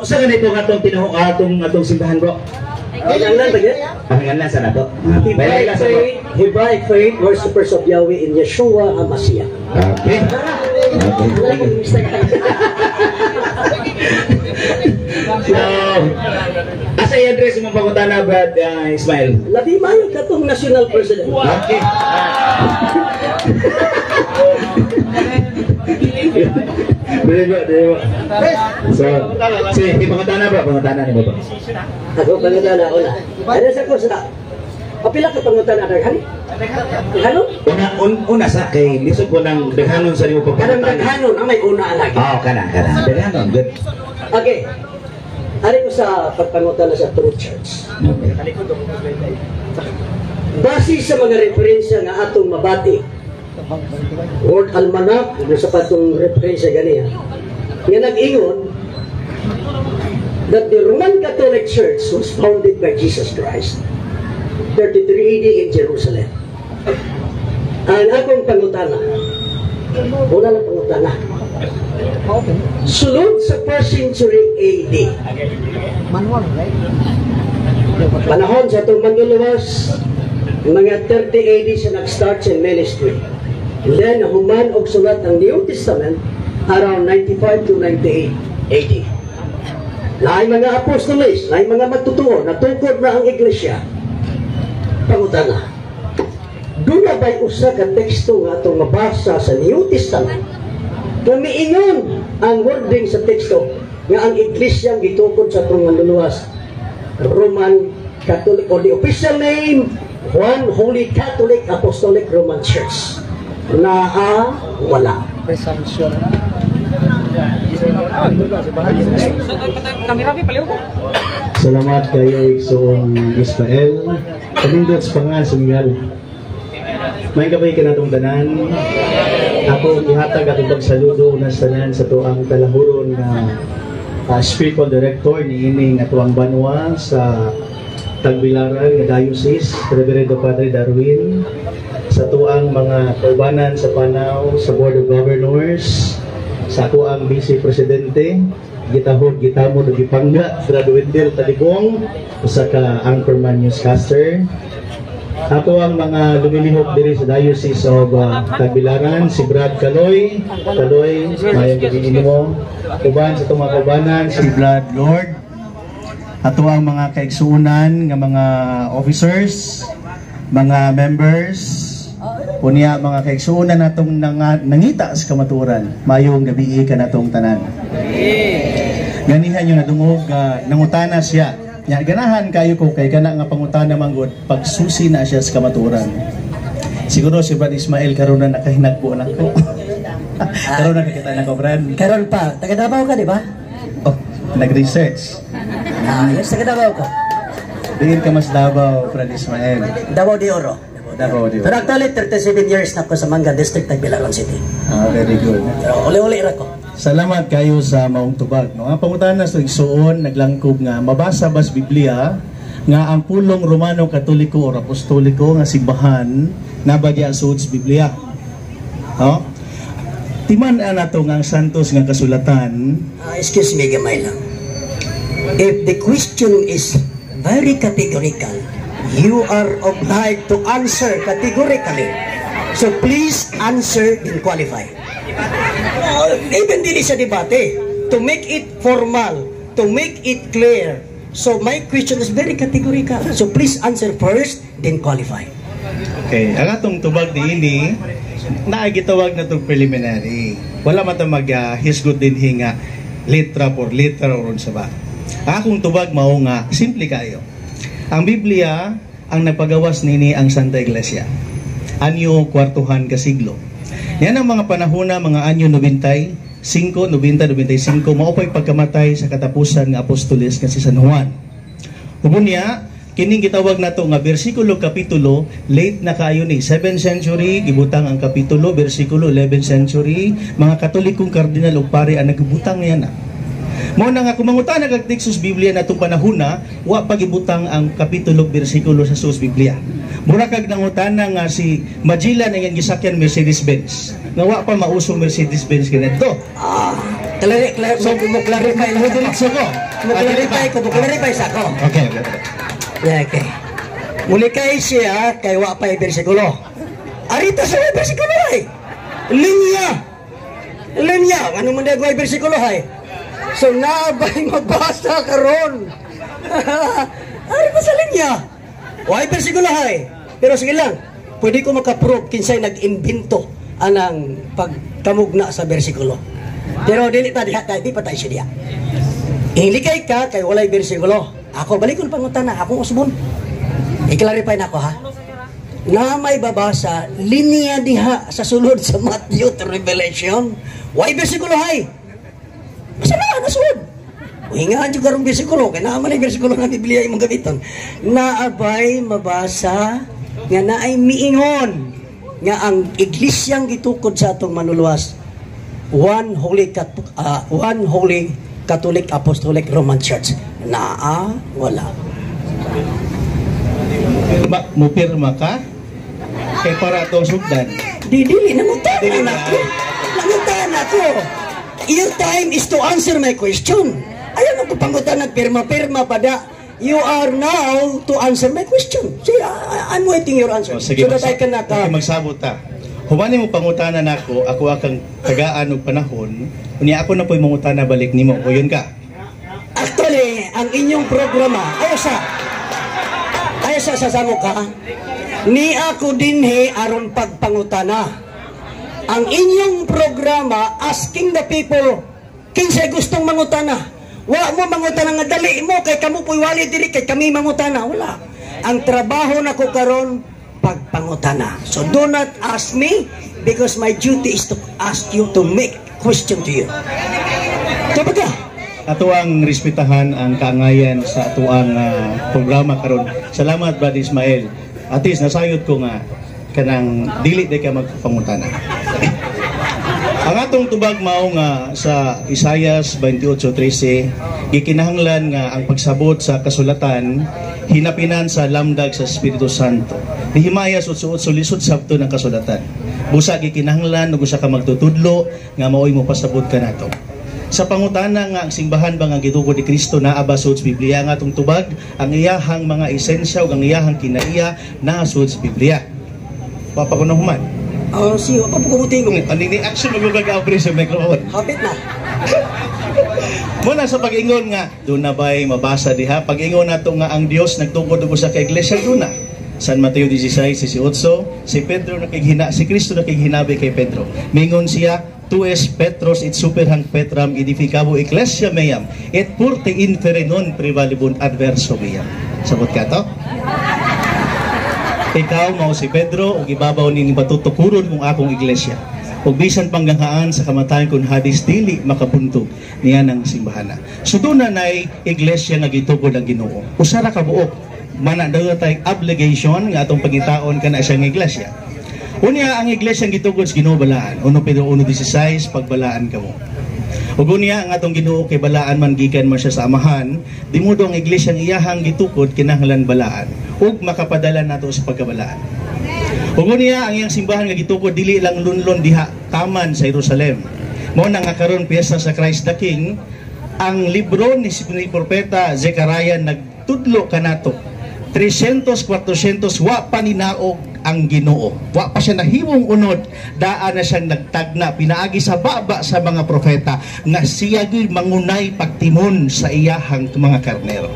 Usa ganito nga atong tinuo atong atong simbahan, bro? Kinahanglan ba yun? Ang ngalan sa nato. Hebraic Bayad sa bro. faith, Hebraic faith, worshippers of Yahweh in Yeshua HaMashiach. Okay. Okay. Thank you. So, asa i-address mo pangutana, Brad Ismail? Labi mayo katong national president. Okay. Dili ba, dili ba. So, sige, pangutana bro, pangutana ni bro. Ako pangutana una. Ano sa ko sa Kapila ka pangutana daghan? Daghanon? Una, una sa kay lisod ko ng daghanon sa nimo Kanang pagpangutana. daghanon ang may una lagi. Oo, kana, kana. Daghanon, good. Okay. Ari ko sa pagpangutana sa True Church. Okay. Base sa mga referensya nga atong mabati, World Almanac, ano sa patong referensya ganiya, nga nag-ingon that the Roman Catholic Church was founded by Jesus Christ, 33 AD in Jerusalem. Ang akong pangutana, una lang pangutana, sulod sa 1st century AD, panahon sa itong manluluwas, mga 30 AD siya nag-start sa ministry. And then, human og sulat ang New Testament around 95 to 98 AD. Naay mga apostoles, naay mga magtotoo, natukod na ang iglesia. Pangutana, duna ba'y usa ka teksto nga atong mabasa sa New Testament nga miingon ang wording sa teksto nga ang iglesia gitukod sa atong manluluwas Roman Catholic or the official name, One Holy Catholic Apostolic Roman Church? Naa wala? Presumption. Salamat kayo, Igsoong Ismael. Kanindot sa pangan sa Miguel. May gabay ka natong tanan. Ako gihatag akong pagsaludo una sa tanan sa tuang talahuron nga spiritual director ni ining atuang banwa sa Tagbilaran nga Diocese, Reverendo Padre Darwin, sa tuang mga kaubanan sa Panaw, sa Board of Governors, sa ako ang Vice Presidente, gitahod, gitamod, ug gipangga, Brad Wendell Talibong, usa ka anchorman newscaster. Ako ang mga lumilihok diri sa Diocese of Tagbilaran, si Brad Kaloy. Kaloy, mayang gabi nimo. Uban sa itong mga kaubanan, si Brad Lord. Ato ang mga kaigsuunan nga mga officers, mga members, unya mga kaigsuunan natong nangita sa kamatuoran. Mayong gabi ka natong tanan. Ganihan yung nadungog, nangutana siya. Nya ganahan kayo ko kay kana nga pangutana manggod pagsusi na siya sa kamatuoran. Siguro si Brad Ismael karon na nakahinagbo na ko. Karon na kakita na ko, Brad. Karon pa, taga Davao ka, di ba? Oh, nag-research. Ah, yes, taga Davao ka. Diin ka mas Davao, Brad Ismael? Davao de Oro. Davao de Oro. Pero actually, 37 years na ako sa Manga District, Tagbilaran City. Ah, very good. Pero uli-uli ra ko. Salamat kayo sa maong tubag. No? Ang pangutana sa igsuon naglangkob nga mabasa bas Biblia nga ang pulong Romano Katoliko or Apostoliko nga simbahan nabadya sud sa Biblia. No? Timan-an nato nga ang santos nga kasulatan. Excuse me, gamay lang. If the question is very categorical, you are obliged to answer categorically. So please answer and qualify. Even dili sa debate, to make it formal, to make it clear. So my question is very categorical. So please answer first, then qualify. Okay, ang atong tubag niini naa gitawag na tong preliminary. Wala man ta mag hisgot din nga letra por letra or unsa ba. Ang akong tubag mao nga simple kayo. Ang Biblia ang nagpagawas nini ang Santa Iglesia. Anyo kwartuhan ka siglo. Yan ang mga panahona mga anyo 95, 90, 95 mao pa'y pagkamatay sa katapusan nga apostoles nga si San Juan. Ubon niya, kining gitawag nato nga bersikulo kapitulo, late na kayo ni 7th century gibutang ang kapitulo bersikulo, 11th century mga Katolikong kardinal ug pare ang nagbutang niya na. Mao na nga kung mangutana kag teksto sa Biblia natong panahona, wa pa gibutang ang kapitulo bersikulo sa sus Biblia. Mura kag nangutana nga si Magellan ang iyang gisakyan Mercedes-Benz. Nga wa pa mauso Mercedes-Benz kanadto. Ah, So, mo clarify lang. Mo diretso ko. Mo clarify ko, mo clarify sa ako. Okay. Yeah, okay. Mulikay siya kay wa pa bersikulo. Arita sa bersikulo ay. Linya. Linya. Ano man dagway bersikulo ay. So naabay mabasa karon. Ari pa sa linya. Way bersikulo hay. Pero sige lang. Pwede ko makaprove kinsay nag-imbento anang pagkamugna sa bersikulo. Pero dili ta diha, di pa tayo siya diha. Ilikay ka kay walay bersikulo. Ako balikon pangutana, akong usbon. I-clarify na ako ha. Na may babasa linya diha sa sulod sa Matthew to Revelation. Way bersikulo hay. Basta na nasulod. Hingaan jud karong bersikulo kay naa man ay bersikulo nga Biblia imong gamiton. Naabay mabasa nga naay miingon nga ang iglesyang gitukod sa atong manuluwas one holy Catholic Apostolic Roman Church. Naa wala? Mupirma ka? Kay para atong sugdan. Di dili nangutana Dili na. Ako. Nangutana ako. Your time is to answer my question. Ayaw mo ko pangutan nagpirma-pirma pa da. You are now to answer my question. See, I'm waiting your answer. O, sige, so that I can okay, magsabot ta. Human mo pangutana nako, ako akang tagaan og panahon, unya ako na po'y mangutana balik nimo. O yun ka. Actually, ang inyong programa, ayo sa sasamo ka, ni ako dinhi aron pagpangutana. Ang inyong programa, asking the people, kinsay gustong mangutana. Wa mo mangutana nga dali mo, kay kamo po'y wali diri, kay kami mangutana. Wala. Ang trabaho nako karon pagpangutana. So do not ask me because my duty is to ask you, to make question to you. Kapag ka? Ato ang respetahan ang kaangayan sa atuang programa karon. Salamat, Brad Ismael. At least nasayod ko nga kanang dili day ka magpangutana. Ang atong tubag mao nga sa Isayas 28:13, gikinahanglan nga ang pagsabot sa kasulatan hinapinan sa lamdag sa Espiritu Santo. Nehemiah 8:8, lisod sabton ang kasulatan. Busa gikinahanglan ug usa ka magtutudlo nga maoy mo pasabot kanato. Sa pangutana nga ang simbahan ba nga gitukod ni Kristo naa ba sa Biblia, nga atong tubag ang iyahang mga esensya ug ang iyahang kinaiya naa sa Biblia. Wa pa ko human. Oh, si, pa po kumutingog. Ani ni action magugag sa microphone. Hapit na. Muna sa pag-ingon nga, doon na ba'y mabasa diha? Pag-ingon nato nga ang Dios nagtukod og usa ka iglesia, doon na. San Mateo 16:18, si Pedro nakighina, si Kristo nakighinabi kay Pedro. Mingon siya, "Tu es Petrus et super hanc petram edificabo ecclesia meam et portae inferni non prevalebunt adverso meam." Sabot ka to? Ikaw mao si Pedro ug ibabaw nini batutukuron kung akong iglesia. Ug bisan pangganghaan sa kamatayon kun Hades dili makapuntog niya ng simbahana. So doon na nay iglesia nga gitukod ang Ginoo. Usa ra ka buok. Mana daw tay obligation nga atong pangitaon kana siya nga iglesia. Unya ang iglesia nga gitukod sa Ginoo balaan. 1 Pedro 1:16, pagbalaan kamo. Ug unya ang atong Ginoo kay balaan man gikan man siya sa Amahan, di mo ang iglesia ang iyahang gitukod kinahanglan balaan ug makapadala nato sa pagkabalaan. Ug unya ang iyang simbahan nga gitukod dili lang lunlon diha taman sa Jerusalem. Mao na nga karon piyesta sa Christ the King, ang libro ni propeta Zechariah nagtudlo kanato. 300 400 wa pa ninaog ang Ginoo. Wa pa siya nahimong unod, daan na siyang nagtagna pinaagi sa baba sa mga propeta nga siya gyud mangunay pagtimon sa iyahang mga karnero.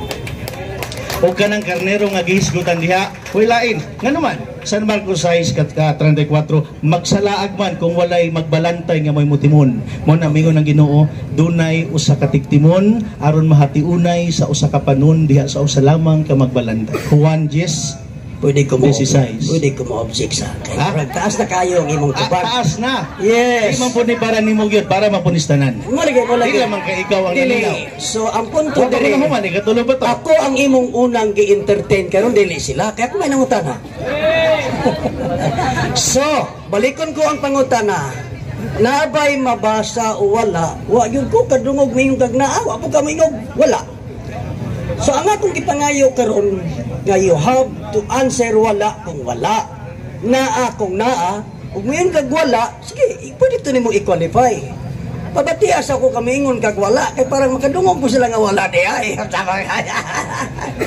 O kanang karnero nga gihisgutan diha, way lain. Ngano man, San Marcos 6:34, magsalaag man kung walay magbalantay nga may mutimon. Mo na mingon ang Ginoo, dunay usa ka tigtimon aron mahatiunay sa usa ka panon diha sa usa lamang ka magbalantay. Juan 10 Pwede ko mo 16. Pwede ko mo object sa kay Ha? murag taas na kayo ang imong tubag. Taas na. Yes. Di man po ni para nimo gyud, para mapunistanan. Mo lagi, mo lagi. Di lamang kay ikaw ang Dili. nalingaw. So ang punto Wa pa ko diri, na human, ikatulo ba to? ako ang imong unang gi-entertain karon dili sila kaya ako may nangutana. So, balikon ko ang pangutana. Naabay mabasa o wala? Wa gyud ko kadungog mingog kag naa, wa po ka mingog, wala. So ang akong gipangayo karon nga you have to answer wala kung wala. Naa kung naa, ug ngayon kag wala, sige, pwede to nimo i-qualify. Pabatias ako kami ingon kag wala kay parang makadungog ko sila nga wala di ay.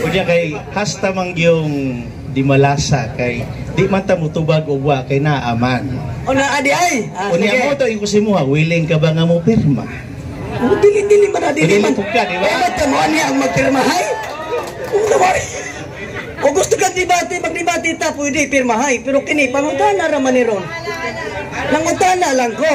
Unya kay hasta man yung di malasa kay di man ta mutubag og wa kay naaman. O naa di ay. Ah, Unya sige. mo to ko si mo, willing ka ba nga mo pirma? Oh, dili dili man na, dili Dili man. po ka, di ba? Eh, ba't mo niya ang magpirmahay? Kung naman. O gusto kang debate, magdebate ta, pwede pirmahay. Pero kini, pangutana raman ni ron. Nangutana lang ko.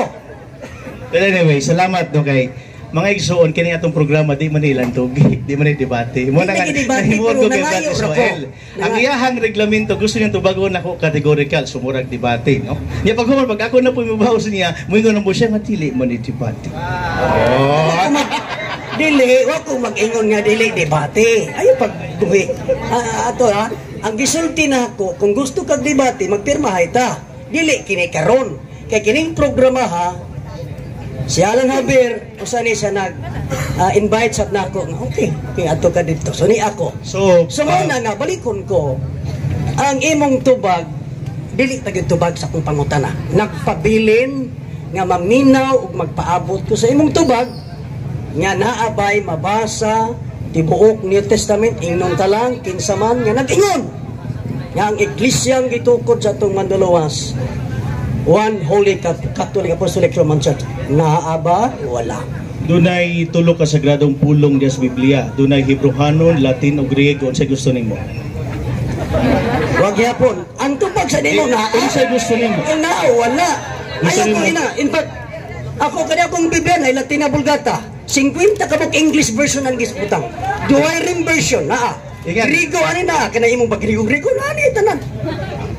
But anyway, salamat no kay mga igsoon, kini atong programa di man ilantugi, di man debate. Mo na nga Di debate, nahimuot pero ko kay nangayo Brad ra ko. Israel. Ang iyahang reglamento gusto niyang tubagon nako categorical, sumurag debate, no? Nya pag human pag ako na po imubaw sa niya, moingon na mo siya nga dili man ni debate. Oh. Wa ko dili, wa ko mag-ingon nga dili debate. Ayo pagbuhi. Ah, ato ha, ang gisulti na ako, kung gusto kag debate, magpirmahay ta. Dili kini karon. Kay kining programa ha, si Alan Javier, usa ni siya nag invite sa nako nga okay, okay ato ka dito. So ni ako. So, So mao na nga balikon ko ang imong tubag, dili pa gyud tubag sa akong pangutana. Nagpabilin nga maminaw ug magpaabot ko sa imong tubag nga naabay mabasa tibuok New Testament, ingnon ta lang kinsa man nga nag-ingon nga ang iglesyang gitukod sa atong manduluwas, One Holy Catholic Apostolic Roman Church. Naa ba? Wala. Dunay tulo ka sagradong pulong diya sa Biblia. Dunay Hebrehanon, Latin ug Griego. Unsay gusto nimo? Wag yapon. Ang tubag sa nimo naa. Unsay gusto nimo? Eh, naa wala. Gusto Ayaw ko nimo? ina. In fact, ako kaya akong Biblia na Latina Vulgata. 50 kabuk English version ang gisbutang. Douay version naa. Ingat. Griego ani na kana imong pag Griego Griego na ani tanan.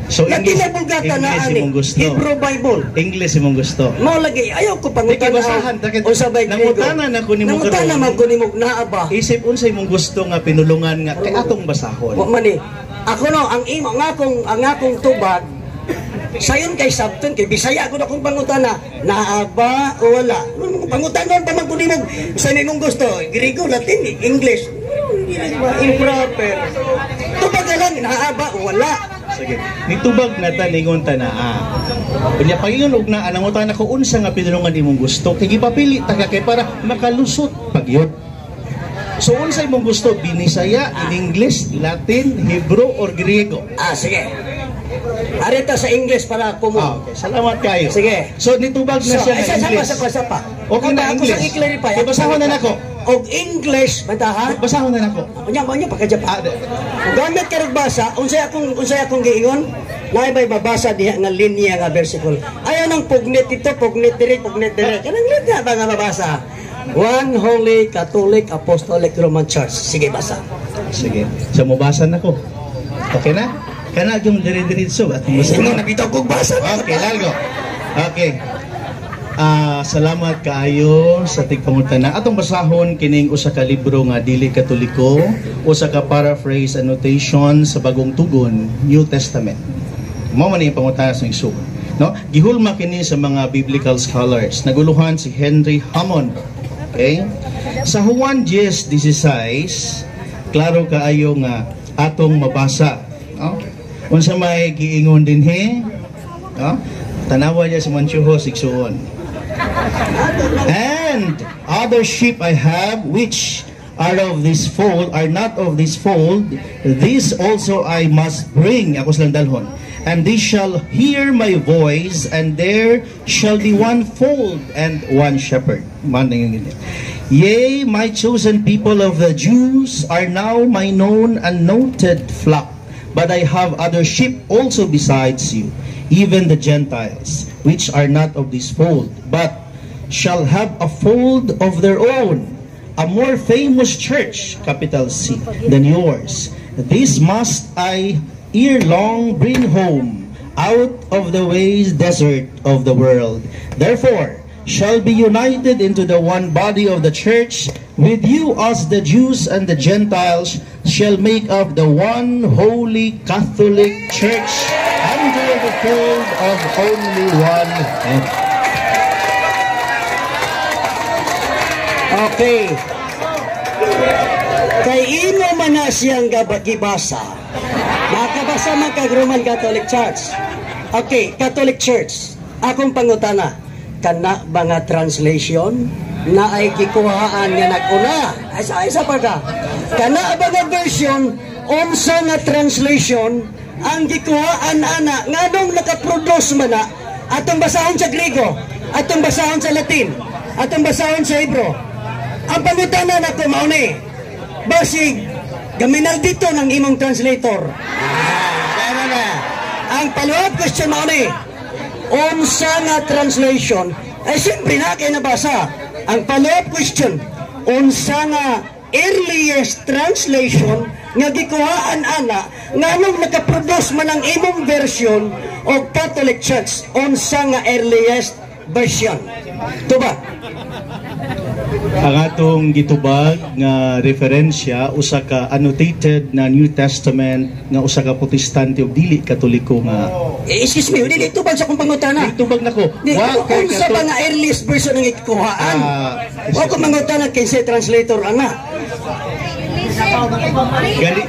So English, Latina Vulgata na English ani. imong gusto. Hebrew Bible. English imong gusto. Mao lagi ayaw ko Di pangutana. kay basahan, takit- Unsa bay Griego? Nangutana na ko nimo Nangutana karon. man ko nimo naa ba? Isip unsay imong gusto nga pinulungan nga kay atong basahon. Wa man eh. Ako no, ang imo ang akong tubag sayon kay sabton kay Bisaya ko na akong pangutana, naa ba o wala? Pangutana pa man ko nimo sa imong gusto, Griego, Latin, English. Improper. Tubag na lang, naa ba o wala? Sige. Nitubag na ta ningon ta naa. Unya pagingon og naa, nangutana ko unsa nga pinulungan imong gusto kay gipapili ta ka kay para makalusot pagyot. So unsa imong gusto, Binisaya, in English, Latin, Hebrew or Griego? Ah, sige. Arita sa English para ako mo. Ah, okay. Salamat kayo. Sige. So nitubag na So, siya ay, nga sa, sa, English. sa, pa, sa pa. Okay na Ako English. sa i-clarify. Okay, basahon na nako. Og English, banta ha? Basahon na nako. Unya, unya, pagkadya pa. Ah, Kung gamit ka basa, unsay akong giingon? Naay bay babasa diha nga linya nga versicle. Ayaw nang pugnit ito, pugnit diri, pugnit diri. Kanang linya ba nga mabasa? One Holy Catholic Apostolic Roman Church. Sige, basa. Sige. So mobasa na ko. Okay na? Kana yung dire-diretso at mabasa. Ingon na bitaw kog basa. Okay, largo. Okay. Ah, salamat kaayo sa tigpangutana. Atong basahon kining usa ka libro nga dili Katoliko, usa ka paraphrase annotation sa Bagong Tugon, New Testament. Mao man yung pangutana sa igsoon. No? Gihulma kini sa mga biblical scholars. Naguluhan si Henry Hammond. Okay? Sa Juan 10:16, klaro kaayo nga atong mabasa. No? Unsa may giingon dinhi? No? Tanawa niya sa Manchuho igsoon. "And other sheep I have which are of this fold, are not of this fold, these also I must bring," ako silang dalhon. "And they shall hear my voice, and there shall be one fold and one shepherd." Man, yung ganyan. "Yea, my chosen people of the Jews are now my known and noted flock. But I have other sheep also besides you, even the Gentiles, which are not of this fold, but shall have a fold of their own, a more famous church," capital C, "than yours. This must I ere long bring home out of the waste desert of the world. Therefore, shall be united into the one body of the church with you, as the Jews and the Gentiles shall make up the one holy Catholic Church under the fold of only one head." Okay. Kay imo man na siyang gibasa. Nakabasa man kag Roman Catholic Church. Okay, Catholic Church. Akong pangutana. Kana ba nga translation na ay gikuhaan nga nag-una? Ay, sa pa ka. Kana ba nga version, unsa nga translation ang gikuhaan ana, nganong nakaproduce man na? Atong basahon sa Griego, atong basahon sa Latin, atong basahon sa Hebrew. Ang pangutana nako mao ni, basig gaminal dito ng imong translator. Ah, na. Ang follow-up question mao ni, unsa nga translation? Ay, siyempre na kay nabasa. Ang follow-up question, unsa nga earliest translation nga gikuhaan ana, nganong nakaproduce man ang imong version og Catholic Church? Unsa nga earliest version? Tuba. Ang atong gitubag nga referensya, usa ka annotated na New Testament nga usa ka Protestante ug dili Katoliko nga Eh, excuse me, dili tubag sa akong pangutana. Tubag nako. Di, Wa kay unsa ba nga earliest version ang gikuhaan? Ah, Wa ko mangutana kinsay translator ana. Gali,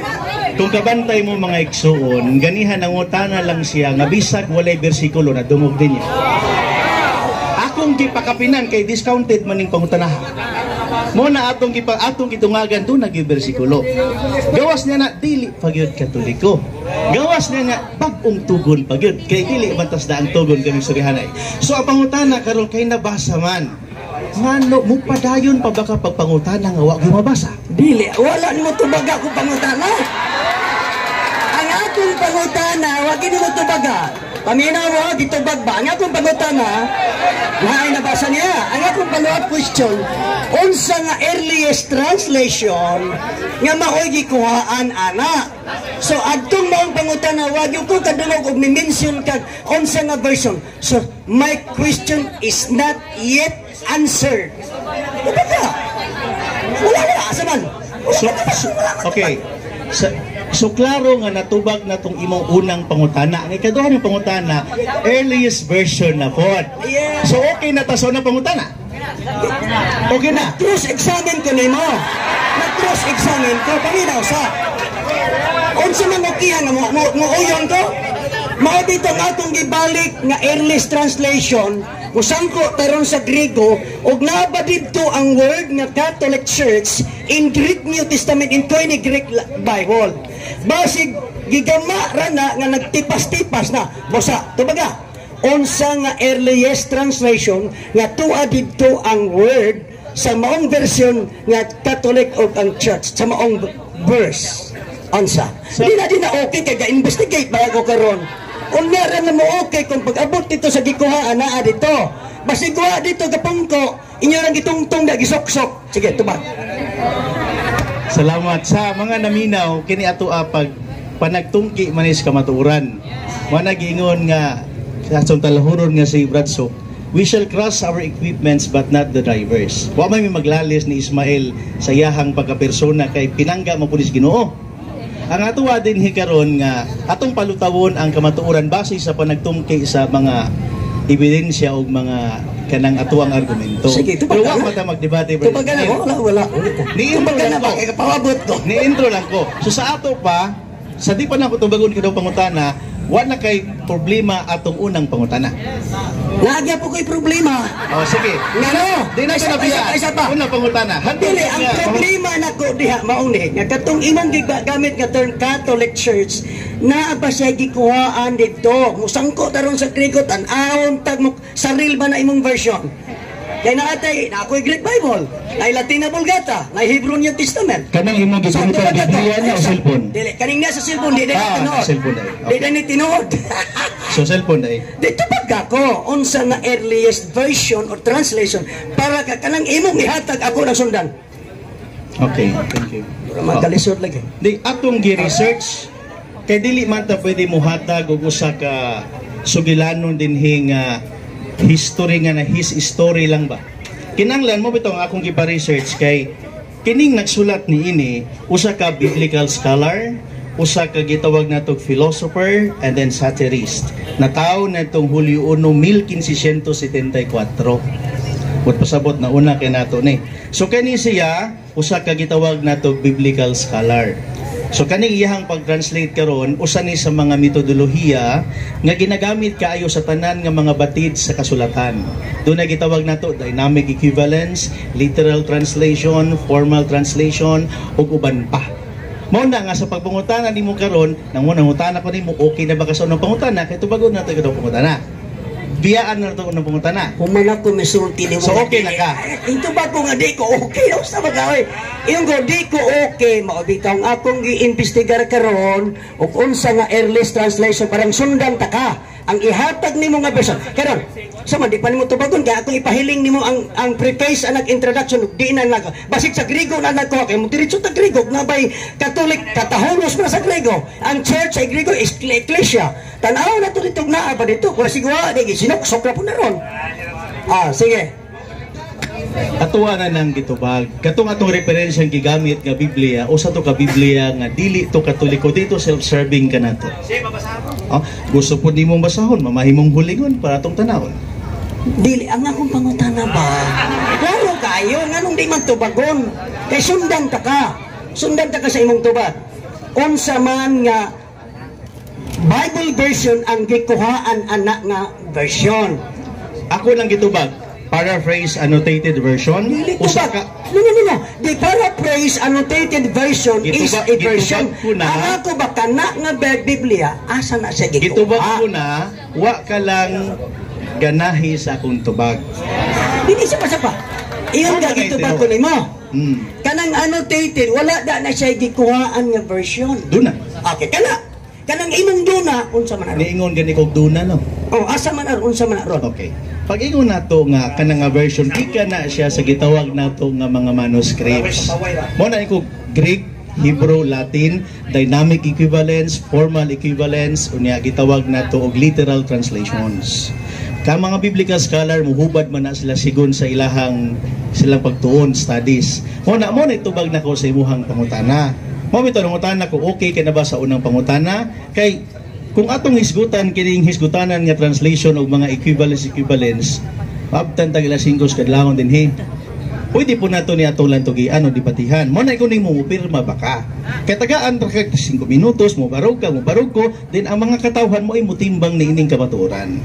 kung kabantay mo, mga igsuon, ganihan nangutana lang siya nga bisag walay bersikulo na dungog din niya. Akong gipakapinan kay discounted man ning pangutanaha. Mo na atong gitungagan do nagi bersikulo. Gawas niya na dili pagyud Katoliko. Gawas niya nga bag-ong tugon pagyud kay dili bantas daan tugon kami surihanay. So ang pangutana karon kay nabasa man. Ngano mo padayon pa ba ka pagpangutana nga wa gyud mabasa? Dili, wala nimo tubaga akong pangutana. Ang akong pangutana, wa gini mo tubaga. Paminaw mo, gitubag ba? Ang akong pangutana, naay nabasa niya. Ang akong follow-up question, unsa nga earliest translation nga maoy gikuhaan ana? So adtong maong pangutana, wa gyud ko kadungog og mi-mention kag unsa nga version. So my question is not yet answered. Tubaga. Wala, wala, asa man? Wala. So, okay. So klaro nga natubag na tong imong unang pangutana. Ang ikaduha ng pangutana, earliest version na pod. Yeah. So okay na ta sa unang pangutana. Okay na. Cross examine ko nimo. Nag-cross examine ko paminaw sa. Unsa man okay nga mo uyon ko? Mao dito ang atong gibalik nga earliest translation, musangko taron sa Griego ug naa ba didto ang word nga Catholic Church in Greek New Testament, in Koine Greek Bible? Basig gigama ra na nga nagtipas-tipas na. Bosa, tubaga. Unsa nga earliest translation nga tuwa didto ang word sa maong version nga Catholic o ang Church sa maong verse? Unsa? Di na okay kay ga-investigate ba ako karon. Unya ra na mo okay kung pag-abot dito sa gikuhaan naa dito. Basig wa dito gapungko, inyo rang gitungtong na gisoksok. Sige, tubag. Salamat sa mga naminaw. Kini ato pag panagtungki manis kamatuoran. Wa giingon nga sa atong talahuron nga si Bradso, "We shall crush our equipments but not the drivers." Wa may maglalis ni Ismael sa iyahang pagkapersona kay pinangga mo pulis Ginoo. Ang ato din hikaron nga atong palutawon ang kamatuoran base sa panagtungki sa mga ebidensya o mga kanang atuang argumento. Sige, tubag Pero wa na. pa ta magdebate, Brother Tubagan na, Ismael. wala, wala. Ni-intro Tubagan lang na ba? ko. Kaya pawabot ko. Ni-intro lang ko. So sa ato pa, sa di pa na ako tubagon kadaw pangutana, wala kay problema atong unang pangutana. Naagya po ko'y problema. Oh, sige. Ngano? Di na Isa pa, isa pa, isa pa. Unang pangutana. Hantod Dili, ang nga. problema nako diha mauni nga katong imong gigamit nga term Catholic Church, naa ba siya gikuhaan didto? Musangko taron sa Griego, tan-awon tag mo saril ba na imong version? Kay naatay na ako'y Greek Bible, ay Latina Vulgata, na Hebrew New Testament. Kanang imong So, gigamitan, tubag na to. Biblia na o cellphone? Dili, kaning na sa cellphone, di na Ah, tinuod. cellphone na eh. Di na ni tinuod. So cellphone na eh. Dito pag ako, unsa nga earliest version or translation para ka kanang imong ihatag ako ng sundan. Okay, thank you. Magkalisod lagi. Di atong gi-research kay dili man ta pwede mohatag og usa ka sugilanon dinhi nga history nga na his story lang ba. Kinanglan mo bitaw ang akong gipa-research kay kining nagsulat ni ini usa ka biblical scholar, usa ka gitawag natog philosopher and then satirist. Natawo natong Hulyo 1, 1574. But pasabot na una kay nato ni. So kani siya usa ka gitawag natog biblical scholar. So kaning iyahang pag-translate karon, usa ni sa mga metodolohiya nga ginagamit kaayo sa tanan nga mga batid sa kasulatan. Doon na gitawag nato dynamic equivalence, literal translation, formal translation ug uban pa. Mao na nga sa pagpangutana nimo karon, nang mo nangutana ko nimo, okay na ba ka sa unang pangutana, kay tubagon na to ikaw pangutana. Biyaan na to unang pangutana. Human ako misulti nimo. So, okay na ka? Ito ba ko nga di ko okay? Unsa ba ka, oy? Ingon ko di ko okay, mao bitaw ang akong gi-investigar karon ug unsa nga earliest translation, parang sundan ta ka. Ang ihatag nimo nga version. Karon, sa man di pa nimo tubagon kay akong ipahiling nimo ang preface anang introduction ug di na nag basig sa Grigo na nagkuha kay mo diretso ta Grigo nga bay Catholic kataholos man sa Grigo. Ang church ay Grigo is ecclesia. Tan-aw na to dito, naa ba dito? Kung siguro di sinuksok na po na ron. Ah, sige. Atuwa na nang gitubag. Katong atong referensyang gigamit nga Biblia, usa to ka Biblia nga dili to Katoliko, dito self-serving ka nato. Oh, gusto po nimong basahon, mamahimong hulingon para atong tanawon. Dili ang akong pangutana ba? Klaro kayo, nganong di man tubagon? Kay sundan ta ka. Sundan ta ka sa imong tubag. Unsa man nga Bible version ang gikuhaan ana nga version? Ako lang gitubag, paraphrase annotated version. Dili Usa tubag. ka No, no, no, no. The paraphrase annotated version is a version. Gitubag ko na. Ang ako ba kana nga Biblia, asa na siya gikuha? Gitubag ko na, wa ka lang ganahi sa akong tubag. Dili siya pa sa pa. Iyon Ano nga kay gitubag ko tinuod? nimo. Kanang annotated, wala da na siya gikuhaan nga version. Duna. Okay, kana. Kanang imong duna, unsa man aron? Niingon gani kog duna, no. Oh, asa man aron, unsa man aron? Okay. Pag ingon nato nga kanang nga version, gikan na siya sa gitawag nato nga mga manuscripts. Mo na ko Greek, Hebrew, Latin, dynamic equivalence, formal equivalence, unya gitawag nato og literal translations. Ka mga biblical scholar, muhubad man na sila sigon sa ilahang silang pagtuon studies. Mo na itubag nako sa imuhang pangutana. Mo bitaw nangutana ko, okay ka na ba sa unang pangutana? Kay kung atong hisgutan kining hisgutanan nga translation og mga equivalence equivalence, maabtan tag alas 5 sa kadlawon dinhi. Pwede po nato ni atong lantugian o debatihan. Mo na ikaw ning mupirma ba ka? Kay tagaan ra kag 5 minutos, mo barog ka, mo barog ko, then ang mga katawhan mo ay mutimbang ni ining kamatuoran.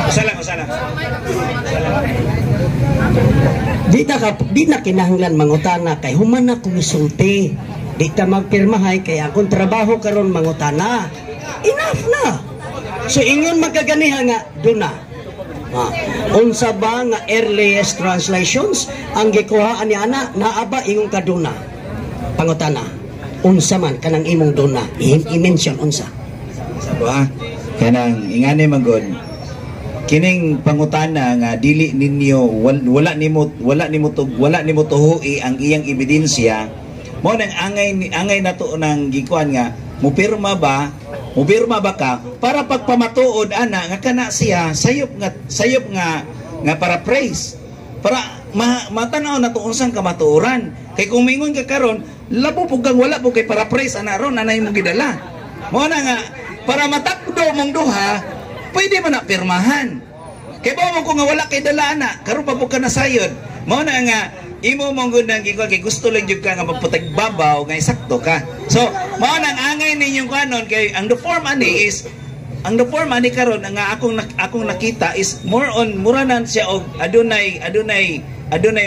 Usa lang, usa lang. Di na kinahanglan mangutana kay human na kumisulti. Di ta magpirmahay kay akong trabaho karon mangutana. Enough na. So ingon magkaganiha nga duna. Ah, unsa ba nga earliest translations ang gikuhaan ni ana, naa ba ingon ka duna? Pangutana. Unsa man kanang imong duna? I-mention unsa? Sabo ha. Kanang ingani man gud. Kining pangutana nga dili ninyo wala nimo tuhui ang iyang ebidensya, mo nang angay nato nang gikuan nga mupirma ba ka para pagpamatuod ana nga kana siya sayop nga paraphrase para matanaw nato unsang kamatuoran. Kay kung mingon ka karon, labo pug kang wala pug kay paraphrase ana ron anay mo gidala. Mo na nga para matakdo mong duha, pwede man na pirmahan. Kay ba mo kung nga wala kay dala ana, karon pa pud ka nasayod. Mao na nga imo mong gud nang gikuan kay gusto lang jud ka nga magputag babaw nga sakto ka. So mao nang angay ninyong kanon kay ang the form ani karon nga akong nakita is more on mura na siya og adunay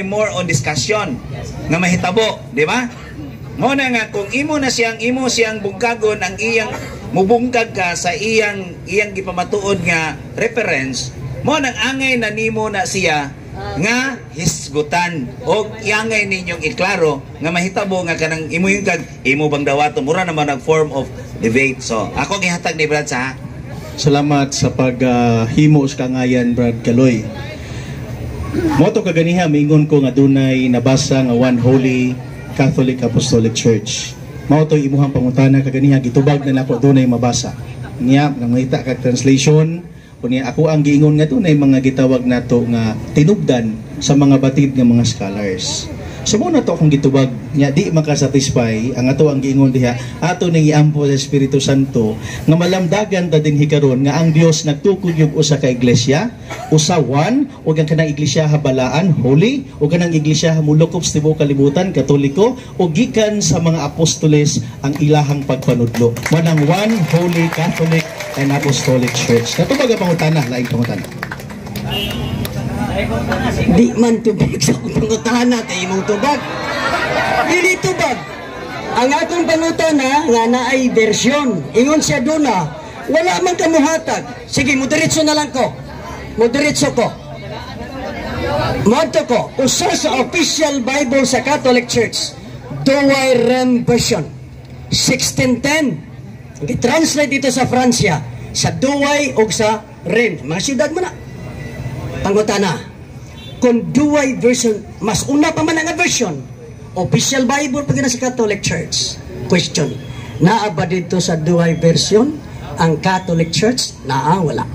more on discussion nga mahitabo, di ba? Mao na nga kung imo siyang bungkagon ang iyang mubungkag ka sa iyang gipamatuod nga reference, mo nang angay na nimo na siya nga hisgutan og iangay ninyong iklaro nga mahitabo nga kanang imo yung kag imo bang dawato, mura naman nag form of debate. So ako gihatag ni Brad sa Salamat sa paghimo sa kangayan, Brad Kaloy. Mo to kaganiha mingon ko nga dunay nabasa nga One Holy Catholic Apostolic Church. Mao to imuhang pangutana kaganiha, gitubag na nako dunay mabasa. Niya nangita kag translation unya ako ang giingon nga dunay mga gitawag nato nga tinubdan sa mga batid nga mga scholars. So mao na to akong gitubag nya di makasatisfy ang ato ang giingon diha, ato ning iampo sa Espiritu Santo nga malamdagan ta dinhi karon nga ang Dios nagtukod yung usa ka iglesia, usa, one, ug ang kanang iglesia balaan, holy, ug kanang iglesia mulukop sa tibuok kalibutan, Katoliko, ug gikan sa mga apostoles ang ilahang pagpanudlo. Manang one holy Catholic and Apostolic Church. Natubag ang pangutana, laing pangutana. Di man tubag sa akong pangutana kay imong tubag. Dili tubag. Ang akong pangutana nga naay version. Ingon siya duna, wala man ka muhatag. Sige, mudiretso na lang ko. Mudiretso ko. Moadto ko, usa sa official Bible sa Catholic Church, Douay Rheims Version, 1610. Gi-translate dito sa Francia, sa Douay o sa Reims. Mga siyudad mo na. Pangutana, kung Douay version, mas una pa man ang version, official Bible pa na sa Catholic Church. Question, naa ba dito sa Douay version ang Catholic Church? Naa, wala?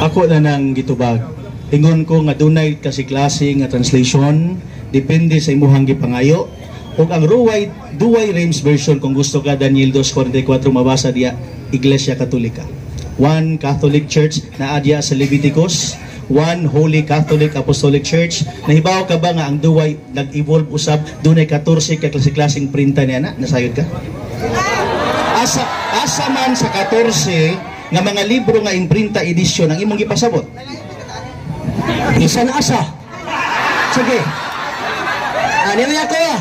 Ako na nang gitubag. Ingon ko nga dunay kasi klase nga translation, depende sa imuhang gipangayo. Ug ang Ruway Douay Rheims version, kung gusto ka Daniel 2:44 mabasa diya Iglesia Katolika. One Catholic Church na adya sa Leviticus, One Holy Catholic Apostolic Church. Nahibaw ka ba nga ang Douay nag-evolve usab, dunay 14 ka klase-klaseng printa niya na? Nasayod ka? Asa asa man sa 14 nga mga libro nga imprinta edisyon ang imong gipasabot? Bisan asa. Sige. Ano yung ako ah?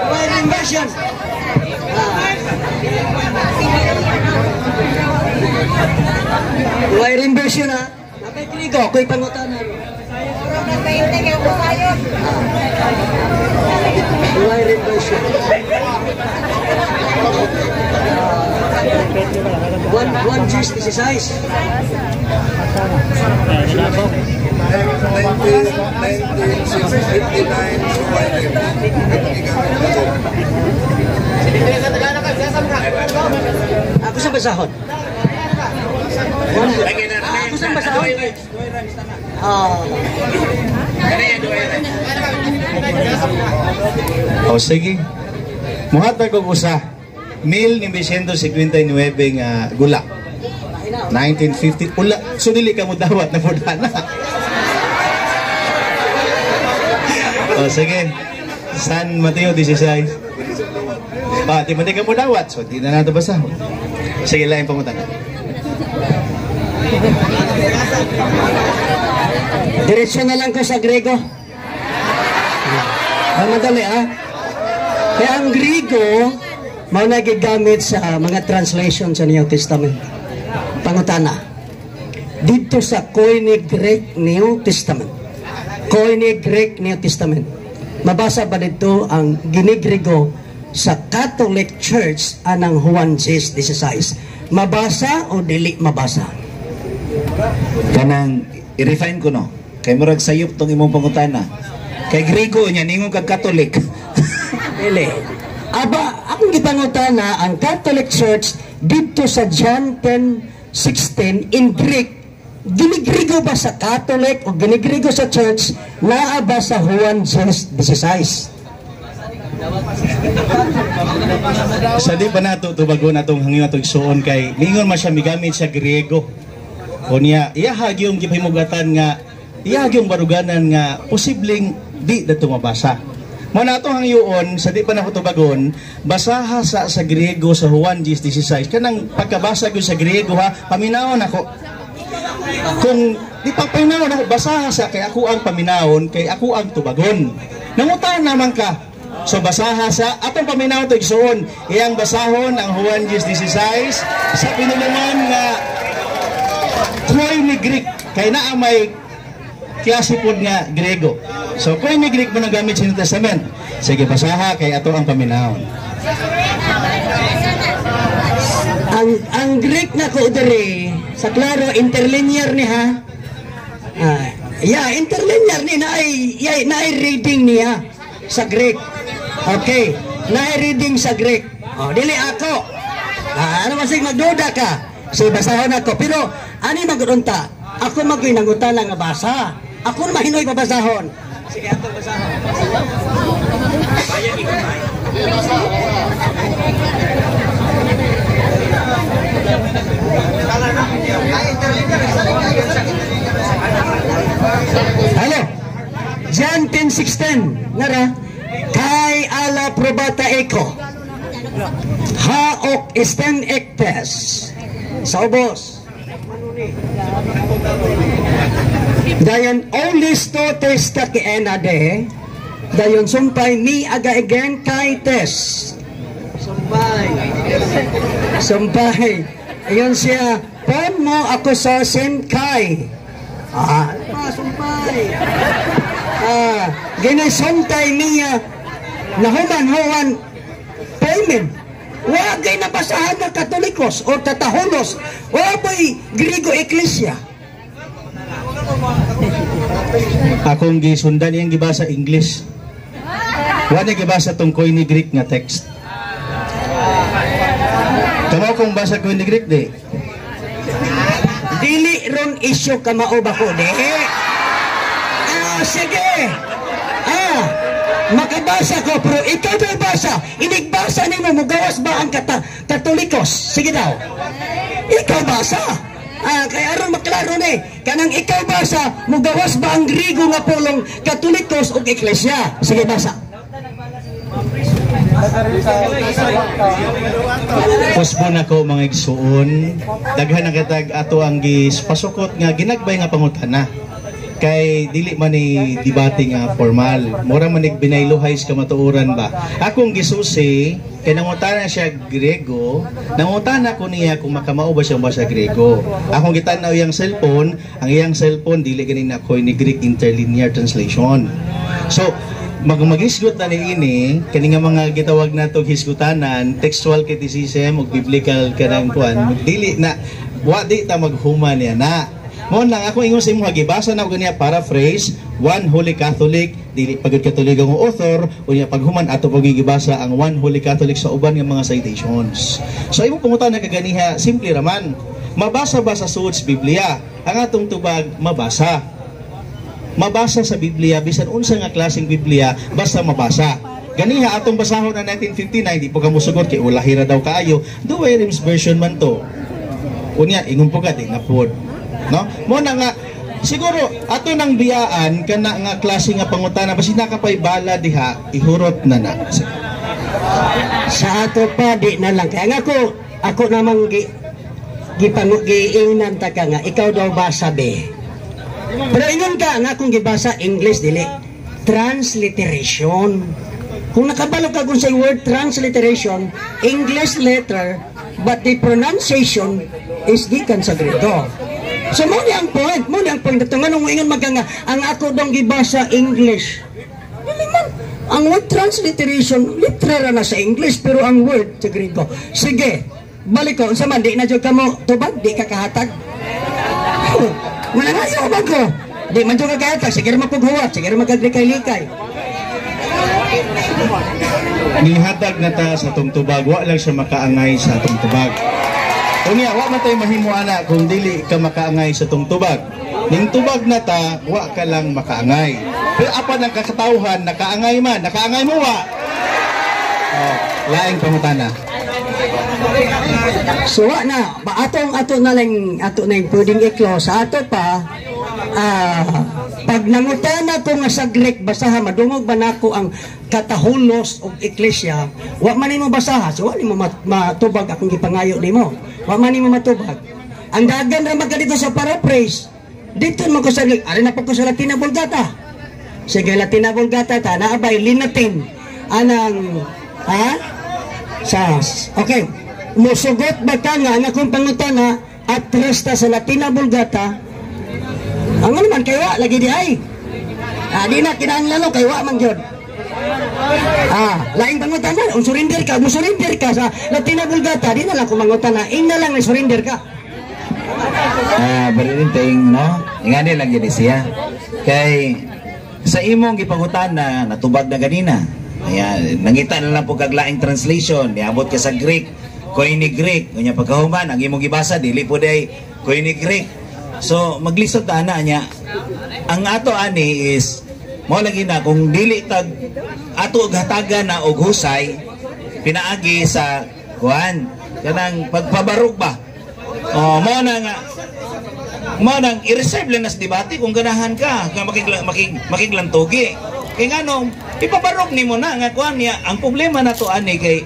Douay Rheims version. Ah. Douay Rheims version ah. Napay Grigo, ako'y pangutana. Douay Rheims version. One, one Diyos, this is size. 1959 Ako sa basahon. Ako sa basahon. Ah. O sige. Muhatag og usa. 1959 nga gula. 1950 ula, so dili ka mo dawat na pud na. O sige. San Mateo 16. Pa, di man di ka mo dawat, so di na nato basahon. Sige, lain pangutana. Diretso na lang ko sa Grego. Ah, madali ah. Kaya ang Grego, mao na gigamit sa mga translation sa New Testament. Pangutana, dito sa Koine Greek New Testament. Koine Greek New Testament. Mabasa ba dito ang ginigrego sa Catholic Church anang Juan 16? Mabasa o dili mabasa? Kanang i-refine ko no. Kay murag sayop tong imong pangutana. Kay Grego niya ningon kag Catholic. Dili. Aba, akong gipangutana ang Catholic Church dito sa John 10:16 in Greek, ginigrigo ba sa Catholic o ginigrigo sa Church naa ba sa Juan 16? Sa di pa nato tubagon atong hangyo atong igsuon kay ningon man siya migamit sa Griego. O niya iyaha gyung gipahimugatan nga iyaha gyung baruganan nga posibleng di dato mabasa. Mo na atong hangyoon sa di pa nako tubagon, basaha sa Griego sa Juan 16 kanang pagkabasa gyud sa Griego ha, paminawon ako. Kung di pa paminawon ako, basaha sa kay ako ang paminawon, kay ako ang tubagon. Nangutan naman ka. So basaha sa atong paminawon to igsuon, iyang basahon ang Juan 16 sa pinulungan nga Koine Greek kay naa may klase pod nga Grego. So Koine Greek mo nang gamit sa New Testament. Sige, basaha kay ato ang paminawon. Ang Greek na ko diri sa klaro interlinear ni ha. Yeah, interlinear ni naay reading niya sa Greek. Okay, naay reading sa Greek. Oh, dili ako. Ano masig magduda ka? So basahon ako pero ani magurunta. Ako magoy nangutana nga basa. Ako na mahinoy babasahon. Sige, ato basahan. Bayan ikaw. Hello. John 10:16 nara kai ala probata eko haok isten ektes sa ubos. Dayon olis to testa ki de dayon sumpay mi aga again kay tes. Sumpay. Sumpay. Ayon siya, pon mo ako sa sin kay. Ah, sumpay. Ah, ginasuntay niya nahuman-human payment. Wa kay nabasahan ng Katolikos o Tataholos. Wa ba'y Griego Ecclesia? Akong gisundan iyang gibasa English. Wa niya gibasa tong Koine Greek nga text. Kamo kung basa Koine Greek di. Dili ron isyo kamao ba ko di? Ah, sige. Ah, makabasa ko pero ikaw daw basa. Inigbasa nimo mugawas ba ang Katolikos? Sige daw. Ikaw basa. Ah, kaya aron maklaro ni, kanang ikaw basa, mugawas ba ang Griego nga pulong Katolikos ug Eklesia? Sige basa. Posbon ako mga igsuon, daghan ang katag ato ang gispasukot nga ginagbay nga pangutana. Kay dili man ni debate nga formal. Mura man ig binayluhay sa kamatuoran ba. Akong gisusi kay nangutana siya Grego, nangutana ko niya kung makamao ba siya basa Grego. Akong gitan-aw iyang cellphone, ang iyang cellphone dili gani na ni Greek Interlinear Translation. So maghisgot na ni ini kani nga mga gitawag nato hisgutanan, textual criticism ug biblical kanang kuan, dili na wa di ta maghuman niya na. Mo lang ako ingon sa imo gibasa na ko ganiya paraphrase One Holy Catholic, dili pagud Katoliko ang author, unya paghuman ato pag gibasa ang One Holy Catholic sa uban nga mga citations. So imo pangutana kaganiha simple raman. Mabasa ba sa suod sa Biblia? Ang atong tubag mabasa. Mabasa sa Biblia bisan unsa nga klaseng Biblia basta mabasa. Ganiha atong basahon na 1959 di po ka mosugot kay ulahi ra daw kaayo. Douay-Rheims version man to. Unya ingon po ka di na pod. No? Mo na nga siguro ato nang biyaan kana nga klase nga pangutana basi nakapay bala diha ihurot na na. Sa ato pa di na lang kaya nga ako namang giingnan ta ka nga ikaw daw basa be. Pero ingon ka nga akong gibasa English dili transliteration. Kung nakabalo ka kung sa word transliteration, English letter but the pronunciation is gikan sa Grego. So mo ni ang point, mo ni ang point ito nganong ingon magka nga ang ako dong gibasa English. Dili man ang word transliteration literal na sa English pero ang word sa Grego. Sige, balik ko unsa man di na jud kamo tubag, di ka kahatag. Wala nga sa ubag ko. Di man jud ka kahatag, sige ra mapughuwat, sige ra magkaglikay-likay. Nihatag na ta sa atong tubag, wa lang siya makaangay sa atong tubag. Unya, wa man tay mahimo ana kung dili ka makaangay sa atong tubag. Ning tubag na ta, wa ka lang makaangay. Pero apan ang kakatawhan, nakaangay man, nakaangay mo wa. Oh, laing pangutana. So wa na, ba atong ato na lang ato na yung pwedeng i-close ato pa. Pag nangutana ko nga sa Greek basaha madungog ba nako ang katahulos og eklesia, wa man nimo basaha, so wa nimo matubag akong gipangayo nimo. Wa man nimo matubag. Ang dagan ra magka dito sa paraphrase. Dito man ko sa Greek, ari na pa ko sa Latina Vulgata. Sige Latina Vulgata ta naabay linatin anang ha? Sas. Okay. Musugot ba ka nga ang akong pangutana at resta sa Latina Vulgata? Ang ano man kay wa lagi di ay. Ah, di na kinahanglan no kay wa man gyud. Ah, laing pangutana, un surrender ka, mo surrender ka sa Latina Vulgata, di na lang ko mangutana, ing na lang ay surrender ka. Ah, barinig no? Ingani lang gid siya. Kay sa imong gipangutana natubag na ganina. Ayan, nangita na lang po kag laing translation, niabot ka sa Greek, Koine Greek, unya pagkahuman ang imong gibasa dili po day Koine Greek. So maglisod ta ana niya. Ang ato ani is Mao lagi na kung dili tag ato og hatagan na og husay pinaagi sa kuan kanang pagpabarog ba. Oh, mao na nga mao nang i-reserve lang nas debate kung ganahan ka nga makiglantugi. Kay ngano ipabarog nimo na nga kuan niya ang problema nato ani kay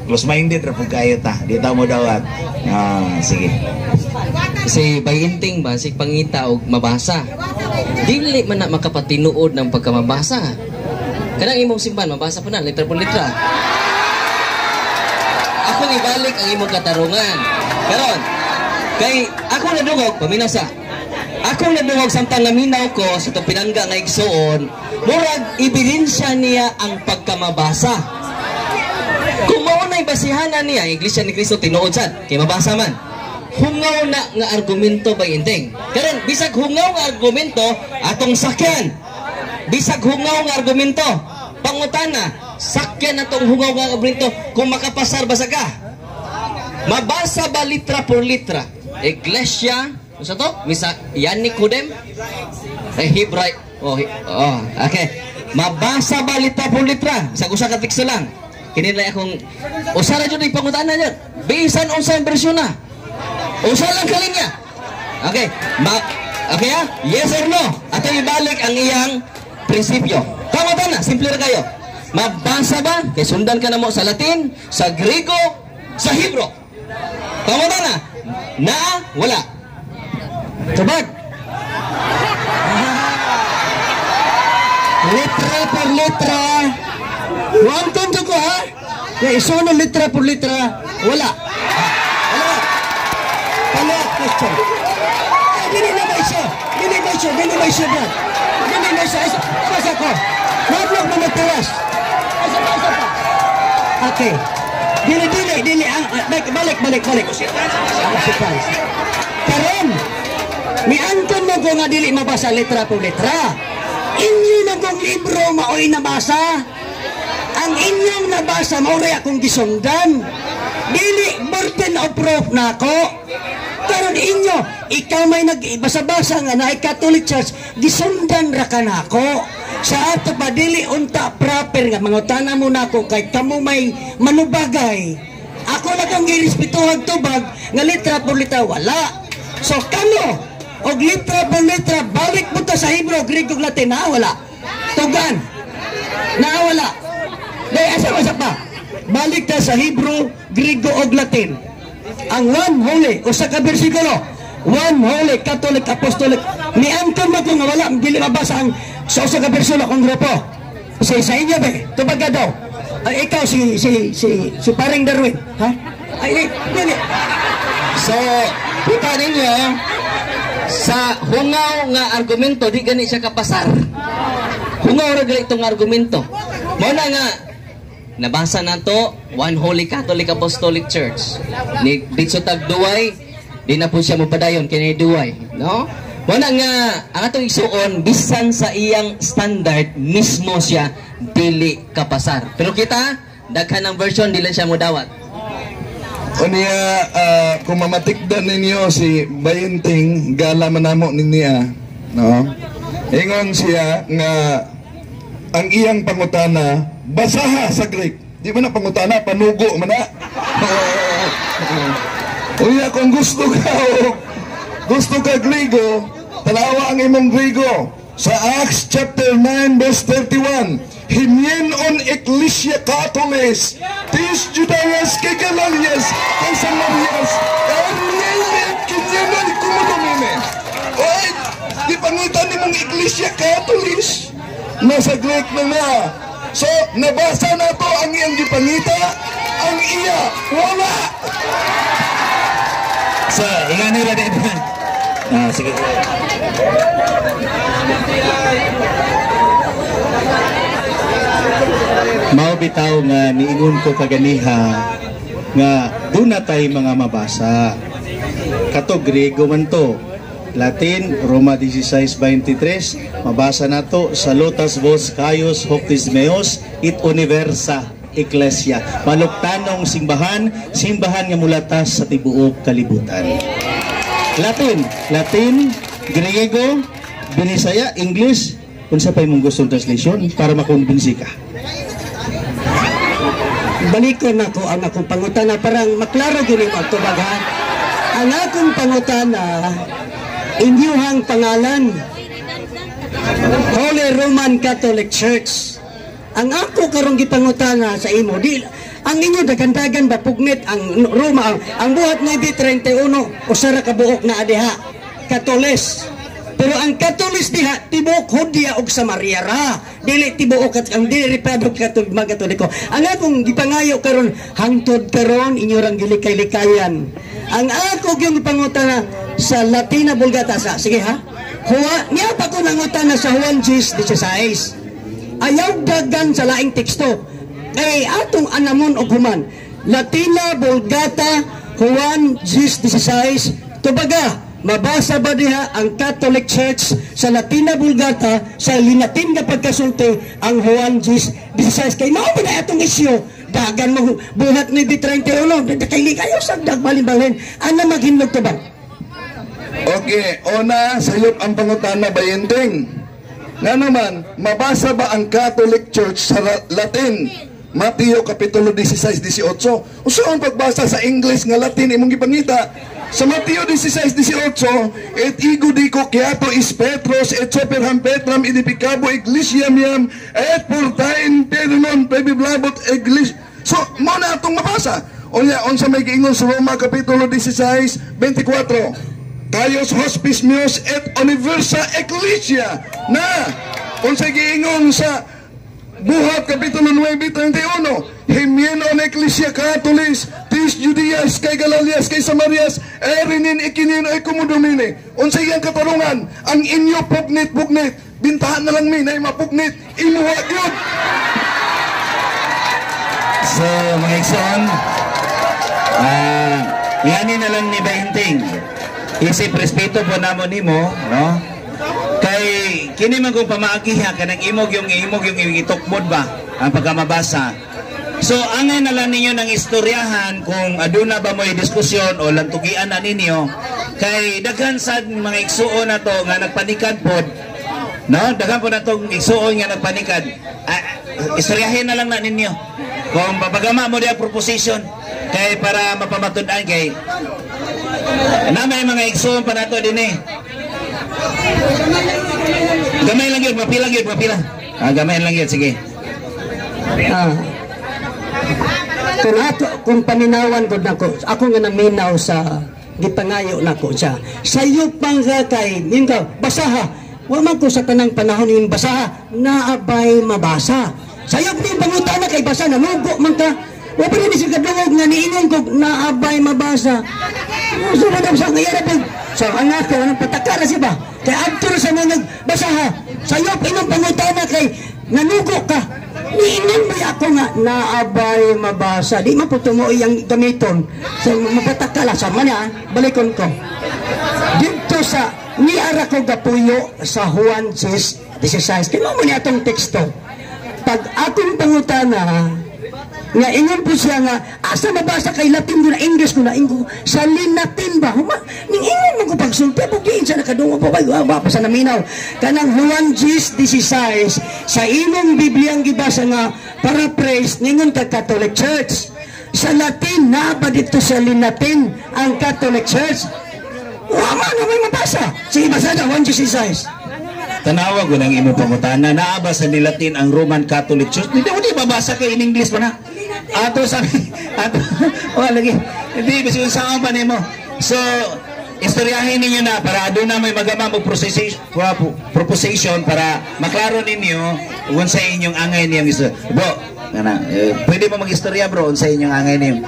close minded ra pud kayo ta. Di ta mo dawat. Ah, sige. Si Bayinting ba, si pangita og mabasa. Dili man na makapatinuod ng pagkamabasa. Kanang imong simban, mabasa po na, litra po litra. Ako ibalik ang imong katarungan. Karon, kay ako nadungog, paminaw sa. Ako nadungog samtang naminaw ko sa itong pinangga nga igsuon, murag ebidensya niya ang pagkamabasa. Kung mao na'y basihanan niya, ang Iglesia ni Cristo tinuod sad, kay mabasa man. Hungaw na nga argumento, Bayinting. Karon bisag hungaw nga argumento atong sakyan. Bisag hungaw nga argumento, pangutana, sakyan atong hungaw nga argumento kung makapasar basa ka. Mabasa ba litra por litra? Iglesia, unsa to? Misa Yanicodem? Eh, Hebray. Oh, oh, okay. Mabasa ba litra por litra? Sa usa ka teksto lang. Kini lang akong usa ra jud pangutana jud. Bisan unsang bersyon na. Usa lang ka linya. Okay. Okay ha? Yes or no? Ato ibalik ang iyang prinsipyo. Pangutana, simple ra kayo. Mabasa ba? Kay sundan ka na mo sa Latin, sa Grego, sa Hebro. Pangutana, na wala. Tubag. Litra por litra. Wantun ko ha. Ya isuno litra por litra. Wala. Wala. Follow-up question. Eh, dili na ba siya? Dili ba siya? Dili ba siya, Brad? Dili na siya. Asa ko. Mablog mo magtawas. Asa pa, asa pa. Okay. Dili, dili, dili. Ang, balik, balik, balik. Musikan. Karon, mianton mo ko nga dili mabasa litra por litra. Inyo na kong libro maoy nabasa. Ang inyong nabasa mao ray akong gisundan. Dili burden of proof na ako. Karon inyo, ikaw may nagbasa-basa nga naay Catholic Church, gisundan ra ka nako. Sa ato pa dili unta proper nga mangutana mo nako kay kamo may manubagay. Ako lang kang girespetuhag tubag nga litra por litra wala. So kamo og litra por litra balik mo ta sa Hebrew, Greek ug Latin na wala. Tugan. Na wala. Dai asa asa pa. Balik ta sa Hebrew, Griego ug Latin. Ang one holy usa ka bersikulo. One holy Catholic Apostolic. Niangkon mo ko nga wala dili mabasa ang sa usa ka bersikulo akong grupo. Sa inyo be, tubag ka daw. Ay, ikaw si Paring Darwin, ha? Ay, di, dili. So, kita ninyo sa hungaw nga argumento di gani siya kapasar. Hungaw ra gali itong argumento. Mao na nga nabasa nato One Holy Catholic Apostolic Church. Ni ditso tag duway, di na po siya mopadayon kini duway, no? Mao na nga ang atong igsuon bisan sa iyang standard mismo siya dili kapasar. Pero kita daghan ang version di lang siya modawat. Unya, kung mamatikdan ninyo si Bayinting, gala man namo niya, no? Ingon siya nga ang iyang pangutana basaha sa Greek. Di man na pangutana, panugo man na. Unya, kung gusto ka Griego, tanawa ang imong Griego sa Acts chapter 9 verse 31. Himien on Ecclesia Catholis, tis Judaeas ke Galalias, ke Samarias, erniele kinyenon kumudomine. Oy, di pangitan nimong Iglesia Catholis. Nasa Greek na nga. So, nabasa na to ang iyang gipangita, ang iya, wala. So, ingano ra din. Ah, sige. Mao bitaw nga niingon ko kaganiha nga duna tay mga mabasa. Kato Griego man to. Latin, Roma 16:23, mabasa nato salutas vos Caius hoctis meos it universa ecclesia. Maluktanong simbahan, simbahan nga mulatas sa tibuok kalibutan. Latin, Latin, Griego, Binisaya, English, Unsa pa imong gustong translation para makumbinsi ka? Balikon nako ang akong pangutana parang maklaro gyud nimo ang tubag, ha. Ang akong pangutana, inyuhang pangalan, Holy Roman Catholic Church. Ang ako karong gipangutana sa imo, di ang inyo dagandagan ba pugnit ang Roma, ang Buhat 9:31, usa ra ka buok na adiha, Katoles. Pero ang Katolis diha tibuok Hudia ug Samaria ra. Dili tibuok at ang dili pa Katolik mga Katoliko. Ang akong gipangayo karon, hangtod karon inyo rang gilikay-likayan. Ang ako gyung gipangutana sa Latina Vulgata sa, sige ha. Huwa niya pa ko nangutana sa Juan 16. Ayaw dagan sa laing teksto. Kay atong anamon og human. Latina Vulgata Juan 16, tubaga, mabasa ba diha ang Catholic Church sa Latina Vulgata sa Linatin nga pagkasulti ang Juan 16? Kay mao ba na atong isyu? Dagan mo Buhat 9:31, kay kayo sa dagbalin-balin ana maghinlog to ba? Okay, una, sayop ang pangutana, bayenteng. Nga naman, mabasa ba ang Catholic Church sa Latin? Mateo Kapitulo 16:18. Usa ang pagbasa sa English nga Latin imong gipangita. Sa Mateo 16:18, "Et ego dico kiato is Petros et superham Petram edificabo ecclesiam meam et portae inferni non prevailebant ecclesia." So, mo na atong mabasa. Unya, unsa may giingon sa Roma Kapitulo 16:24? "Caius hospes meus et universa ecclesia." Na, unsa giingon sa Buhat Kapitulo 9:31? "Himienon Ecclesia Catholis, tis Judeas kay Galalias kay Samarias, erinin ikinin oikoumene." Unsa iyang katarungan? Ang inyo pugnit-pugnit. Bintahan na lang mi na mapugnit. Imuha gyud. So, mga igsoon, yani na lang ni Bahinting. Isip respeto po namo nimo, no? Kay kini man kung pamaagiha kanang imog yung itukbod ba ang pagkamabasa. So angay na lang ninyo ng istoryahan kung aduna ba mo'y diskusyon o lantugian na ninyo kay daghan sad mga igsuon na to nga nagpanikad pod, no? Daghan po na tong igsuon nga nagpanikad. Ah, istoryahin na lang na ninyo kung babagama mo diya proposition kay para mapamatud-an kay na may mga igsuon pa nato din eh. Gamay lang yun, mapila yun, mapila. Ah, gamay lang yun, sige. Ah. Kung ato, kung paminawan ko nako, ako nga naminaw sa gipangayo nako siya. Sayop pang ka kay, yun ka, basaha. Wa man ko sa tanang panahon yung basaha, naabay mabasa. Sayop ni pangutana kay basa, nanugo man ka. Wa pa rin siya kadungog nga niingon ko, naabay mabasa. So, madam, sa ngayara po, so ang ako, anong patakara siya ba? Kay adto sa mga nagbasaha, sayop inong pangutana kay nanugo ka. Niingon ba ako nga naabay mabasa? Di man po tumuoy ang gamiton. So mapatakala sa mana, balikon ko. Dito sa niara ko gapuyo sa Juan 6:16. Kaya mo niya atong teksto. Pag akong pangutana, nga ingon po siya nga asa mabasa kay Latin ko na English ko na ingo sa Linatin ba huma ning ingon mo ko pagsulti po diin sa nakadungog po kay wa pa sa naminaw kanang Juan 16 sa imong Bibliang gibasa nga paraphrase, ningon ka Catholic Church sa Latin na ba dito sa Linatin ang Catholic Church? Wa man na may mabasa. Sige, basa na Juan 16. Tanawa ko ng imo pangutana, naa ba sa Nilatin ang Roman Catholic Church? Hindi mo di babasa kay in English pa na. Ato sa ato, wala lagi. Hindi bisag saan pa nimo. So istoryahin ninyo na para aduna may magama mo proposition para maklaro ninyo kung sa inyong angay niyang istorya. Bro, ngana, eh, pwede mo mag-istorya, bro, unsa inyong angay niyo.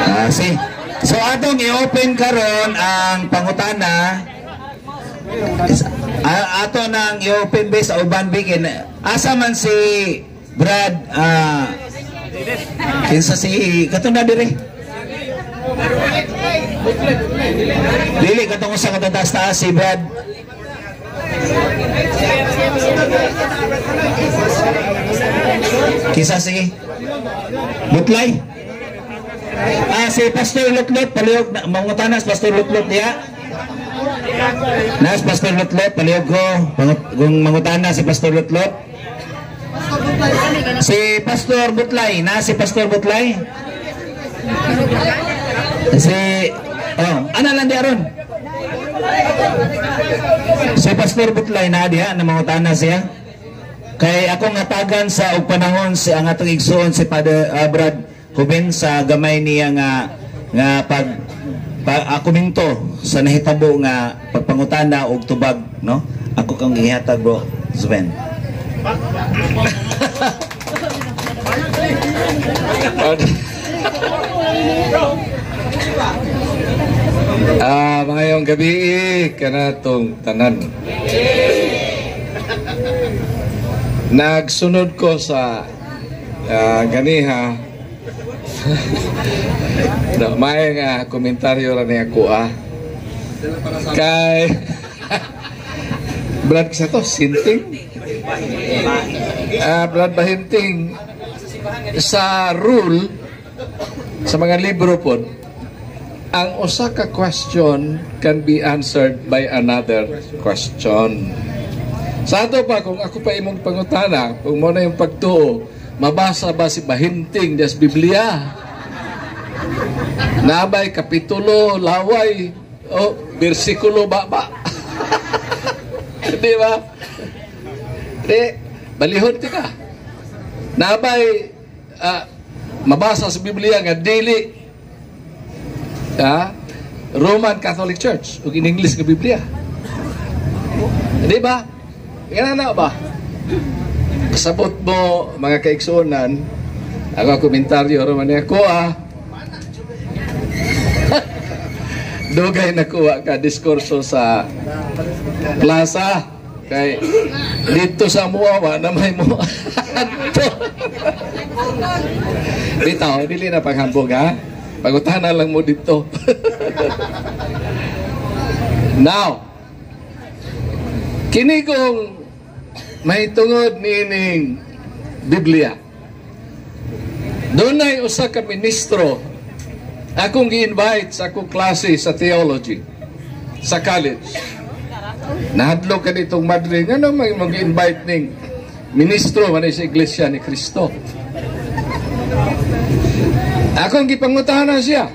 Ah, see. So atong i-open karon ang pangutana. Ato nang i-open base sa uban bikin. Asa man si Brad, kinsa si katong na dire? Dili katong usa ka taas si Brad. Kinsa si Butlay? Ah, si Pastor Lutlot, palihog na mangutanas Pastor Lutlot diha. Nas Pastor Lutlot, palihog ko. Kung mangutana si Pastor Lutlot. Si Pastor Butlay, na si Pastor Butlay? Si, oh, ana lang di aron. Si Pastor Butlay na diha na mangutana siya. Kay ako nga tagan sa og panahon si ang atong igsuon si Father Brad Huben sa gamay niya nga nga pag pa, komento sa nahitabo nga pagpangutana og tubag, no? Ako kang gihatag, bro Zuben. Maayong gabi kanatong tanan. Nagsunod ko sa ganiha. No, may nga komentaryo ra niya ko ah. Kay Brad sa to sinting. Brad Bahinting, sa rule sa mga libro pod, ang usa ka question can be answered by another question. Sa ato pa, kung ako pa imong pangutana, kung mo na yung pagtuo, mabasa ba si Bahinting des Biblia? Nabay kapitulo, laway, o bersikulo ba ba? Di ba? Di, balihon ti ka. Nabay mabasa sa Biblia nga dili Roman Catholic Church ug in English nga Biblia. Di ba? Nga na ba? Pasabot mo mga kaigsuonan, ako komentaryo raman niya ko ah. Dugay nakuha ka diskurso sa plaza kay dito sa Muawa na may mo. Bitaw, dili na paghambog ha. Pagutana lang mo dito. Now, kini kong may tungod niining Biblia. Dunay usa ka ministro akong gi-invite sa akong klase sa theology sa college. Nahadlok ka ditong madre nga no may mag-invite ning ministro man sa Iglesia ni Cristo. Akong gipangutanan siya.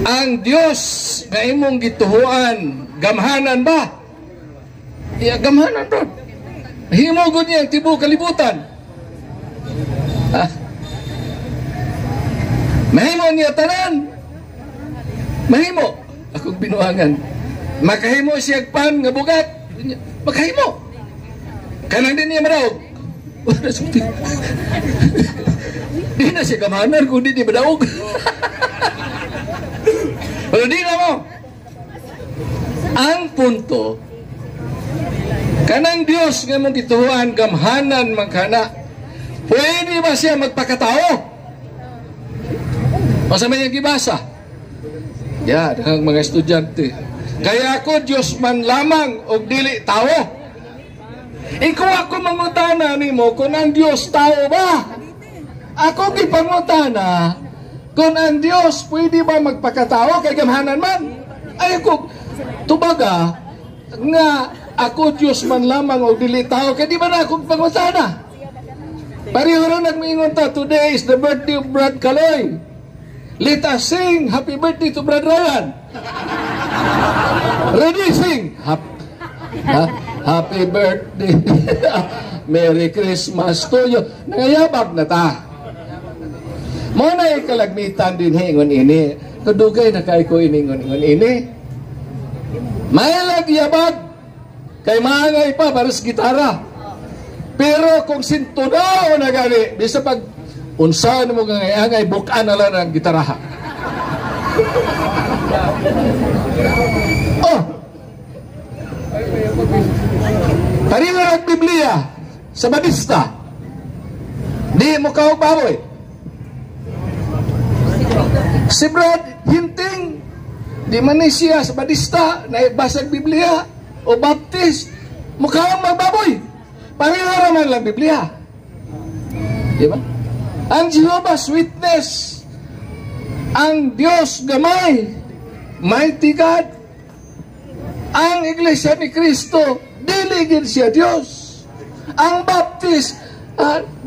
Ang Dios nga imong gituhuan, gamhanan ba? Ya, gamhanan bro. Himo gud niya ang tibuok kalibutan. Ha? Mahimo niya tanan. Mahimo. Akong binuangan. Makahimo siya pan nga bugat. Makahimo. Kanang din niya madaog. Wala sulti. Di na siya gamhanan kung di niya madaog. Pero di na mo. Ang punto, kanang Dios nga mong gituhuan, gamhanan man kana, pwede ba siya magpakatao? O sa may gibasa? Ya, ang mga estudyante. Kaya ako, Diyos man lamang, og dili tao. Ikaw ako mangutana nimo kung ang Diyos tao ba? Ako gipangutana kung ang Diyos pwede ba magpakatao kay gamhanan man? Ay ako, tubaga, nga ako Diyos man lamang og dili tao, kay di ba na akong pangutana? Pareho ra nagmiingon ta, today is the birthday of Brad Kaloy. Let us sing happy birthday to Brad Ryan. Ready, sing. Happy birthday. Merry Christmas to you. Nangayabag na ta. Mo na ikalagmitan din hingon ini. Kadugay na kay ko iningon-ingon ini. May yabag. Kay maangay pa para sa gitara. Pero kung sintunaw na gani, bisa pag unsaan mo ngayangay, bukaan na lang ang gitaraha. Oh! Pareho ang Biblia sa Badista. Di mo kaog baboy. Si Brad Hinting, di man ni siya sa Badista, naibasag Biblia o Baptist, mukha ang magbaboy. Pareho raman lang Biblia. Di ba? Ang Jehovah's Witness, Ang Dios gamay, mighty God. Ang Iglesia ni Cristo, dili gid siya Dios. Ang Baptist,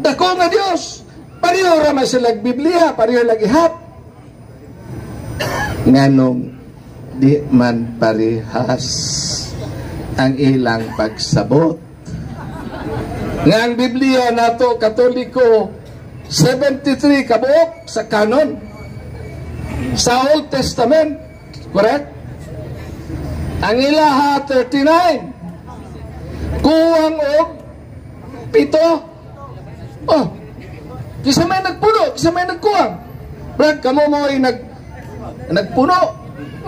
dako nga Dios. Pareho ra man sila Biblia, pareho lagi hap. Nganong di man parehas ang ilang pagsabot? Nga ang Biblia nato Katoliko, 73 kabuok sa canon sa Old Testament, correct? Ang ilaha 39, kuwang og 7. Oh, kisa may nagpuno, kisa may nagkuwang? Brad, kamo mo ay nagpuno.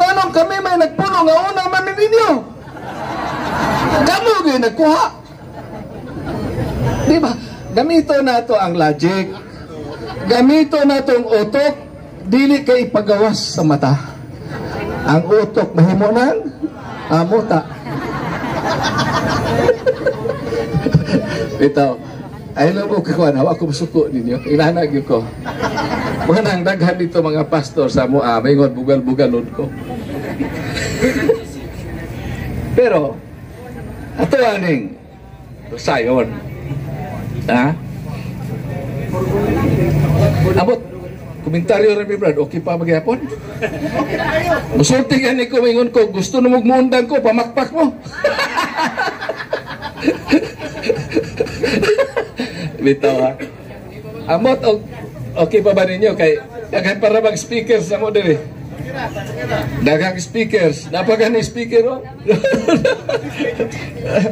Nganong kami may nagpuno nga una man ninyo? Kamo gyud nagkuha. Di ba? Gamito nato ang logic. Gamito nato ang utok, dili kay ipagawas sa mata. Ang utok mahimo nang amuta. Ito, ay lang ko kakuan, hawa ko masuko ninyo. Ilana gyud ko. Mga nang daghan dito mga pastor sa mo, maingon bugal-bugalon ko. Pero ato aning sayon. Ha? Abot, komentaryo rin mi Brad, okay pa magyapon? Musulti gani ko, ingon ko, gusto na mugmuundang ko, pamakpak mo. Bitaw ha. Amot, okay pa ba ninyo? Kay, daghan para bang speakers na mo diri. Daghang speakers. Napagani speaker, oh.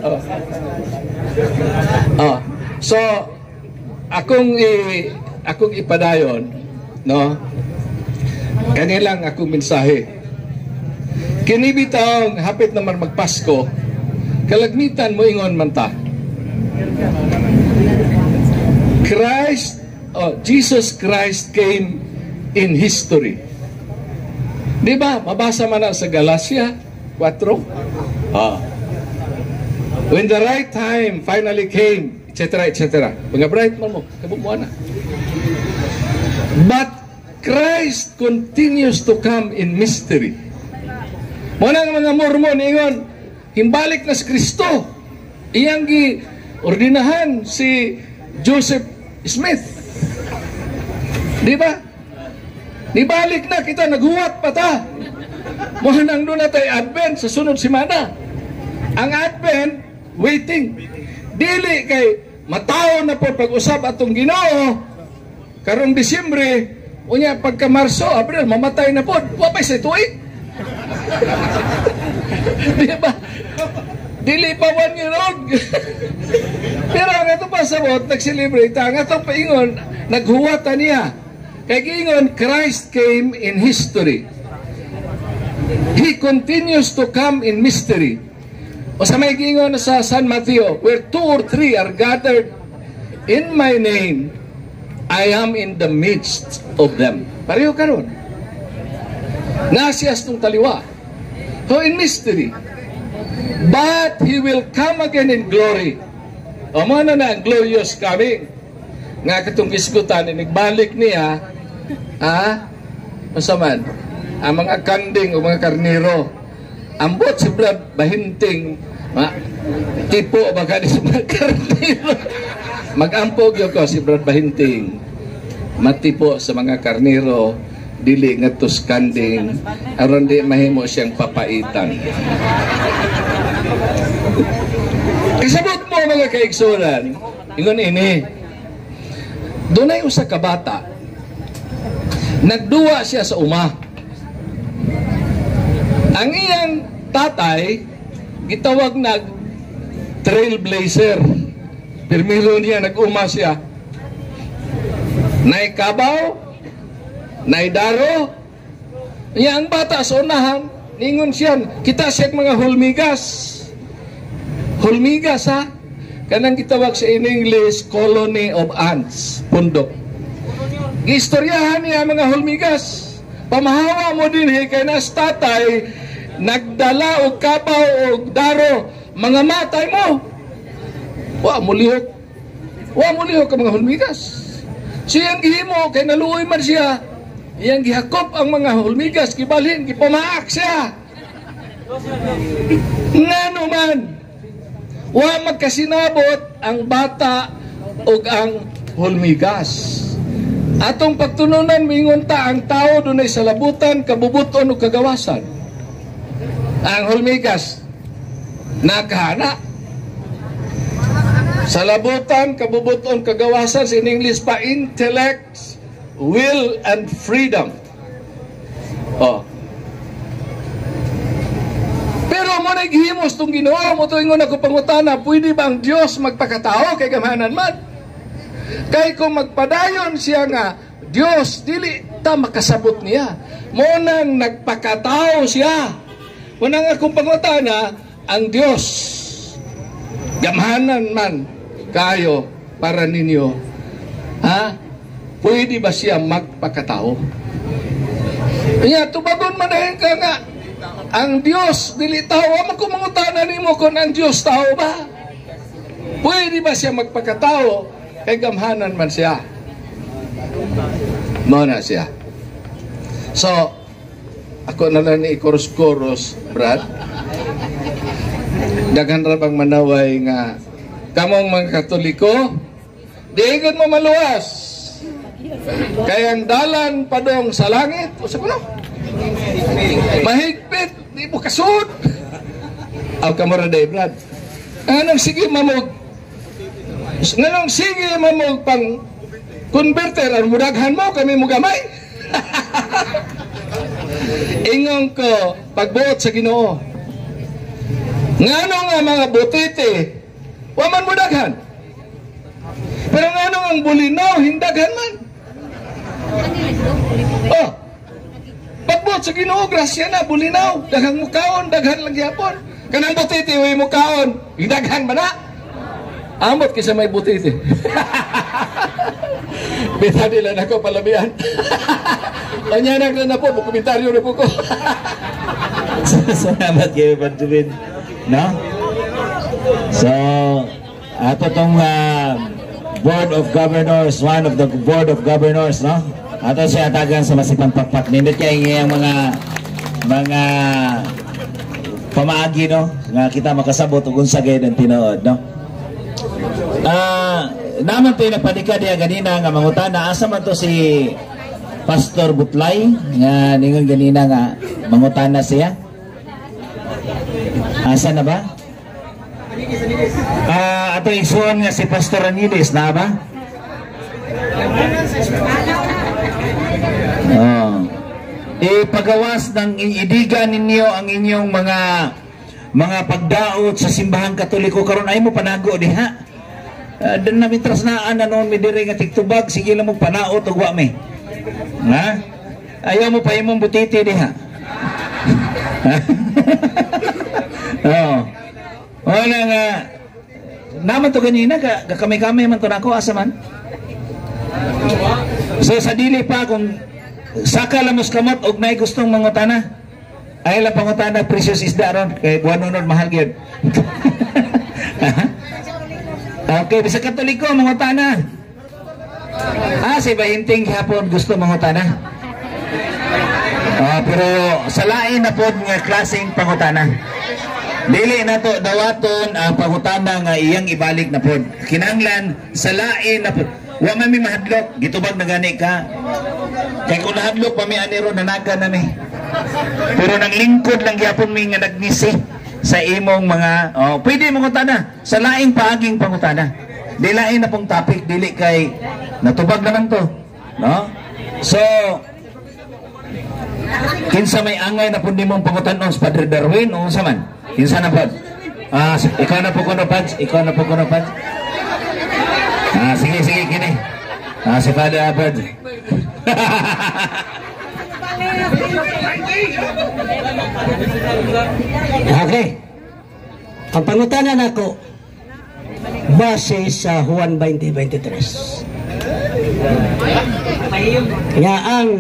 Oh. Oh. So, akong ipadayon, no? Kanilang akong mensahe. Kini bitawng hapit naman magpasko, kalagmitan mo ingon man ta. Christ, oh, Jesus Christ came in history. Di ba? Mabasa man na sa Galatia 4. Ah. When the right time finally came, etc., etc. Mga bright man mo, kabumuan na. But Christ continues to come in mystery. Muna ang mga Mormon, ingon, himbalik na si Kristo. Iyang gi-ordinahan si Joseph Smith. Di ba? Nibalik na kita, naghuwat pa ta. Muna nang doon na tayo Advent sa sunod simana. Ang Advent, waiting. Dili kay mataw na po pag-usap atong Ginoo karong Disyembre, unya pagka Marso, Abril, mamatay na po. Wa pa'y sa tuig. Di ba? Dili pa 1 year old. Pero ang ato pasabot, nag-celebrate, ang ato paingon, naghuwata niya. Kay giingon, Christ came in history. He continues to come in mystery. O sa may giingon sa San Mateo, where 2 or 3 are gathered in my name, I am in the midst of them. Pareho karon. Nasiyas tong taliwa. So in mystery. But He will come again in glory. O mo na na ang glorious coming. Nga katong isgutan, inigbalik niya, masaman, ang mga kanding o mga karniro. Ambot si Brad Bahinting, tipo ba sa mga karniro. Magampo gyud ko si Brad Bahinting, matipo sa mga karniro, dili ngadto sa kanding, aron di mahimo siyang papaitan. Kasabot mo mga kaigsunan, ingon ini, dunay usa ka bata, nagduwa siya sa uma. Ang iyang tatay, gitawag nag trailblazer. Pirmiro niya, nag-uma siya. Naikabaw, naidaro. Niya ang bata sa unahan, ningon siya, kita siya mga hulmigas. Hulmigas ha? Kanang gitawag sa in English, colony of ants, pundok. Giistoryahan niya mga hulmigas. Pamahawa mo din kay nas tatay, nagdala og kabaw og daro, mga matay mo. Wa mo lihok. Wa mo lihok ang mga hulmigas. Siyang gihimo kay naluoy man siya. Iyang gihakop ang mga hulmigas, gibalhin, gipamaak siya. Ngano man, wa magkasinabot ang bata ug ang hulmigas. Atong pagtununan, mingon ta ang tao dunay salabutan, kabubuton ug kagawasan. Ang hulmigas nakahana. Salabutan, kabubuton, kagawasan, in English pa, intellect, will, and freedom. Oh. Pero mo na gihimos tong Ginoo, mo tuingon ako pangutana, pwede ba ang Dios magpakatao kay gamhanan man? Kay kung magpadayon siya nga Dios, dili ta makasabot niya. Mo nang nagpakatao siya. Mo nang akong pangutana, ang Dios gamhanan man kayo para ninyo. Ha? Pwede ba siya magpakatao? Iya, tubagon man dahil ka nga ang Dios dili tao. Man ko mangutana nimo kung ang Dios tao ba? Pwede ba siya magpakatao? Kay gamhanan man siya. Mao na siya. So, ako na lang ni ikoros-koros, Brad. Daghan ra bang manaway nga kamong mga Katoliko, di mo maluwas. Kay ang dalan padong sa langit, usa ko no? Mahigpit, di mo kasud. Aw kamo ra day, Brad. Anong sige mamog? Nganong sige mamog pang converter, ang mudaghan mo, kami mo gamay. Ingon ko, pagbuot sa Ginoo. Ngano nga mga butite, waman mo daghan. Pero ngano ang bulinaw, hindaghan man. Oh, pagbuot sa Ginoo, grasya na, bulinaw, daghang mukaon, daghan lang gyapon. Kanang butite, way mukaon, hindaghan ba na? Amot kaysa may butite. Bita nila na ko palabian. Panyanak na na po, komentaryo na po ko. Salamat kayo, Padre. No? So, ato tong Board of Governors, one of the Board of Governors, no? Ato siya atagan sa masipang pakpak. Nindot kaya yung mga pamaagi, no? Nga kita makasabot ug unsa gayud ang tinuod, no? Naman to yung nagpanika diya ganina nga mangutana, asa man to si Pastor Butlay nga ningon ganina nga mangutana siya? Asa na ba? Ato igsuon nga si Pastor Ranides na ba? Oh. Ipagawas ng idigan ninyo ang inyong mga pagdaot sa simbahang Katoliko karon ay mo panago diha. Dan namin trasnaan na noon mi diri nga tigtubag, sige lang mo panaot ug wa mi. Ha? Ayaw mo pa imong butiti diha. Oh. Wala nga naman to ganina ka kami-kami man to nako asa man. So sa dili pa kung saka lamos kamot og nay gustong mangutana. Ay lang pangutana precious isda ron kay buwan nun mahal gyud. Okay, bisa Katoliko mangutana. Ah, si Bahinting hapon gusto mangutana. Pero sa lain na pod nga klaseng pangutana. Dili na to dawaton ang pangutana nga iyang ibalik na pod. Kinahanglan sa lain na pod. Wa man mi mahadlok, gitubag na gani ka. Kay kung nahadlok pa mi ani ron nanaga na mi. Pero nang lingkod lang gyapon mi nga nagngisi sa imong mga oh, pwede mangutana sa laing paaging pangutana. Di lain na pong topic, dili kay natubag naman to, no? So kinsa may angay na pud nimong pangutanon sa Padre Darwin o unsa man? Kinsa na pod? Ah, ikaw na po kuno Pads, ikaw na po kuno Pads. Ah, sige sige kini. Ah, si Father Abad. Okay. Ang pangutana nako base sa Juan 20:23. Nga ang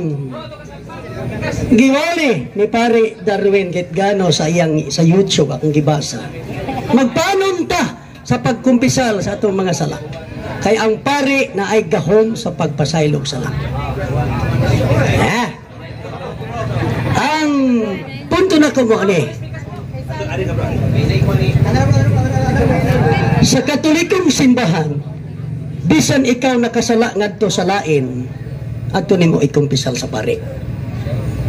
giwali ni Pare Darwin Gitgano sa iyang sa YouTube akong gibasa. Magpanunta sa pagkumpisal sa atong mga sala. Kay ang pare na ay gahom sa pagpasaylog sala. Eh. Punto na ko mo ani. Sa Katolikong simbahan, bisan ikaw nakasala ngadto sa lain, adto nimo ikumpisal sa pare.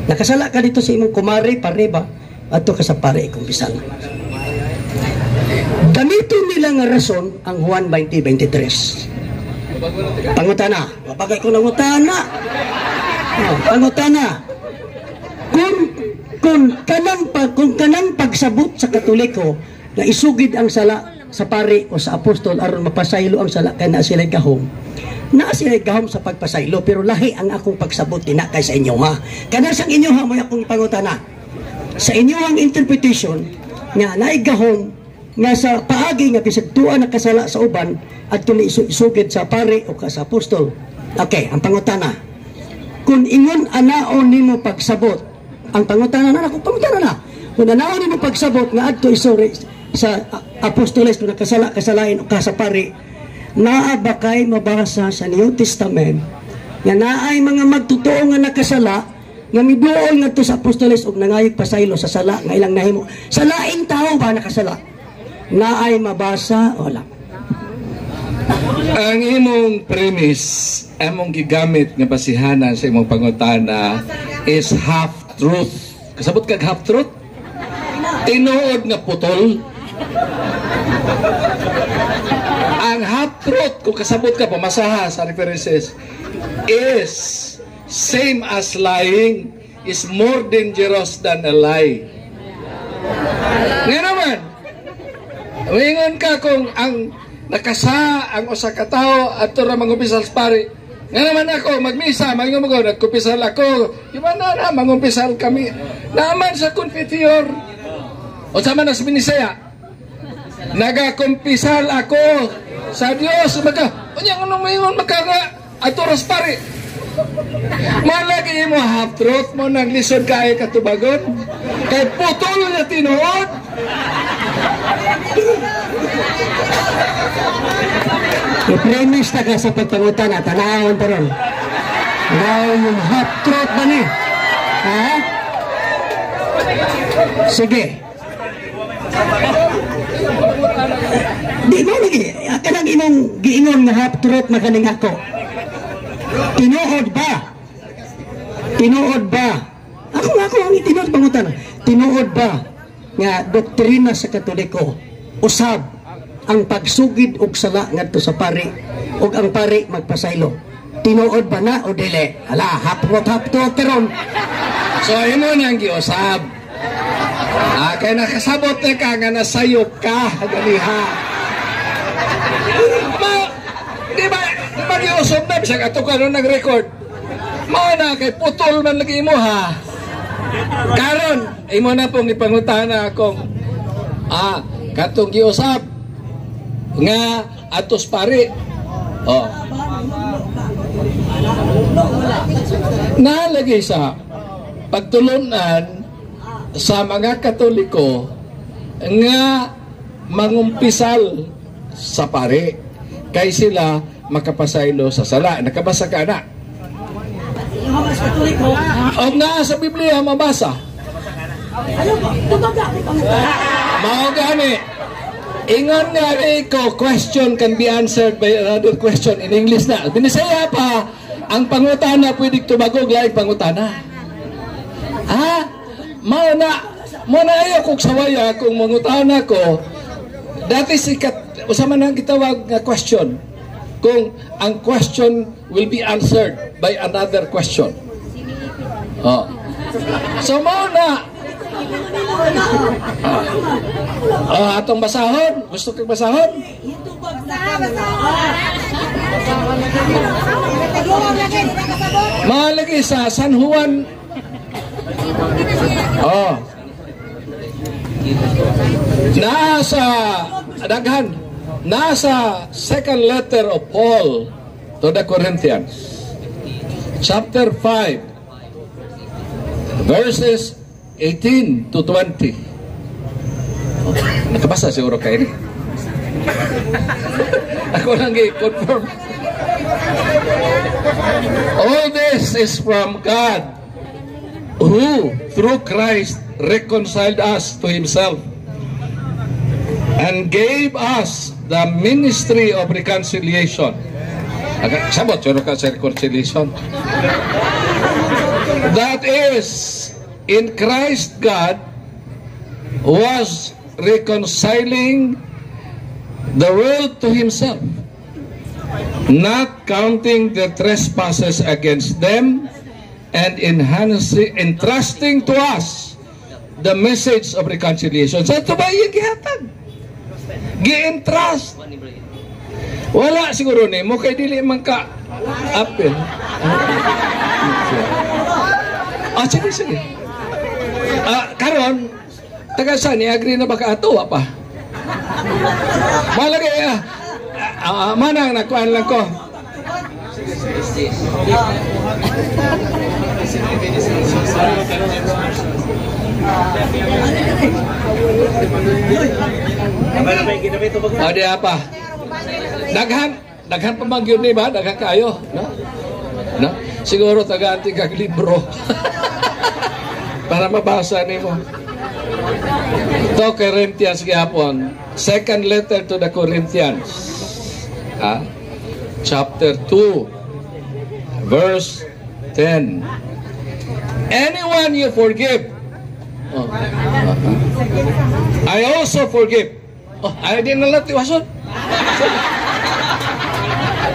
Nakasala ka dito sa imong kumare, pare ba? Adto ka sa pare ikumpisal. Gamiton nila nga rason ang Juan 20:23. Pangutana. Mapagay ko nangutana. Oh, pangutana. Kung kanang pagsabot sa Katoliko na isugid ang sala sa pare o sa apostol aron mapasaylo ang sala kay naa sila'y gahom. Naa sila'y gahom sa pagpasaylo, pero lahi ang akong pagsabot dinha kay sa inyo ha. Kana sang inyo ha mo akong pangutana. Sa inyo ang interpretation nga naay gahom nga sa paagi nga bisag tuwa nakasala sa uban adto ni isugid sa pare o ka sa apostol. Okay, ang pangutana. Kung ingon anaon nimo pagsabot, ang pangutana na ako, pangutana na. Kung anaon nimo pagsabot nga adto isuri sa apostoles kung nakasala kasalain o ka sa pare, naa ba kay mabasa sa New Testament nga naay mga magtotoo nga nakasala nga miduol ngadto sa apostoles og nangayog pasaylo sa sala nga ilang nahimo sa laing tao ba nakasala? Naay mabasa wala? Ang imong premise, among gigamit nga basihanan sa imong pangutana is half truth. Kasabot kag half truth? Tinuod nga putol. Ang half truth, kung kasabot ka pamasaha sa references, is same as lying, is more dangerous than a lie. Nga naman, wingon ka kung ang nakasa ang usa ka tawo adto ra mangumpisal sa pare. Nga naman ako magmisa, mangingon ko nagkumpisal ako. Di ba na na mangumpisal kami. Naman sa Confiteor. Unsa man ang Binisaya? Nagakumpisal ako sa Dios maka unya ngono maingon maka nga adto ra sa pare. Malagi mo half truth mo nang lisod kay katubagon. Kay putol na tinuod. I-premise na ka sa pagpangutana, tanawon pa ron. Tanawon yung half truth ba ni? Ha? Sige. Di mo lagi, kanang imong giingon nga half truth makaning ako. Tinuod ba? Tinuod ba? Ako ang tinuod pangutana. Tinuod ba nga doktrina sa Katoliko usab ang pagsugid og sala ngadto sa pari ug ang pari magpasaylo? Tinuod ba na o dili? Hala, hapot karon. So imo nang giusab. Ah, kay nakasabot na ka nga nasayop ka ganiha. Ma, di ba giusab na bisag ato karon nag-record. Mao na kay putol man lagi imo ha. Karon imo na pong ipangutana akong katong giusab nga atos pare. Oh. Nalagay sa pagtulunan sa mga Katoliko nga mangumpisal sa pare kay sila makapasaylo sa sala. Nakabasa ka na? O nga sa Biblia mabasa. Mao gani. Ingon nga ko, question can be answered by another question in English na. Binisaya pa, ang pangutana pwede tubagog laing pangutana. Ha? Mao na ayaw kong sawaya kung mangutana ko. Dati sikat, usa man ang gitawag nga question. Kung ang question will be answered by another question. Oh. So mao na. Atong basahon, gusto kang basahon? Malagi sa San Juan. Oh. Nasa daghan, nasa second letter of Paul to the Corinthians, chapter 5, verses 18 to 20. Oh, nakabasa siguro kayo. Ako lang i-confirm. All this is from God, who through Christ reconciled us to Himself and gave us the ministry of reconciliation. Sabot, sure ka sa reconciliation. That is, in Christ God was reconciling the world to Himself, not counting their trespasses against them, and enhancing, entrusting to us the message of reconciliation. Sa ito ba yung gihatag? Gi-entrust. Wala siguro ni mo kay dili man ka apil. Ah, sige, sige. Ah, karon taga saan ni agree na ba ka ato wa pa? Malagay manang nakuan lang ko. Di apa? Daghan pa man gyud ni ba? Daghan kayo, no? No? Siguro tagaan ti kag libro. Para mabasa nimo. To Corinthians gihapon, second letter to the Corinthians. Chapter 2, verse 10. Anyone you forgive, oh, I also forgive. Oh, ay di na lang tiwason.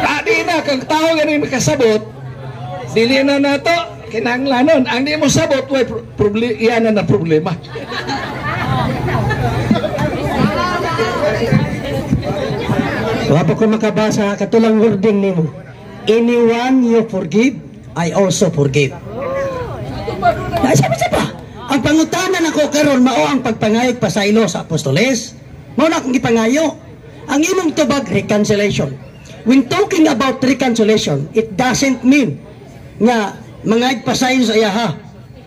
Adi na kang tao ganin makasabot, dili na nato kinahanglanon. Ang di mo sabot, way iyan na problema. Wa pa ko makabasa katulang wording nimo. Anyone you forgive, I also forgive. Sabi pa, ang pangutana nako karon mao ang pagpangayog pasaylo sa apostoles. Mao na akong gipangayo. Ang imong tubag, reconciliation. When talking about reconciliation, it doesn't mean nga mangayog pasaylo sa iyaha.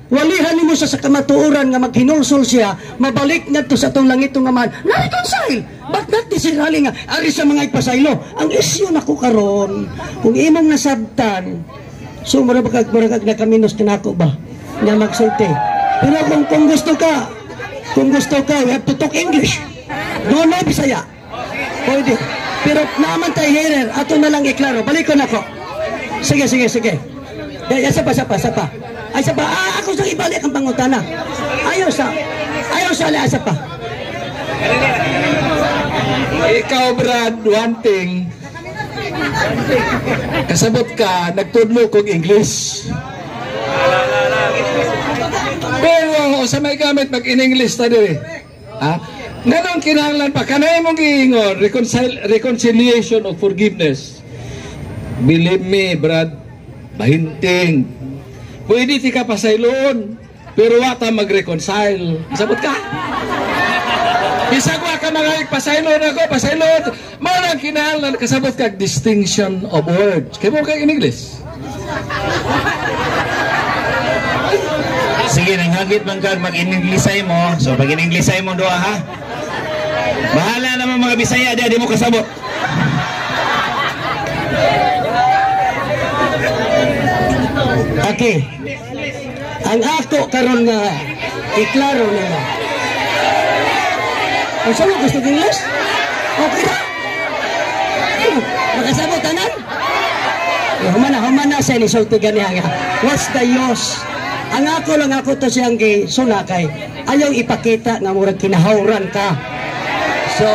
Walihan nimo sa kamatuoran nga maghinulsol siya, mabalik ngadto sa atong langit nga man. Na-reconcile. But not necessarily nga ari sa mga ipasaylo. Ang issue nako karon, kung imong nasabtan, so mura ba kag nakaminos kinako ba nga magsulti. Pero kung gusto ka, you have to talk English. No, Bisaya. Pwede. Pero naman tayo hearer, ato na lang iklaro. Balikon ako. Sige. Sa pa. Ay sa pa, ako sa ibalik ang pangutana. Ayaw sa asa pa. Ikaw, Brad, one thing. Kasabot ka, nagtudlo kog English. Pero sa may gamit mag-in-English ta diri. Ha? Nganong kinahanglan pa kanay mong giingon reconciliation of forgiveness. Believe me, Brad, bahinting. Pwede ti ka pasayloon, pero wa ta mag-reconcile. Sabot ka? Bisag wa ka mga pasayloon ako, pasayloon. Mao nang kinahanglan kasabot kag distinction of words. Kay mo kay in English. Sige, nanghagit man kag mag-in-Englisay mo. So pag in-Englisay mo doa ha. Bahala naman mga Bisaya di mo kasabot. Okay. Ang ako karon nga iklaro nila. Ang saan gusto English? Okay na? Makasabot tanan? Humana siya ni sulti ganiha nga. What's the use? Ang ako lang ako to siyang gisunakay. Ayaw ipakita nga murag kinahawran ka. So,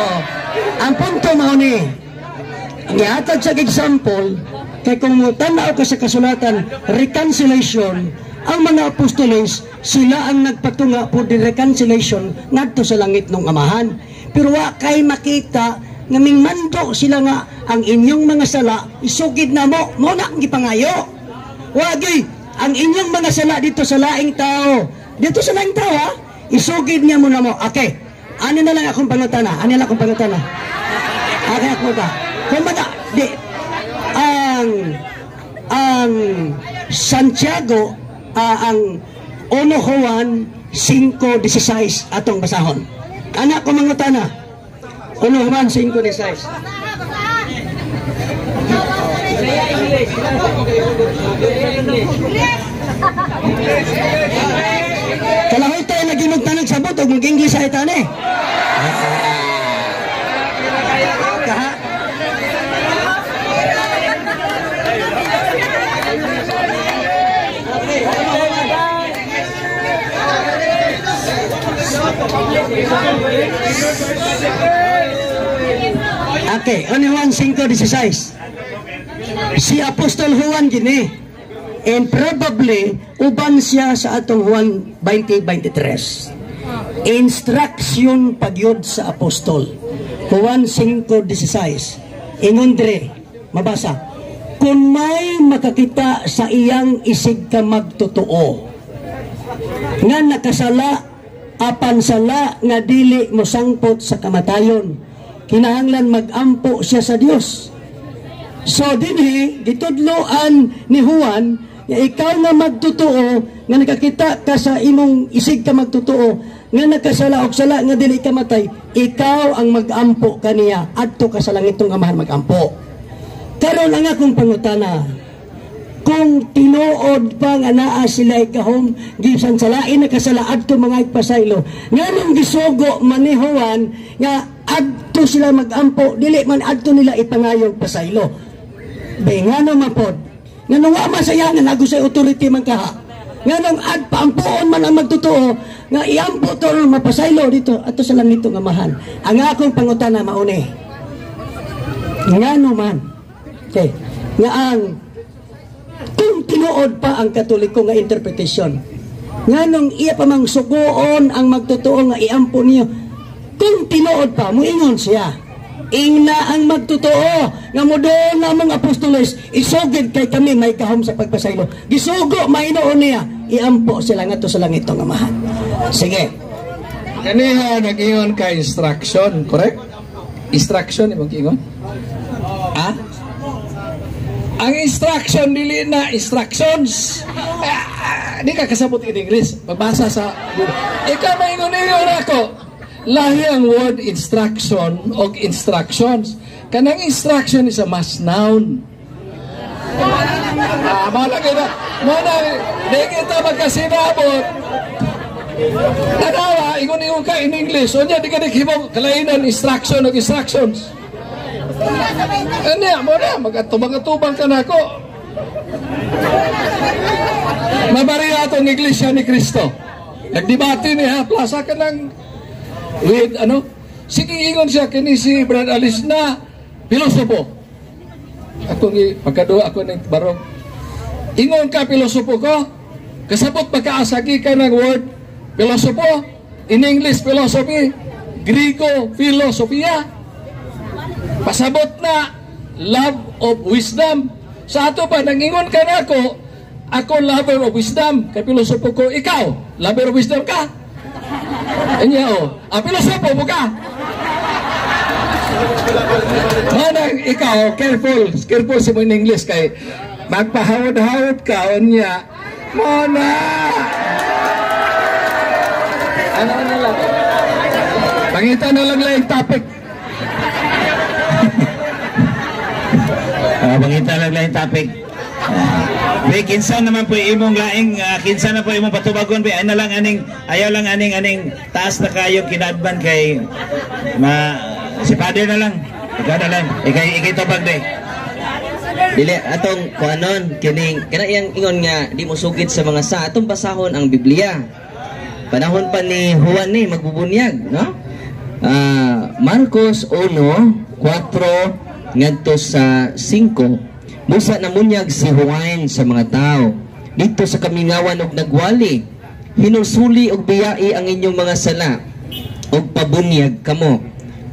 ang punto mao ni ang gihatag sa example kay kung tan-aw ka sa kasulatan reconciliation, ang mga apostoles sila ang nagpatunga for the reconciliation ngadto sa langit ng Amahan. Pero wa kay makita nga mingmando sila nga ang inyong mga sala isugid na mo, mo na ang gipangayo. Wagi ang inyong mga sala dito sa laing tao. Dito sa laing tao ha, isugid niya mo na mo. Okay. Ano na lang akong pangutana? Ano lang akong pangutana? Okay, ako ka. Kumbaga, di ang Santiago, ang 1 Juan 5:16 atong basahon. Anak ko mangutana. 1 Juan 5:16. Kalahutay lagi magtanong sabot og mag-English ay tani. Kaha. Okay, ano Juan 5:16. Si Apostol Juan gini. And probably uban siya sa atong Juan 20:23. Instruction pagyud sa apostol. Juan 5:16. Ingon dire, mabasa. Kung may makakita sa iyang isig ka magtotoo nga nakasala apan sala nga dili mosangpot sa kamatayon, kinahanglan magampo siya sa Dios. So dinhi gitudloan ni Juan nga ikaw nga magtotoo nga nakakita ka sa imong isig ka magtotoo nga nakasala og sala nga dili ka matay, ikaw ang magampo kaniya adto ka sa langitong Amahan magampo. Karon ang akong pangutana, kung tinuod pa nga naa sila ikahom gisan sa lain nakasala adto mga igpasaylo, nganong gisugo man ni Juan nga adto sila magampo, dili man adto nila ipangayong pasaylo? Be ngano man pod, nganong wa man sayangan ago sa authority man kaha, nganong ad paampoon man ang magtotoo nga iampo to mapasaylo dito adto sa langitong Amahan? Ang akong pangutana mauni, ngano man okay nga ang kung tinuod pa ang Katoliko nga interpretation, nganong iya pa mang sugoon ang magtotoo nga iampo niyo? Kung tinuod pa, muingon siya, ingna ang magtotoo nga modoon na mga apostoles, isugid kay kami may kahom sa pagpasaylo. Gisugo mainoon niya, iampo sila ngadto sa langitong Amahan. Sige. Kaniha nag-ingon ka instruction, correct? Instruction imong giingon? Ha? Ang instruction dili na instructions. Di ka kasabot in English. Magbasa sa ikaw maingon-ingon ako. Lahi ang word instruction og instructions. Kanang instruction is a mass noun. Mao na kita. Mao na di kita magkasinabot. Tanawa ingon-ingon ka in English. Unya di ka naghimong kalainan instruction og instructions. Ano mo na, magatubang-atubang ka na ako. Mabariya atong Iglesia ni Cristo. Nagdebate niya, plaza ka ng with ano. Sige, ingon siya, kini si Brad Alice na pilosopo. Ako pagkaduha ako ng barong. Ingon ka, pilosopo ko. Kasabot pagkaasagi ka ng word pilosopo. In English, philosophy. Grigo, filosofia. Pasabot na love of wisdom. Sa ato pa, nangingon ka na ako, ako lover of wisdom. Kay pilosopo ko, ikaw, lover of wisdom ka. Anya o, pilosopo mo ka. Manang ikaw, careful, careful sa mo in English kay magpahawod-hawod ka, onya, mona. Ano na lang? Pangita na lang lang topic. Pangita lang lang topic. Be, kinsa naman po imong laing, kinsa na po imong patubagon, be, ay na lang aning, ayaw lang aning aning taas na kayo kinadban kay ma si Father na lang. Ikaw na lang. Ikay tubag be. Dili atong kuanon kining kana iyang ingon nga di mo sugid sa mga sa atong basahon ang Biblia. Panahon pa ni Juan ni magbubunyag, no? Marcos 1:4 ngadto sa 5. Busa namunyag si Juan sa mga tao dito sa kamingawan og nagwali, hinusuli og biyai ang inyong mga sala og pabunyag kamo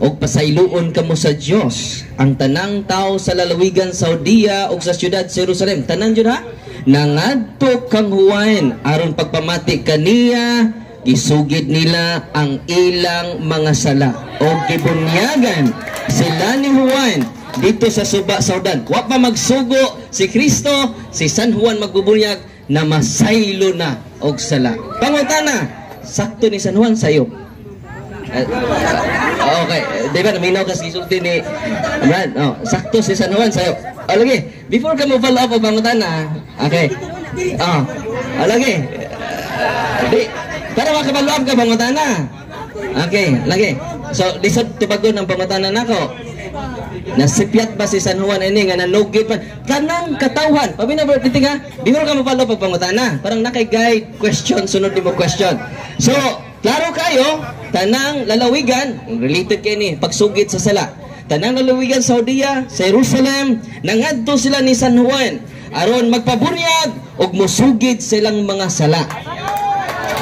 og pasayloon kamo sa Dios. Ang tanang tao sa lalawigan sa Judea og sa siyudad sa Jerusalem, tanan jud ha, nangadto kang Juan aron pagpamati kaniya. Gisugid nila ang ilang mga sala og gibunyagan sila ni Juan dito sa suba sa Jordan. Wa pa magsugo si Kristo, si San Juan magbubunyag na masaylo na og sala. Pangutana, sakto ni San Juan sayo. Okay, di ba naminaw ka sa gisulti ni Brad? Oh, sakto si San Juan sayo. O lagi, before ka mo follow up og pangutana, okay. Oh, lagi. Di Para makabaluab ka pangutana. Okay, lagi. So, lisod tubagon ang pangutana nako. Nasipyat ba si San Juan ini nga nanugid pa kanang katawhan? Pabina ba dito nga? Bihor ka mapalo pag pangutana. Parang nakay guide question, sunod nimo question. So, klaro kayo, tanang lalawigan related kay ni pagsugid sa sala. Tanang lalawigan sa Judea, sa Jerusalem, nangadto sila ni San Juan aron magpabunyag ug musugid silang mga sala.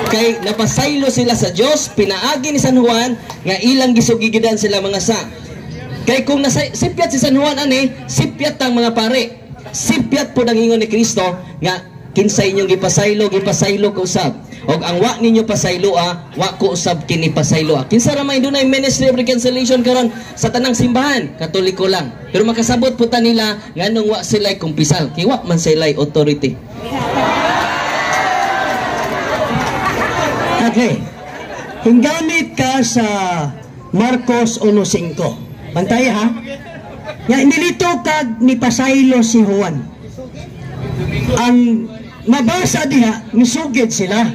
Kay napasaylo sila sa Dios pinaagi ni San Juan nga ilang gisugigidan sila mga sa. Kay kung nasa sipyat si San Juan ani, sipyat ang mga pare. Sipyat po ang ingon ni Kristo nga kinsa inyong gipasaylo, gipasaylo ko usab. Og ang wa ninyo pasaylo ah, wa ko usab kini pasaylo ah. Kinsa ra may dunay ministry of reconciliation karon sa tanang simbahan, Katoliko lang. Pero makasabot po ta nila nganong wa sila kumpisal, kay wa man sila authority. Okay. Hinggamit ka sa Marcos 1:5. Bantay ha. Nga nilito kag ni pasaylo si Juan. Ang mabasa diha misugid sila.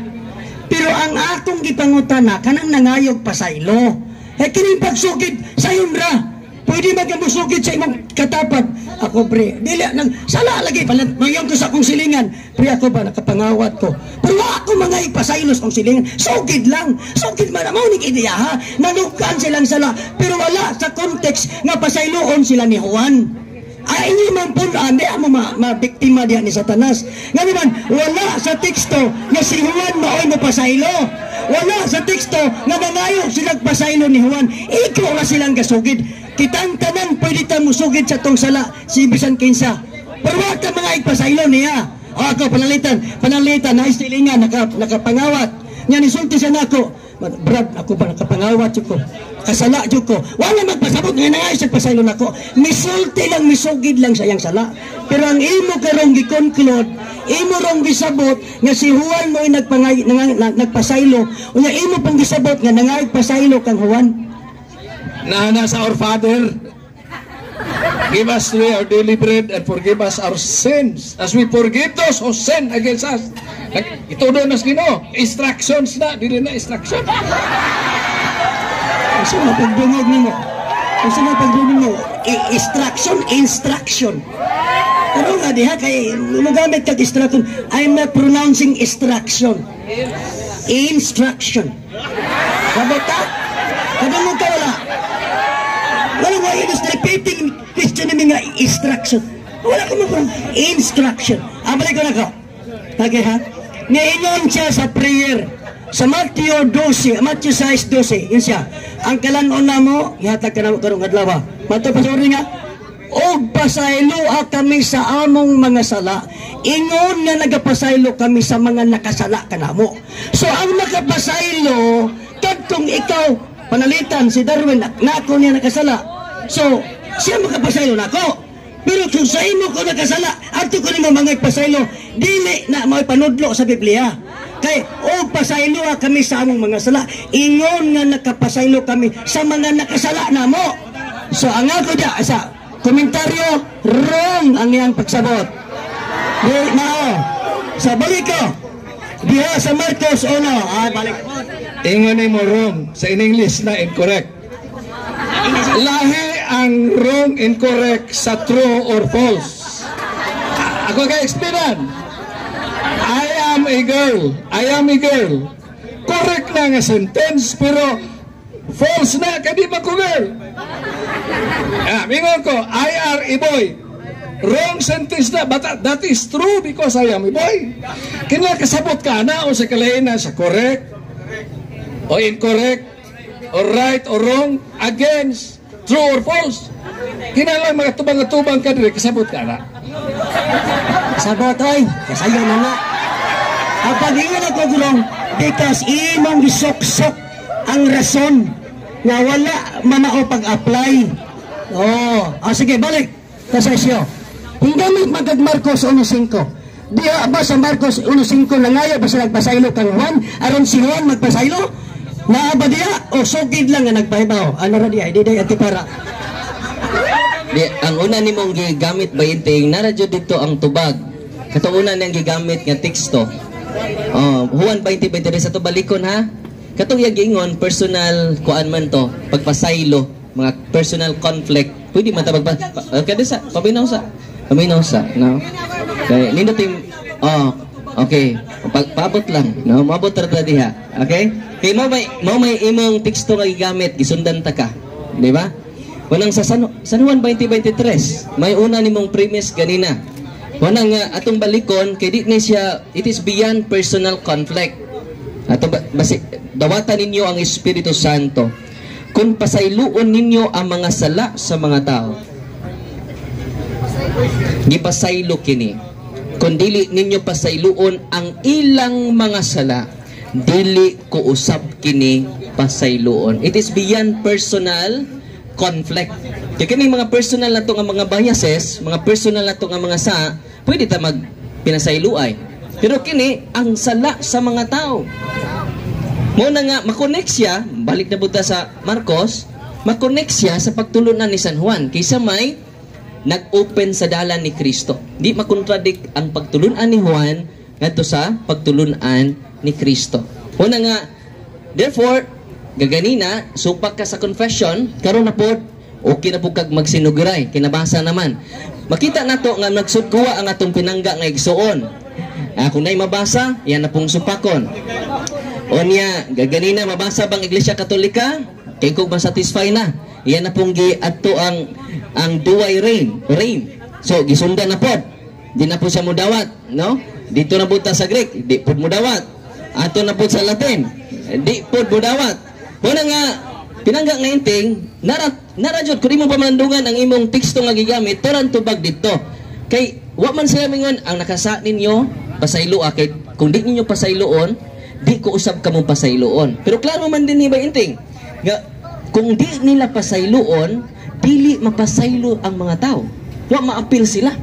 Pero ang akong gipangutana kanang nangayog pasaylo. Eh kining pagsugid sayon ra. Pwede magamusugid sa imong katapad. Ako pre, dili nang sala lagi pala mayon ko sa akong silingan. Pre ako ba nakapangawat ko. Pero wa ako mga ipasaylos akong silingan. Sugid lang. Sugid man mao ning ideya ha. Nanugaan silang sala pero wala sa context nga pasayloon sila ni Juan. Ay inyo man po di mo mabiktima diha ni Satanas. Nga naman wala sa teksto nga si Juan maoy mo pasaylo. Wala sa teksto nga nangayo silang pasaylo ni Juan. Ikaw ra silang gasugid. Kitang tanan pwede ta musugid sa tong sala si bisan kinsa. Pero wa ka mga ipasaylo niya. O ako panalitan, panalitan na silingan nakapangawat. Nya nisulti siya nako. Brad, ako ba nakapangawat jud ko. Kasala jud ko. Wala magpasabot nga nangayo sa pasaylo nako. Misulti lang, misugid lang sa iyang sala. Pero ang imo karong gi-conclude, imo rong gisabot nga si Juan mo'y nagpasaylo. Unya imo pong gisabot nga nangayog pasaylo kang Juan. Nana sa Our Father, give us today our daily bread and forgive us our sins as we forgive those who sin against us. Ito doon nas Ginoo, instructions na, dili na instruction. Kasi mapagdungog nimo. Kasi mapagdungog nimo, instruction, instruction. Pero nga diha kay mugamit kag instruction, I'm not pronouncing instruction. Instruction. Kabota? Kadungog ka wala? Wala mo, you just repeating question ni nga instruction. Wala ko mo instruction. Balik ko na ko. Okay ha? Niingon siya sa prayer. Sa Matthew 12, Matthew 6:12, yun siya. Ang kalanon na mo, ihatag ka na mo karong adlaw. Mato pa sa nga, og pasaylo kami sa among mga sala. Ingon nga nagapasaylo kami sa mga nakasala kanamo. So ang nakapasaylo, kadtong ikaw, panalitan si Darwin, nako niya nakasala. So, siya makapasaylo nako. Pero kung sa imo ko nakasala, adto ko nimo mga ipasaylo, dili na mao'y panudlo sa Biblia. Kay og pasaylo kami sa among mga sala, ingon nga nakapasaylo kami sa mga nakasala namo. So ang ako dia sa komentaryo, wrong ang iyang pagsabot. Di mao. Sa balik ko diha sa Marcos 1, balik. Ingon nimo wrong, sa in English na incorrect. Lahi ang wrong incorrect sa true or false. Ako kay explain. I am a girl. I am a girl. Correct na nga sentence pero false na kay di ba ko girl. Mingon ko, I are a boy. Wrong sentence na, but that is true because I am a boy. Kanya kasabot ka na o sa kalain na sa correct o incorrect or right or wrong against true or false. Kinalang mga tubang-tubang ka dire kasabot ka na. Kasabot oy, kasayo na na. Ang pag-ingon ako wrong because imong gisoksok ang rason nga wala mamao pag-apply. Oh, sige balik ta sa isyo. Hinggamit magag Marcos 1:5. Diha ba sa Marcos 1:5 nangayo ba sila nagpasaylo kang Juan aron si Juan magpasaylo? Naa ba diha o sugid lang nga nagpahibaw? Ano ra diha? Di day antipara. Di, ang una nimong gigamit ba inting nara jud dito ang tubag. Kato una niyang gigamit nga teksto. Oh, Juan 20:23 ato balikon ha. Katong iyang giingon, personal kuan man to, pagpasaylo, mga personal conflict. Pwede man ta magpa kada sa paminaw sa. Paminaw sa, no? Kay nindot yung, oh, okay. Pag paabot lang, no? Maabot ra ta diha. Okay? Kay mao may imong teksto nga gigamit, gisundan ta ka. Di ba? Walang sa San Juan 20:23, may una nimong premise ganina. Wala nga atong balikon kay di ni siya, it is beyond personal conflict. Ato ba, basi, dawatan ninyo ang Espiritu Santo. Kung pasayloon ninyo ang mga sala sa mga tao, gipasaylo kini. Kung dili ninyo pasayloon ang ilang mga sala, dili ko usab kini pasayloon. It is beyond personal conflict. Kaya kini mga personal na to nga mga biases, mga personal na to nga mga sa, pwede ta mag pinasayloay. Pero kini ang sala sa mga tao. Mo na nga makonect siya, balik na buta sa Marcos, makonect siya sa pagtulunan ni San Juan kaysa may nag-open sa dalan ni Kristo. Di makontradict ang pagtulunan ni Juan ngadto sa pagtulunan ni Kristo. Una nga, therefore, gaganina, supak ka sa confession, karon na pod, okay na po kag magsinugiray, kinabasa naman. Makita na to nga nagsudkuha ang atong pinangga nga igsuon. Ah, kung na'y mabasa, yan na pong supakon. Onya, gaganina mabasa bang Iglesia Katolika? Kay kung masatisfy na. Yan na pong giadto ang duway reign, reign. So gisundan na pod. Di na po siya mudawat, no? Dito na po ta sa Greek, di pod mudawat. Ato na pod sa Latin, di pod mudawat. Muna nga pinangga nga inting, nara nara jud kung imo pamalandungan ang imong teksto nga gigamit, turan tubag dito. Kay wa man sila mingon ang nakasa ninyo pasayloa, kay kung di ninyo pasayloon, di ko usab kamo pasayloon. Pero klaro man din ni ba inting nga kung di nila pasayloon, dili mapasaylo ang mga tao. Wa maapil sila.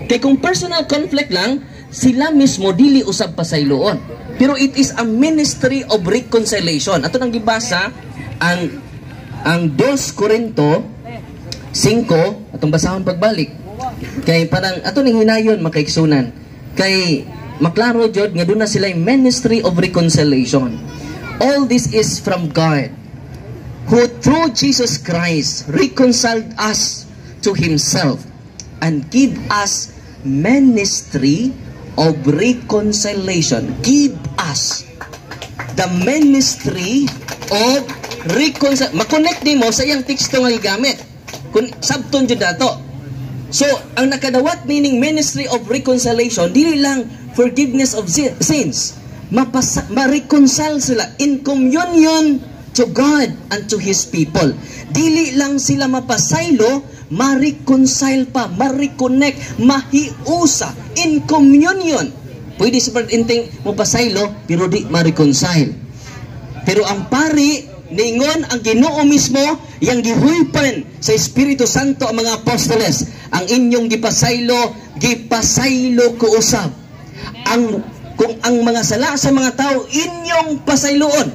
Kay kung personal conflict lang, sila mismo dili usab pasayloon. Pero it is a ministry of reconciliation. Ato nang gibasa ang 2 Corinto 5, atong basahon pagbalik. Kay parang ato ning hinayon makaigsunan. Kay maklaro jud nga duna sila ministry of reconciliation. All this is from God, who through Jesus Christ reconciled us to Himself and give us ministry of reconciliation. Give us the ministry of reconciliation. Makonect nimo sa iyang teksto nga gigamit. Kung sabton jud ato. So, ang nakadawat nining ministry of reconciliation, dili lang forgiveness of sins. Ma-reconcile sila in communion to God and to His people. Dili lang sila mapasaylo, ma-reconcile pa, ma-reconnect, mahiusa in communion. Pwede sa inting mo pasaylo, pero di ma-reconcile. Pero ang pari, ningon ang Ginoo mismo, yang gihulpan sa Espiritu Santo ang mga apostoles, ang inyong gipasaylo, gipasaylo ko usab. Ang kung ang mga sala sa mga tao inyong pasayloon.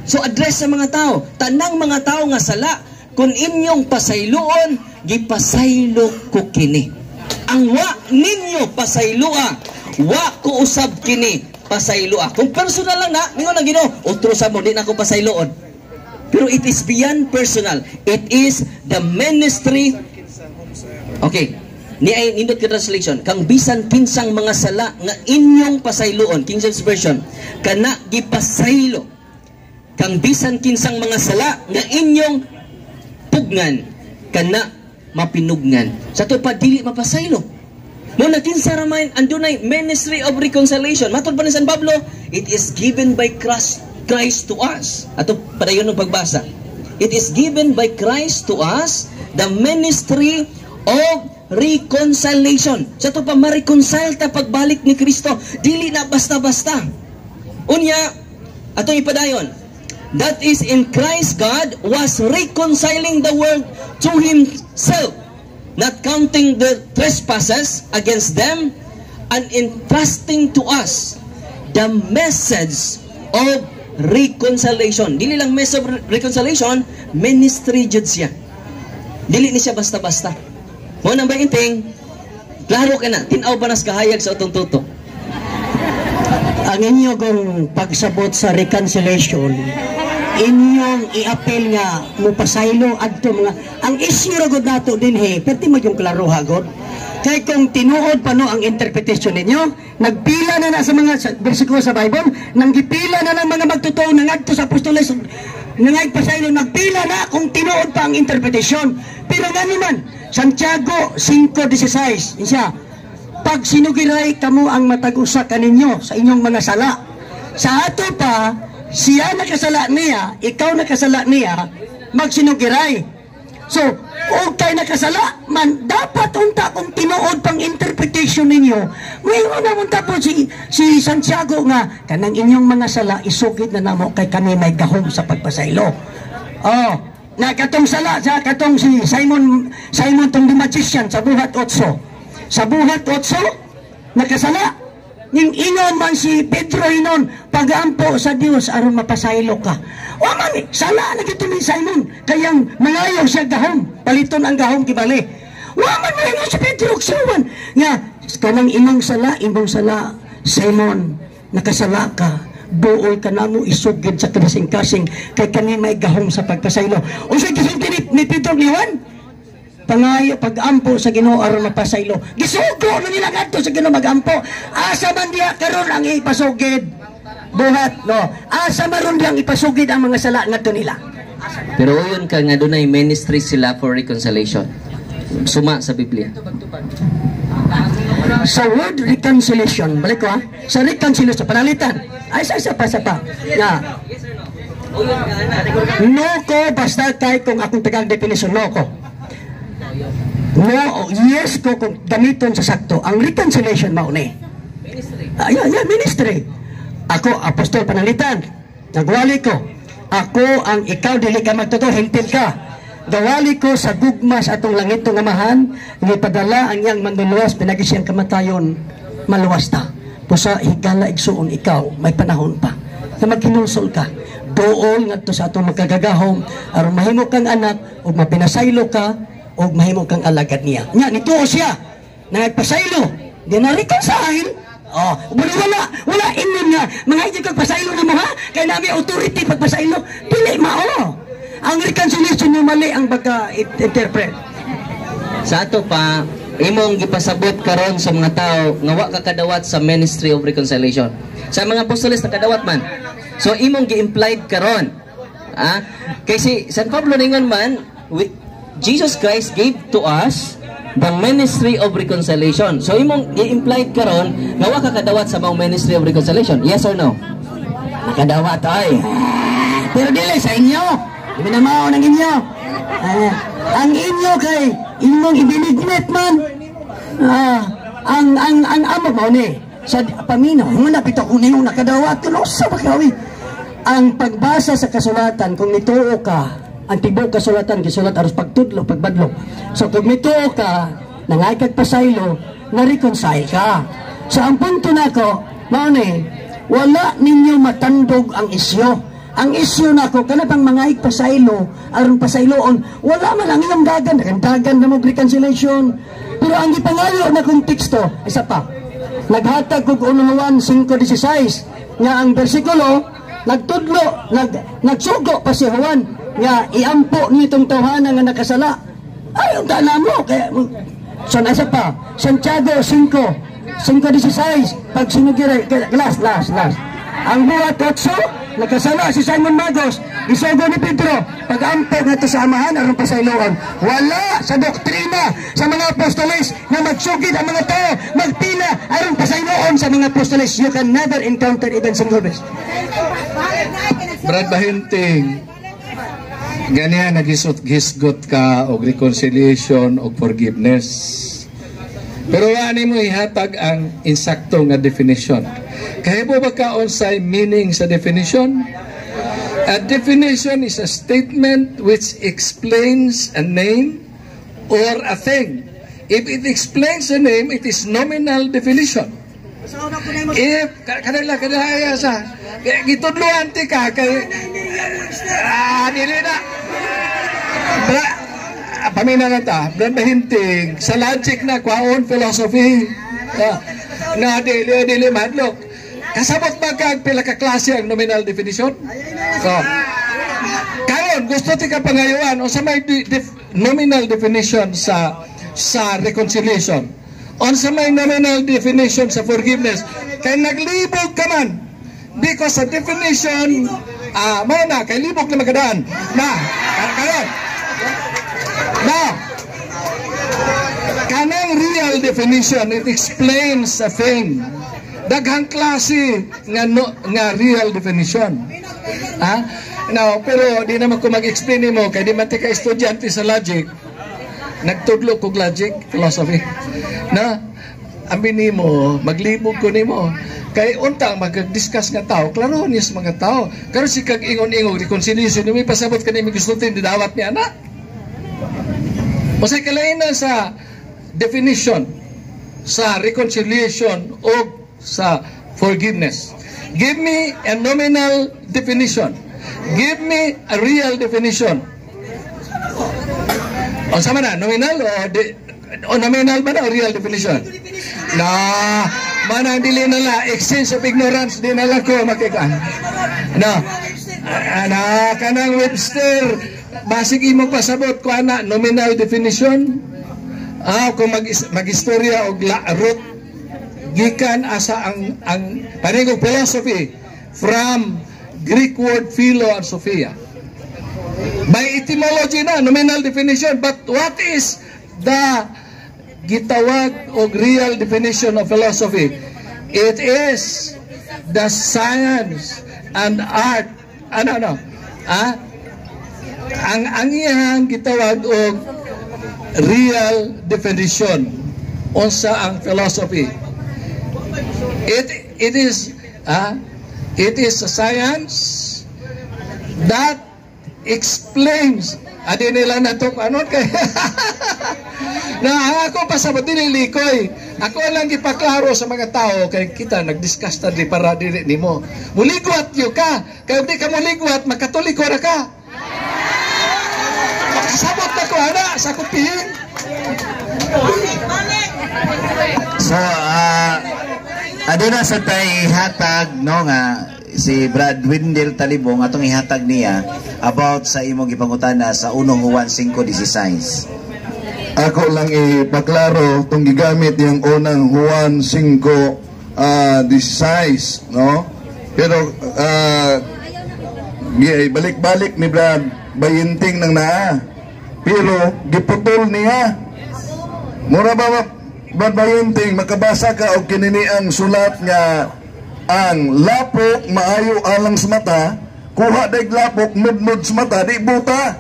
So address sa mga tao, tanang mga tao nga sala, kung inyong pasayloon, gipasaylo ko kini. Ang wa ninyo pasayloa, wa ko usab kini pasayloa. Kung personal lang na, mingon ang Ginoo, otro sa mo di na ako pasayloon. Pero it is beyond personal. It is the ministry. Okay. Ni ay nindot ka translation, kang bisan kinsang mga sala nga inyong pasayloon, King James Version, kana gipasaylo. Kang bisan kinsang mga sala nga inyong pugnan, kana mapinugnan. Sa to pa dili mapasaylo. Mo na kinsa ra man andunay ministry of reconciliation. Matod pa ni San Pablo, it is given by Christ to us. Ato padayon ng pagbasa. It is given by Christ to us the ministry of reconciliation. Sa to pa ma-reconcile ta pagbalik ni Kristo, dili na basta-basta. Unya, atong ipadayon. That is, in Christ God was reconciling the world to Himself, not counting the trespasses against them, and entrusting to us the message of reconciliation. Dili lang message of reconciliation, ministry jud siya. Dili ni siya basta-basta. Mo nang ba inting, klaro ka na, tin-aw ba nas kahayag sa atong tutok? Ang inyo kung pagsabot sa reconciliation, inyong i-appeal nga mupasaylo adto mga ang issue ra gud nato dinhi, perti mo yung klaro hagod. Kay kung tinuod pa no ang interpretation ninyo, nagpila na na sa mga bersikulo sa Bible, nang gipila na ng mga magtotoo na ngadto sa apostoles nga pasaylo, nagpila na kung tinuod pa ang interpretation. Pero ngano man, Santiago 5:16 siya, pag sinugiray kamo ang matag usa kaninyo sa inyong mga sala. Sa ato pa, siya nakasala niya, ikaw nakasala niya, magsinugiray. So, og kay nakasala man, dapat unta kung tinuod pang interpretation ninyo, mayroon na unta po si Santiago nga, kanang inyong mga sala, isugid na namo kay kami may gahom sa pagpasaylo. Oh, na katong sala sa katong si Simon, Simon tong the magician sa Buhat 8. Sa Buhat 8, nakasala. Ning ingon man si Pedro hinon, pagampo sa Dios aron mapasaylo ka. O man, sala na gito ni Simon, kayang mangayo siya gahom, paliton ang gahom kibali. Wa man moingon si Pedro ug si Juan nga kanang imong sala, Simon, nakasala ka. Duol ka namo isugid sa kasing-kasing kay kami may gahom sa pagpasaylo. Unsay gisulti ni Pedro ni Juan? Pangayo pagampo sa Ginoo aron mapasaylo. Gisugo na nila ngadto sa Ginoo magampo. Asa man diha karon ang ipasugid? Buhat no. Asa man ron diyang ipasugid ang mga sala ngadto nila? Pero uyon ka nga dunay ministry sila for reconciliation. Suma sa Biblia. Sa word reconciliation, balik ko ha. Sa reconciliation, panalitan. Ay, sa isa pa, isa pa. Nga. No ko, basta kay kung akong tagang definition, no ko. No, yes ko kung gamiton sa sakto. Ang reconciliation mao ni. Ayan, yan, ministry. Ako, apostol panalitan. Nagwali ko. Ako ang ikaw, dili ka magtotoo, hentil ka. Gawali ko sa gugma sa atong langit ng Amahan, nga ipadala ang iyang manluluwas, pinagi siyang kamatayon, maluwas ta. Pusa higala igsuon ikaw, may panahon pa. Na maghinulsol ka. Dool ngadto sa atong magkagagahom, aron mahimo kang anak, ug mapinasaylo ka, ug mahimo kang alagad niya. Nya, nituo siya, nagpasaylo, di na reconcile. Oh, wala wala, wala ingon nga mga hindi kag pasaylo na mo ha, kay nami authority pagpasaylo. Dili mao. Ang reconciliation mo mali ang pagka-interpret. Sa ato pa, imong gipasabot karon sa mga tao nga wa ka kadawat sa ministry of reconciliation. Sa mga apostoles nakadawat man. So imong gi-implied karon. Ah, kay si San Pablo ningon man, Jesus Christ gave to us the ministry of reconciliation. So imong gi-implied karon nga wa ka kadawat sa maong ministry of reconciliation. Yes or no? Nakadawat ay. Pero dili sa inyo. Di na mao ng inyo. Ah, ang inyo kay imong ibinignit man. Ah, ang amo mao ni sa paminaw mo na pito kung niyong nakadawat kuno sa bakawi. Ang pagbasa sa kasulatan kung nituo ka, ang tibuok kasulatan gisulat aros pagtudlo, pagbadlong. So kung nituo ka, nangay kag pasaylo, na-reconcile ka. So ang punto nako, mao ni, wala ninyo matandog ang isyo. Ang isyo nako kana pang mga pasaylo aron pasayloon, wala man ang inyong dagan, dagan na mo reconciliation. Pero ang gipangayo na kong teksto, isa pa. Naghatag kog 1 Juan 5:16 nga ang bersikulo nagtudlo, nagsugo pa si Juan nga iampo nitong tawhana nga nakasala. Ay, ang dala mo. Kaya, so, nasa pa, Santiago 5, 5:16, pag sinugiray, last, last, last. Ang Buhat 8, nakasala si Simon Magos, isugo ni Pedro, pag-ampo nga sa Amahan, aron pasayloon. Wala sa doktrina sa mga apostoles na magsugid ang mga tao, magpila, aron pasayloon sa mga apostoles. You can never encounter even single verse. Brad Bahinting, ganyan nagisot-gisgot ka og reconciliation og forgiveness. Pero wala mo ihatag ang insakto nga definition. Kahibo ba ka unsay meaning sa definition? A definition is a statement which explains a name or a thing. If it explains a name, it is nominal definition. If kanila kanila sa gitudloan ti ka kay dili na. Bra, pamina na ta, Brad Bahinting, sa logic na kwaon philosophy. Na dili dili madlok. Kasabot ba kag pila ka klase ang nominal definition? So, karon gusto ti ka pangayuan unsa may nominal definition sa reconciliation? Unsa may nominal definition sa forgiveness? Kay naglibog ka man because sa definition, mao na kay libog na magadaan. Na, karon. Na, kanang real definition, it explains a thing. Daghang klase nga no, nga real definition. Ha? Now, pero di naman ko mag-explain nimo kay di man ti ka estudyante sa logic. Nagtudlo kog logic, philosophy. Na, amin nimo, maglibog ko nimo. Kay untang mag-discuss nga tao, klaro niya sa mga tao. Karon si kag ingon-ingon reconciliation, may pasabot kani mi gusto didawat ni ana. O sa kalainan sa definition sa reconciliation o sa forgiveness. Give me a nominal definition. Give me a real definition. O sama na, nominal o nominal ba na o real definition? Na, manang dili na la, exchange of ignorance, di na lang ko makika. Na, ana, kanang Webster, basig imo pasabot ko ana, nominal definition. Kung mag-istorya og la, root gikan asa ang panigog philosophy, from Greek word philo and sophia. By etymology na, nominal definition. But what is the gitawag og real definition of philosophy? It is the science and art. Ano, ano? Ah? Ang iyang gitawag og real definition unsa ang philosophy. It is a science that explains adi nila na to ano kay na ang ako pasabot, dili likoy, ako lang gipaklaro sa mga tao kay kita nag-discuss ta di para dili nimo muligwat yo ka, kay di ka muligwat, makatoliko ra ka. Kasabot na ko ana sa akong pihin. So, aduna sa tay hatag no nga si Brad Wendell Talibong, atong ihatag niya about sa imong gipangutana sa 1 Juan 5:16. Ako lang ipaklaro itong gigamit yung unang Juan 5 16, no? Pero balik-balik ni Brad Bayinting nang naa. Pero giputol niya. Mura ba, Brad Bayinting, makabasa ka og kinini ang sulat nga ang lapok maayo alang sa mata, kuha dag lapok mudmud sa mata, di buta.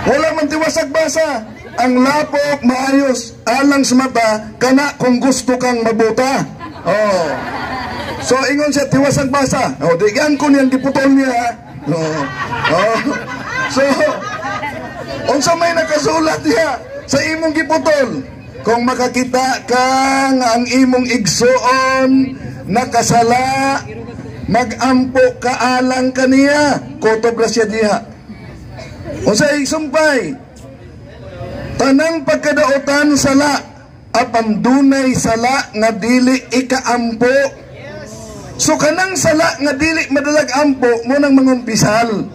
Wala man tiwasag basa. Ang lapok maayos alang sa mata kana kung gusto kang mabuta. Oh. So ingon siya tiwasag basa. Oh, di gan ko niyang giputol niya. Oh. Oh. So unsa may nakasulat diha sa imong giputol? Kung makakita kang ang imong igsuon nakasala, magampo ka alang kaniya, kutob ra siya diha. Unsay sumpay? Tanang pagkadaotan sala, apan dunay sala nga dili ikaampo. So kanang sala nga dili madalag ampo mo nang mangumpisal.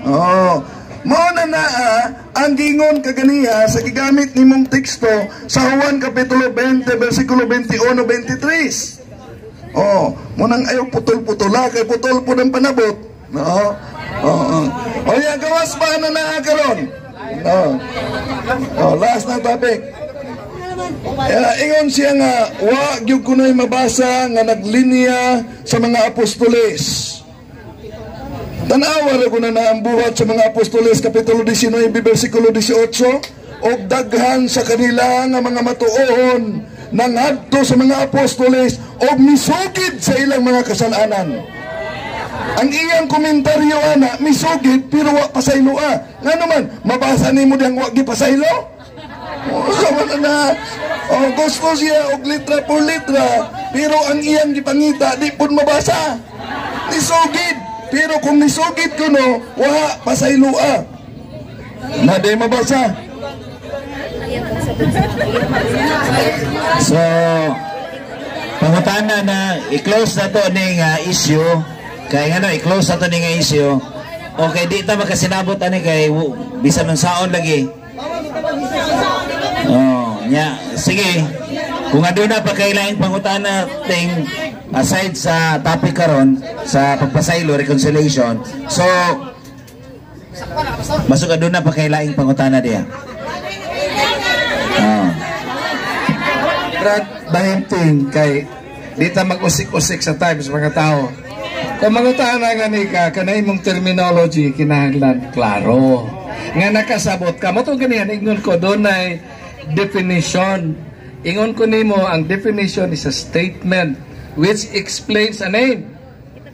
Oh. Mao na naa ang gingon kaganiha sa gigamit nimong teksto sa Juan kapitulo 20 versikulo 21 23. Oh, mo nang ayaw putol-putula kay putol po ng panabot. No. Oh, oh. O ya, gawas pa na naa karon. No. Oh, last na topic. Ingon siya nga wa gyud kunoy mabasa nga naglinya sa mga apostoles. Tanawa ra ko na ang buhat sa mga apostoles kapitulo 19 bersikulo 18, og daghan sa kanila nga mga matuohon nangadto sa mga apostoles og misugid sa ilang mga kasalanan. Ang iyang komentaryo ana, misugid pero wa pasaylo ah. Ngano man mabasa nimo diyang wa gipasaylo? Oh, sama na na. Oh, gusto siya og litra por litra pero ang iyang gipangita di pud mabasa. Nisugid pero kung nisugid kuno wa pasaylo ah. Na di mabasa. So, Pangutana na i-close na to ning issue. Kay ngano i-close na to ning issue. Okay, di ta makasinabot ani kay bisan unsaon lagi. Oh, nya. Sige. Kung aduna pa kay laing pangutana ting aside sa topic karon sa pagpasaylo, reconciliation. So masuk aduna pa kay laing pangutana diya. Oh. Brad, bahimting kay di ta mag-usik-usik sa time sa mga tao. Kung mangutana nga ni ka, kanay imong terminology kinahanglan klaro. Nga nakasabot ka mo to ganihan, ingon ko dunay definition. Ingon ko nimo, ang definition is a statement which explains a name.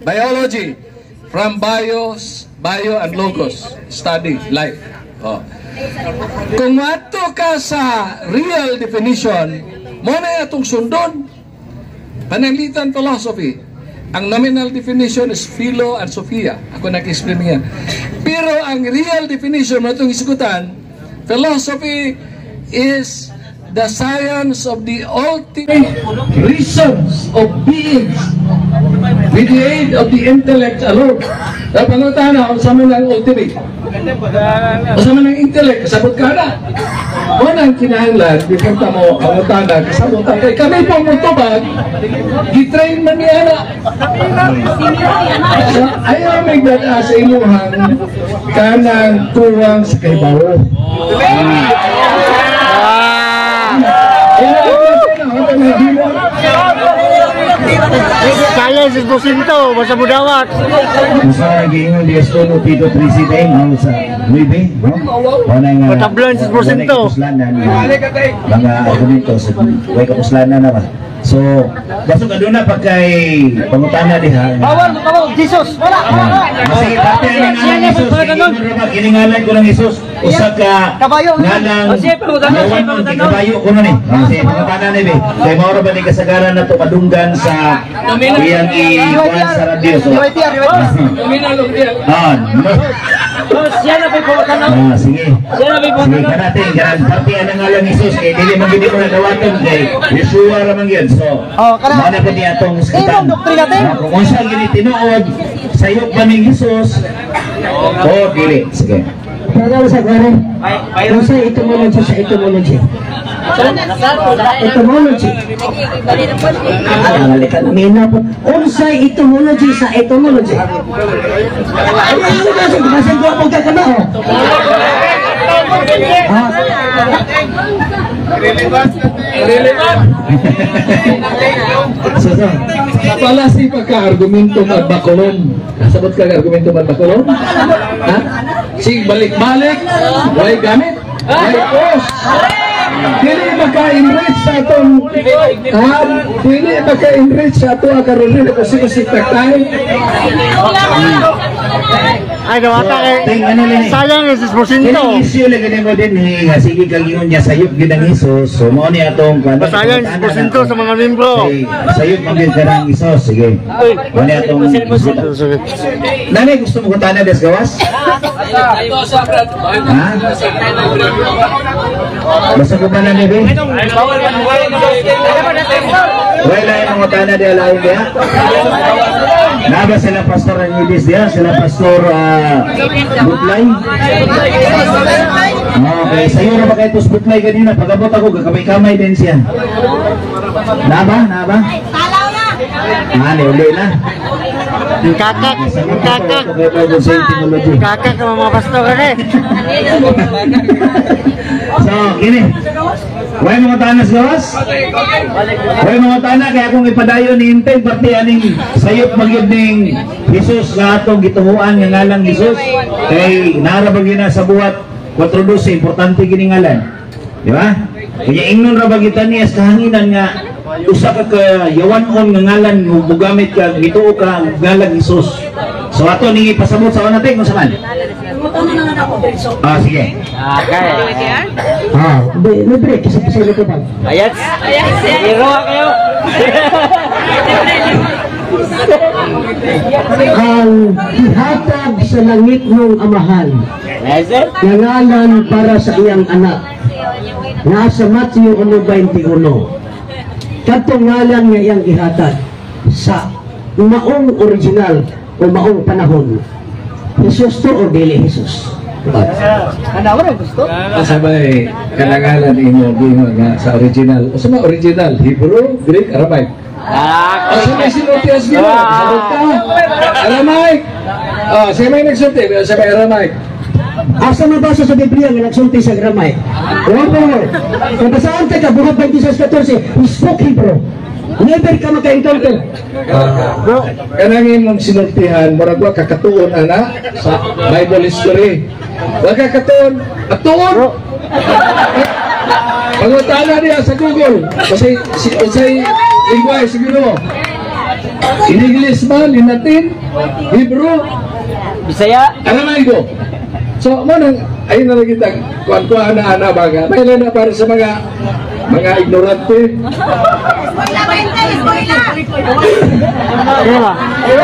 Biology, from bios, bio and logos, study, life. Oh. Kung mato ka sa real definition, mo na atong sundon. Pananglitan philosophy. Ang nominal definition is philo and sophia. Ako nag-explain niya. Pero ang real definition mo itong isgutan, philosophy is the science of the ultimate reasons of beings with the aid of the intellect alone. Dapat pangutana, unsa man ang ultimate? Unsa man ang intellect? Kasabot ka na. Wala ang kinahanglan, before ta mo pangutana, kasabutan kay kami pong mutubag, gitrain man niya na. So, ayaw may dada sa imuhang kanang tuwang sa kaybawo. Ayaw, ayaw, Kaya si Businto, basta budawat. Sa giingon di estuno pito president no sa 9 no. Wala nga. Patablan si Porsinto. Kapuslanan mga argumento sa way kapuslanan na ba. So, basog aduna pa kay pangutana diha. Bawal, bawal, Jesus. Wala, wala. Sige, pati ang ngalan ni Jesus, kiningalan ko ng Jesus, usa ka Kabayo. ngalang Oh, sige, pangutana, sige, yawan pangutana. kay kabayo ko nun eh. Ah, sige, pangutana ni be. Kay mao ra ba ni kasagaran na to madunggan sa iyang i-kuan sa radyo. So, ah, no. Siya na pa'y pangutana. Ah, sige. Siya na pa'y Sige, pangutana. kanatin, kanang parte ang ngalan ni Jesus, kay dili man gid ko nadawaton kay Yeshua ra man gyud. So, Oh, kana. mao na po niya atong isgutan. Imong doktrina, te. Ah, kung unsa gini tinuod, sayop ba ni Jesus? O dili. Sige. Pero sa gare, kung sa etymology sa etymology. Etymology. Ah, halika na mina po. Unsay etymology sa etymology? Ay, ano ba sa basan ko ang kakamao? Ah, Relevant. So, Pala si pagka-argumento ad baculum. Kasabot ka argumento ad baculum? Ha? Sig balik-balik, way gamit, way post. Dili maka-enrich sa atong ha? Dili maka-enrich sa ato ang karon kasi kasi taktay. Ay, dawata kay. Ting, ano lang eh. Sayang eh, si Porsinto. Kining issue lang gani mo din eh, nga sige kag ingon niya sayop gyud ang Jesus. So mao ni atong kuan. Sayang si Porsinto sa mga membro. Say, sayop man gyud ka ng Jesus. Sige. Mao ni atong Nanay, gusto mo kutana des gawas? Ha? Basta ko ba na ni be? Wala yung mga tana di alain diya. Naba sila Pastor Angelis diya, sila Pastor Butlay. Okay, sa'yo na ba kayo tos Butlay kanina? Pag-abot ako, kakamay-kamay din siya. Naba? Naba? Ah, ni uli na. Kakak, kakak. Sa etymology. Kakak ang mga pastor eh. So, gini. Way mga tanas gawas? Way mga tana kaya akong ipadayon ni Inteng pati aning sayop magyud ning Jesus nga atong gituhuan nga ngalang Jesus kay naara ba gyud na sa buhat 4:12, importante gini ngalan. Di ba? Kaya ingnon ra ba kita niya sa kahanginan nga usa ka kayawan-on nga ngalan mugamit ka gituo ka ang ngalan Jesus. So ato ni ipasabot sa una natin kung sa man. Ah, sige. Ah, libre kasi sa ko ba? Ayat. Hero kayo. Ang gihatag sa langit ng amahan nga ngalan para sa iyang anak. Nasa Matthew 1:21. Kadtong ngalan nga iyang gihatag sa maong original o maong panahon, Jesus to o dili Jesus? Sabay kanangalan imo giingon nga sa original. Usa man original? Hebrew, Greek, Aramaic? Ah, sa may sinultias Ginoo, sabot ka. Aramaic. Ah, sa may nagsulti, sa may Aramaic. Asa mabasa sa Biblia nga nagsulti sa Aramaic? One more. Kung basaan ka, Buhat 26:14, he spoke Hebrew. Never ka maka-encounter. Ah, kanang imong sinultihan, murag wa kakatuon ana sa Bible history. Wa kakatuon, atuon. Pangutana niya sa Google. Kasi si unsay lingwahe siguro. In English man, in Latin, Hebrew, Bisaya. Aramaico. So, mo nang ayun na lang kita kuan-kuan na ana baga. May na para sa mga ignorante.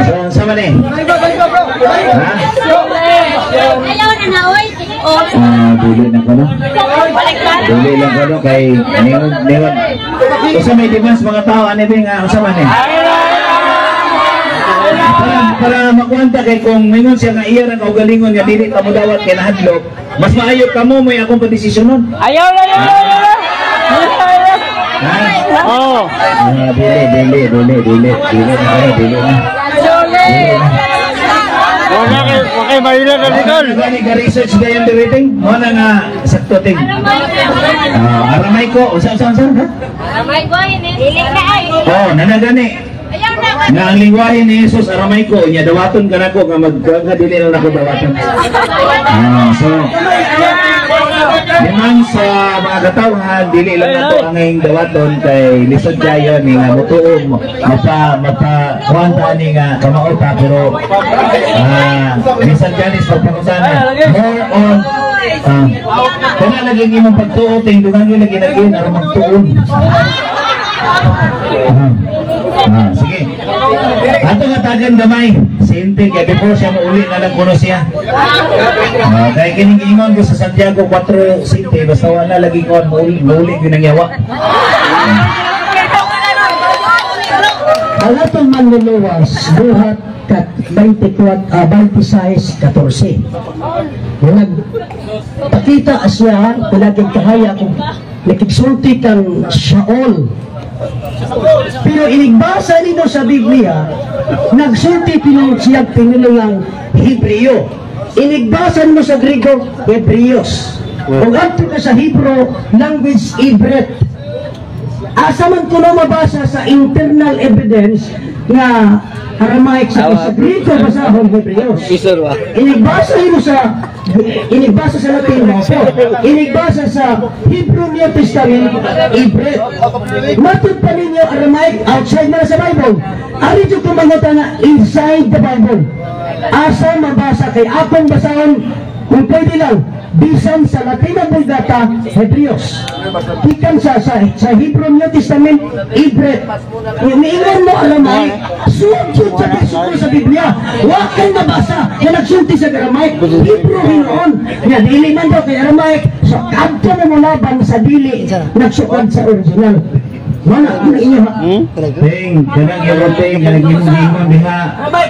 So, unsa man eh? Ha? Ayaw na na, oy. Oh, Ah, dili na ko, no? Dili lang ko, no? Kay ningon, ningon. Usa may demands mga tao, ano ba nga, usa man eh? Para makuwanta kay kung mingon siya nga iya ra kaugalingon nga dili ka mo dawat kay nahadlok, mas maayo kamo may akong padesisyonon. Ayaw na, ayaw na, ayaw na. Ha? Oh. Ah, dili, dili, dili, dili, dili na, dili, dili na. Dili na. Wala kay, wala kay mahila na likol. Gani ka research dayon diriting? Mo na nga sakto ting. Ah, aramay ko, usa usa usa. Ha? Aramay ko, ini. Dili na ay. Oh, nanagani. Ayaw na. Nga ang lingwahe ni Jesus Aramaico, nya dawaton ka nako nga magka dili na nako dawaton. Ah, so Limang sa mga katawhan, dili lang nato ang ngayong dawaton kay lisod kayo ni nga mutuo mapa mapa kuan ta ni nga kamao ta, pero bisan ganis pagpangutana more on kana lagi ang imong pagtuo ting dugang lagi lagi aron magtuon. Sige. Ato nga tagan gamay. Simple kay before siya mauli na lang kuno siya. Kay kining giingon ko sa Santiago 4 City, basta wala lagi kon mauli mauli gyud ang yawa. Ang atong manluluwas, Buhat kat 24, 26:14. Nagpakita siya, palaging kahaya kung nakigsulti kang Shaol. Pero inigbasa nino sa Biblia, nagsulti pinong siya pinulungang Hebreo. Inigbasa nimo sa Griego, Hebreos. Kung adto ka sa Hebrew language, Ibret. Asa man ko na mabasa sa internal evidence nga Aramaic sa Griego basahon Hebreos? Inigbasa nimo sa inigbasa sa Latin mo po. Inigbasa sa Hebrew New Testament, Ibret. Matud pa ninyo Aramaic outside man sa Bible. Ari jud ko mangutana inside the Bible. Asa mabasa kay akong basahon kung pwede lang bisan sa Latina Vulgata, Hebreos. Gikan sa Hebrew New Testament, Ibret. Niingon mo Aramaic, sud sa bersikulo sa Biblia. Wa kay mabasa nga nagsulti sa Aramaic, Hebrew hinuon. Nga dili man daw kay Aramaic, so kadto mo laban sa dili nagsukad sa original. Mana na inyo ha? Ting, kanang imo ting, kanang imong giingon diha.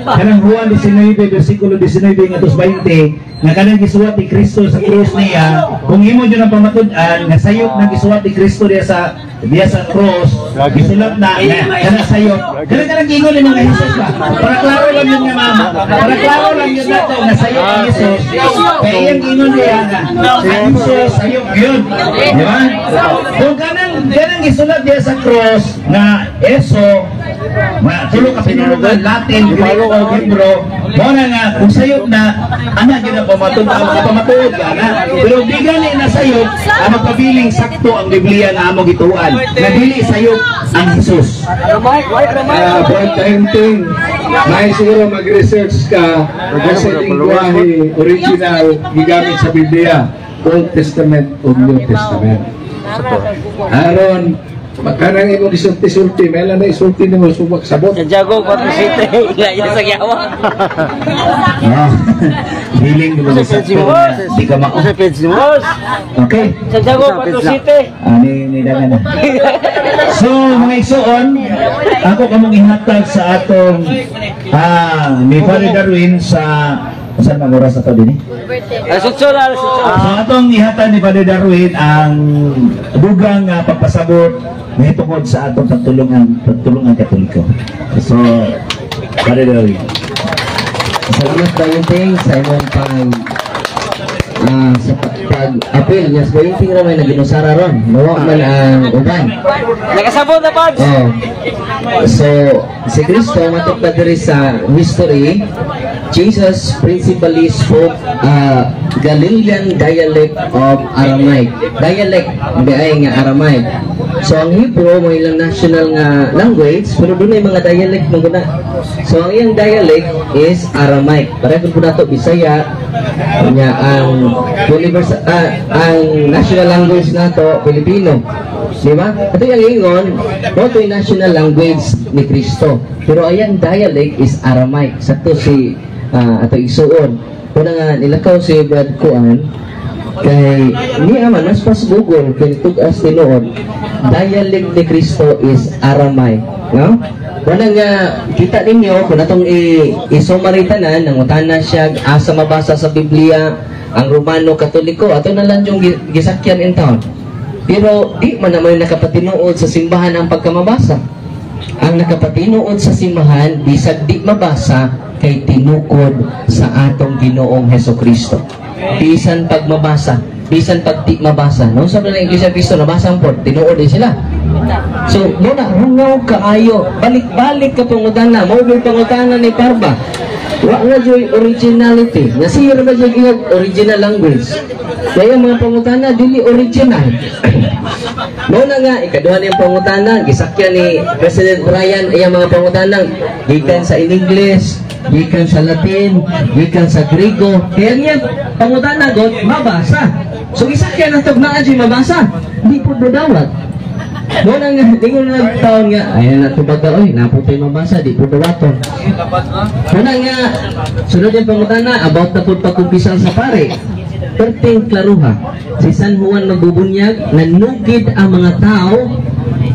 Kanang Juan 19 versikulo 19 ngadto 20 nga kanang gisuwat ni Kristo sa krus niya, kung imo jud ang pamatud-an nga sayop na gisuwat ni Kristo diha sa cross, gisulat na nga kanang sayop. Kanang kanang giingon ni mga Jesus ba? Para klaro lang yun nga mama. Para klaro lang yun nato nga sayop ang Jesus. Kay iyang giingon diha nga ang Jesus sayop yun. Di ba? Kung kanang kanang gisulat diha sa cross nga eso ma tulo ka pinulugan, Latin, Greek o Hebrew, mo na nga kung sayop na ana gyud ang pamatud-an, pamatuod ka na, pero di gani na sayop ang magpabiling sakto ang Biblia nga among gituan nga dili sayop ang Jesus. Brad Painting, may siguro mag-research ka kasi lingwahe original gigamit sa Biblia, Old Testament o New Testament. Aron, Makanang imong gisulti-sulti, may lang na isulti nimo subak sabot. Santiago 4 City. Ila sa giyawa. Ah, feeling mo sa di ka mao. Sa page ni boss. Okay. Santiago 4 City. Ani ni na. So mga igsoon, ako kamong ihatag sa atong ni Father Darwin sa saan man oras ato dinhi? Alas 8 na, alas 8. So atong ihatag ni Father Darwin ang dugang nga pagpasabot mahitungod sa atong pagtulungan Katoliko. So Father Darwin. Salamat Bayinting sa imong pag sa pag-apil. Yes, Bayinting ra may naginusara ron. Nawa man ang uban. Nakasabot na, Pads. Oh. So, si Kristo matok na diri sa history, Jesus principally spoke Galilean dialect of Aramaic. Dialect, hindi ay nga Aramaic. So, ang Hebrew, may ilang national nga language, pero doon ay mga dialect mo guna. So, ang iyang dialect is Aramaic. Pareho po nato Bisaya, nya ang universal, ang national language nato Filipino. Di ba? Ito yung ingon, mo ito yung national language ni Kristo. Pero ayang dialect is Aramaic. Sakto si ato igsuon. Una nga nilakaw si Brad Kuan kay niya man mas pas Google kay tug-as tinuod dialect ni Kristo is Aramaic, no? Wala nga kita ninyo kung atong i-summary tanan nangutana siya asa mabasa sa Biblia ang Romano Katoliko, ato na lang yung gisakyan in town. Pero di man naman nakapatinuod sa simbahan ang pagkamabasa. Ang nakapatinuod sa simbahan bisag di mabasa kay tinukod sa atong Ginoong Heso Kristo. Bisan pag mabasa, bisan pag di mabasa. No, sa ng Iglesia Kristo nabasa ang pod, tinuod din sila. So, mo na hungaw kaayo, balik-balik ka pangutana, mao gyud pangutana ni Parba. Wa nga joy originality. Nasira ba jud iyang original language? Kaya mga pangutana dili original. Mao na nga ikaduha niyang pangutana, gisakyan ni President Brian iyang mga pangutana gikan sa in English, gikan sa Latin, gikan sa Griego. Kaya niya pangutana god mabasa. So gisakyan ang tugmaan siya mabasa. Di po dawat. Mao na nga dingon na taon nga ayan na tubaga oy, naputay mabasa di po dawaton. Mao na nga sunod yung pangutana about na pud pagkumpisal sa pare. Perting klaruha. Si San Juan magbubunyag, nanugid ang mga tao.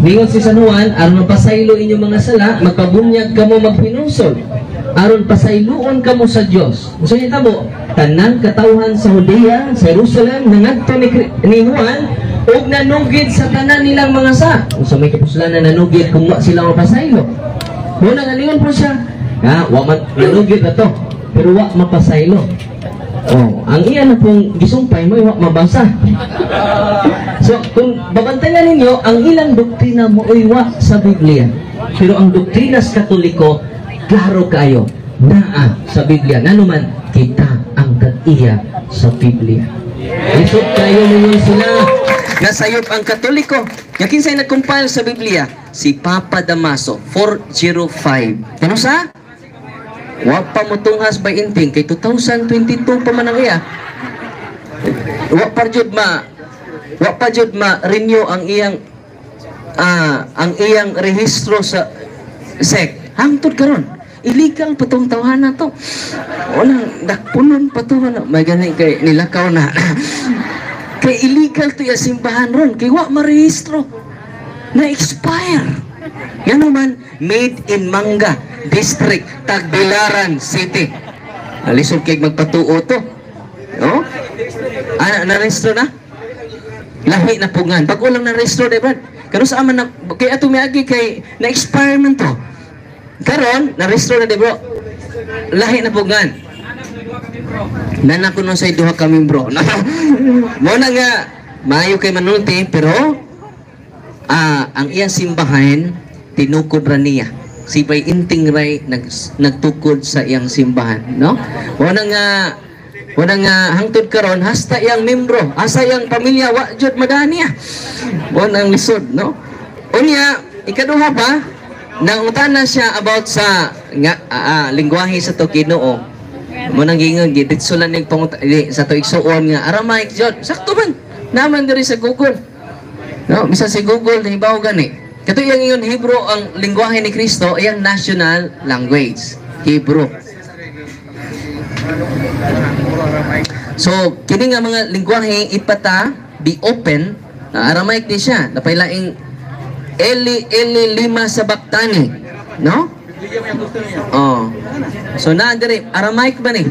Ningon si San Juan, aron mapasaylo inyong mga sala, magpabunyag kamo maghinulsol. Aron pasayloon kamo sa Dios. Unsa niya tabo? Tanan katawhan sa Judea, sa Jerusalem, nangadto ni Juan ug nanugid sa tanan nilang mga sa. Unsa may kapuslanan nanugid kung wa sila mapasaylo? Muna nga ningon po siya, ha, wa man nanugid na to, pero wa mapasaylo. Oh, ang iya na pong gisumpay mo, wa mabasa. So, kung babantayan ninyo, ang ilang doktrina mo ay wa sa Biblia. Pero ang doktrina sa Katoliko, klaro kayo, naa sa Biblia. Ngano man, kita ang tag-iya sa Biblia. Lisod kayo ninyo sila. Nasayop ang Katoliko. Nga kinsay nag-compile sa Biblia? Si Papa Damaso, 405. Ano sa? Wa pa mo tunghas by inting kay 2022 pa man ang iya. Wa pa jud ma renew ang iyang rehistro sa SEC. Hangtod karon. Illegal pa tong tawhana to. Walang dakpunon pa to na. May gani kay nilakaw na. Kay illegal to iya simbahan ron kay wa marehistro. Na expire. Ngano man, made in Manga District, Tagbilaran City. Alisod kay magpatuo to. No? Ah, na-rehistro na? Lahi na pungan. Bago lang na-rehistro, di ba? Karon sa aman na, kay ato miagi kay na-expire man to. Karon, na-rehistro na di bro. Lahi na pungan. Nana ko nun sa duha kami bro. Mo na nga, maayo kay manulti, pero ang iyang simbahan, tinukod ra niya. Si Bay Inting Ray nagtukod sa iyang simbahan, no? Wala nga hangtod karon hasta iyang membro, asa iyang pamilya wa jud madaniya. Mo nang lisod, no? Unya, ikaduha pa, nangutana siya about sa nga lingwahe sa to Ginoo. Mo nang giingon giditso lang ning sa to igsuon nga Aramaic jud. Sakto man. Naman diri sa Google. No, bisan si Google nahibaw gani. Kato iyang ingon Hebrew ang lingwahe ni Kristo, iyang national language, Hebrew. So, kini nga mga lingwahe ipata be open, Aramaic ni siya, napailaing Eli Eli lima sabaktani, no? Oh. So naa diri Aramaic ba ni?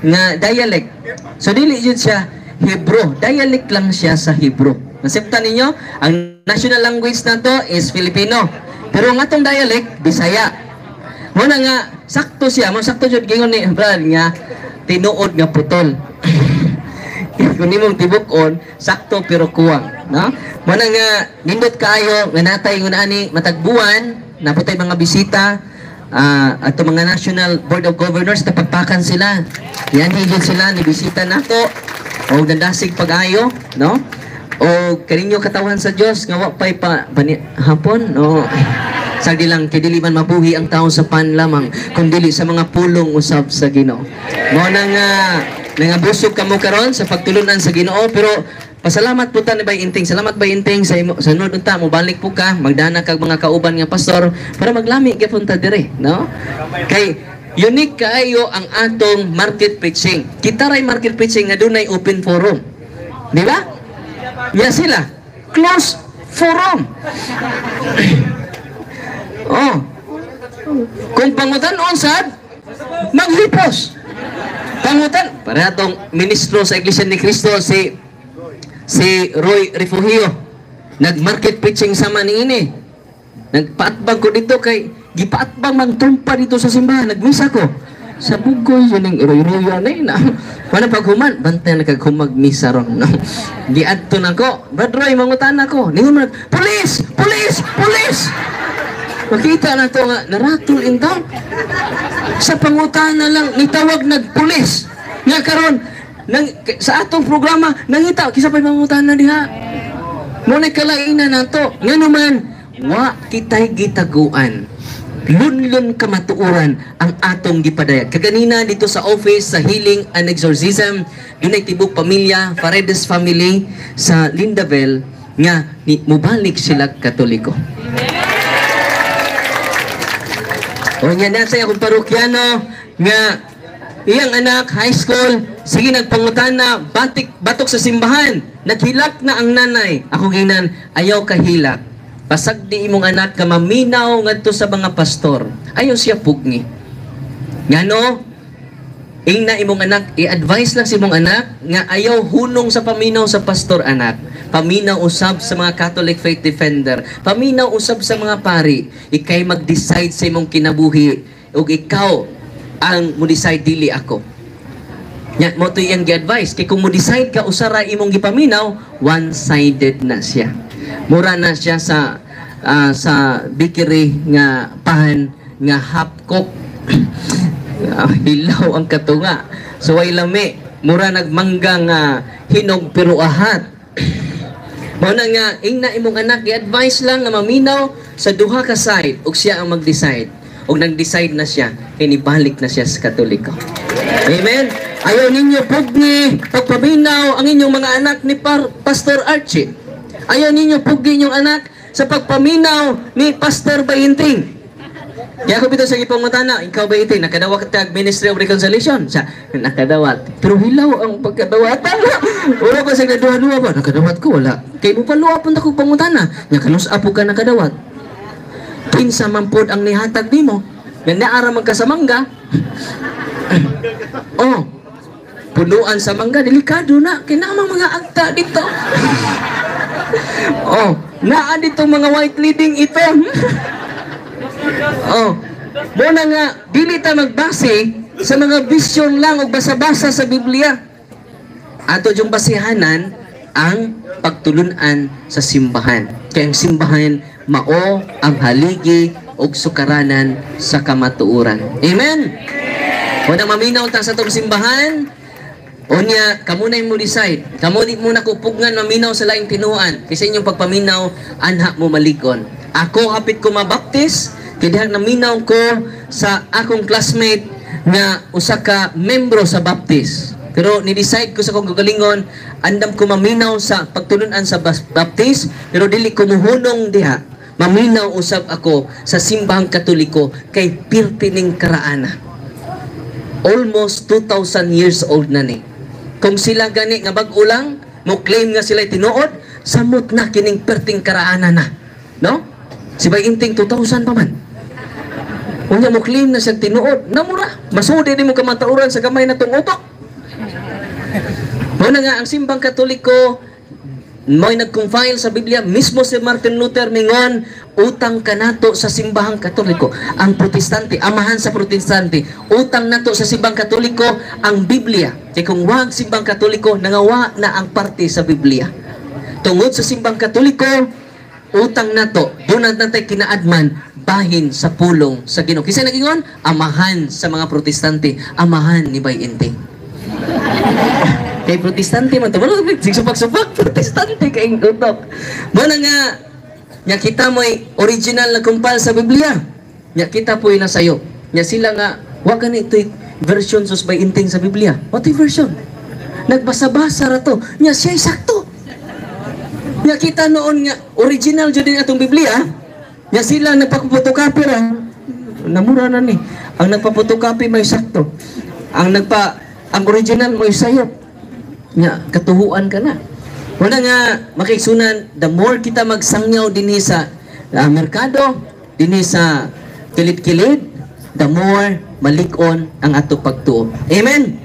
Nga dialect. So dili jud siya Hebrew, dialect lang siya sa Hebrew. Nasiptan ninyo, ang national language nato is Filipino. Pero ang atong dialect Bisaya. Mo na nga sakto siya, mo sakto jud gingon ni Brad nga tinuod nga putol. Kung nimong tibuk-on, sakto pero kuwang, no? Mo na nga nindot kaayo nga natay ngun ani matagbuan, naputay mga bisita, ato mga National Board of Governors, napagpakan sila. Yan higit sila ni bisita nato o dandasig pag-ayo, no? O kaninyo katawan sa Dios nga wa pay pa hapon, no? Sagdi lang kay dili man mabuhi ang tao sa pan lamang kun dili sa mga pulong usab sa Ginoo. Mo na nga nangabusog kamo karon sa pagtulunan sa Ginoo, pero pasalamat po ta ni Bay Inting. Salamat Bay Inting sa imo sa sunod unta mobalik po ka, magdana kag mga kauban nga pastor para maglami gyapon ta dire, no? Kay unique kaayo ang atong market preaching. Kita ray market preaching nga dunay open forum. Di ba? Ya sila. Close forum. Oh. Kung pangutan-on sad, maglipos. Pangutan, para atong ministro sa Iglesia ni Cristo si Roy Refugio, nag-market preaching sama niini. Nagpaatbang ko dito kay gipaatbang mang tumpa dito sa simbahan, nagmisa ko. Sa bugoy yun ang Roy anay na. Wala paghuman, bantay na kag misa ron. No? Giadto na ko, Brad Roy, mangutan ako. Ningon man, pulis! Pulis! Pulis! Makita na to nga, naratol in town. Sa pangutana lang, nitawag nagpulis. Nga karon nang, sa atong programa, nangita, kisa pa'y mangutana diha. Muna kalainan nato. Nga naman, wa kita'y gitaguan. Lunlun kamatuoran ang atong gipadayag. Kaganina dito sa office sa Healing and Exorcism, dunay tibok pamilya, Paredes family sa Lindabel nga ni mubalik sila Katoliko. O nga nasa akong parokyano nga iyang anak high school, sige nagpangutana, batik batok sa simbahan, naghilak na ang nanay. Ako ginan, ayaw kahilak. Pasag di imong anak ka maminaw ngadto sa mga pastor. Ayaw siya pugni. Ngano? Ingna imong anak, i-advise lang si imong anak nga ayaw hunong sa paminaw sa pastor anak. Paminaw usab sa mga Catholic faith defender. Paminaw usab sa mga pari. Ikay mag-decide sa imong kinabuhi ug ikaw ang mo-decide, dili ako. Nya mo to iyang gi-advise kay kung mo-decide ka usa ra imong gipaminaw, one-sided na siya. Mura na siya sa sa bakery nga pan nga half cook. Hilaw ang katunga. So way lami, mura nagmangga nga hinog pero ahat. Mao na nga ingna imong anak i-advise lang nga maminaw sa duha ka side ug siya ang mag-decide. Ug nag-decide na siya, kay nibalik na siya sa Katoliko. Amen. Ayaw ninyo pugni pagpaminaw ang inyong mga anak ni Pastor Archie. Ayaw ninyo pugni inyong anak sa pagpaminaw ni Pastor Bayinting. Kaya ako bitaw sa gipangutana, ikaw Bayinting, nakadawat ka Ministry of Reconciliation? Sa nakadawat. Pero hilaw ang pagkadawatan. Wala ko sa naduha-duha ba? Nakadawat ko, wala. Kay mo paluwa punta ko pangutana. Nya kanus apo ka nakadawat. Kinsa man pod ang nihatag nimo? Nga naara man ka sa mangga. Oh. Punuan sa mangga, delikado na. Kay naamang mga agta dito. Oh, naa dito mga white leading ito. Oh, muna nga dili ta magbase sa mga vision lang o basa-basa sa Biblia. Ato yung basihanan ang pagtulunan sa simbahan. Kaya ang simbahan mao ang haligi og sukaranan sa kamatuoran. Amen. Unang maminaw ta sa atong simbahan. Unya, kamo na mo decide. Kamo di mo na kupugngan maminaw sa laing tinuan. Kasi inyong pagpaminaw, anha mo malikon. Ako hapit ko mabaptis, kay dihang naminaw ko sa akong classmate nga usa ka membro sa Baptist. Pero ni-decide ko sa akong kagalingon, andam ko maminaw sa pagtulunan sa Baptist, pero dili ko muhunong diha. Maminaw usab ako sa Simbahang Katoliko kay pirti ning karaana. Almost 2,000 years old na ni. Kung sila gani nga bag-o lang, mo claim nga sila tinuod, samot na kining perting karaana na. No? Si Bay Inting 2,000 pa man. Unya mo claim na siyang tinuod, namura. Masudi di mo kamatuoran sa gamay na tong utok. Mao na nga ang Simbang Katoliko mo'y nag-compile sa Biblia. Mismo si Martin Luther mingon, utang kanato sa Simbahang Katoliko. Ang Protestante, amahan sa Protestante, utang nato sa Simbang Katoliko ang Biblia. Kay kung wag Simbang Katoliko, nangawa na ang parte sa Biblia. Tungod sa Simbang Katoliko, utang nato, doon natay kinaadman, bahin sa pulong sa Ginoo. Kinsa nagingon? Amahan sa mga Protestante, amahan ni Bay Inting. Kay Protestante man to. Wala supak-supak Protestante kay utok. Mo na nga nya kita mo'y original na compile sa Biblia. Nya kita po'y nasayo. Nya sila nga wa gani ito'y version sus Bay Inting sa Biblia. What version? Nagbasa-basa ra to. Nya siya sakto. Nya kita noon nga original jud din atong Biblia. Nya sila nagpa-photocopy ra. Namura na ni. Ang nagpa-photocopy may sakto. Ang original mo sayop. Nya katuhuan ka na. Wala nga makaigsunan, the more kita magsangyaw dinhi sa merkado, dinhi sa kilid-kilid, the more malig-on ang ato pagtuo. Amen.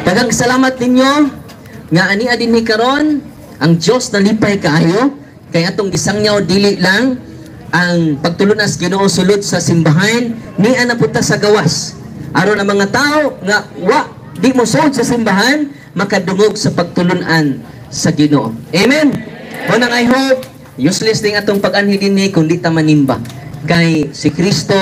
Daghang salamat ninyo nga ania dinhi karon. Ang Dios nalipay kaayo kay atong gisangyaw dili lang ang pagtulunas Ginoo sulod sa simbahan, nia na punta sa gawas aron ang mga tao nga wa di mo sulod sa simbahan makadungog sa pagtulunan sa Ginoo. Amen. Unang I hope useless ding atong pag-anhi dinhi kung di ta manimba. Kay si Kristo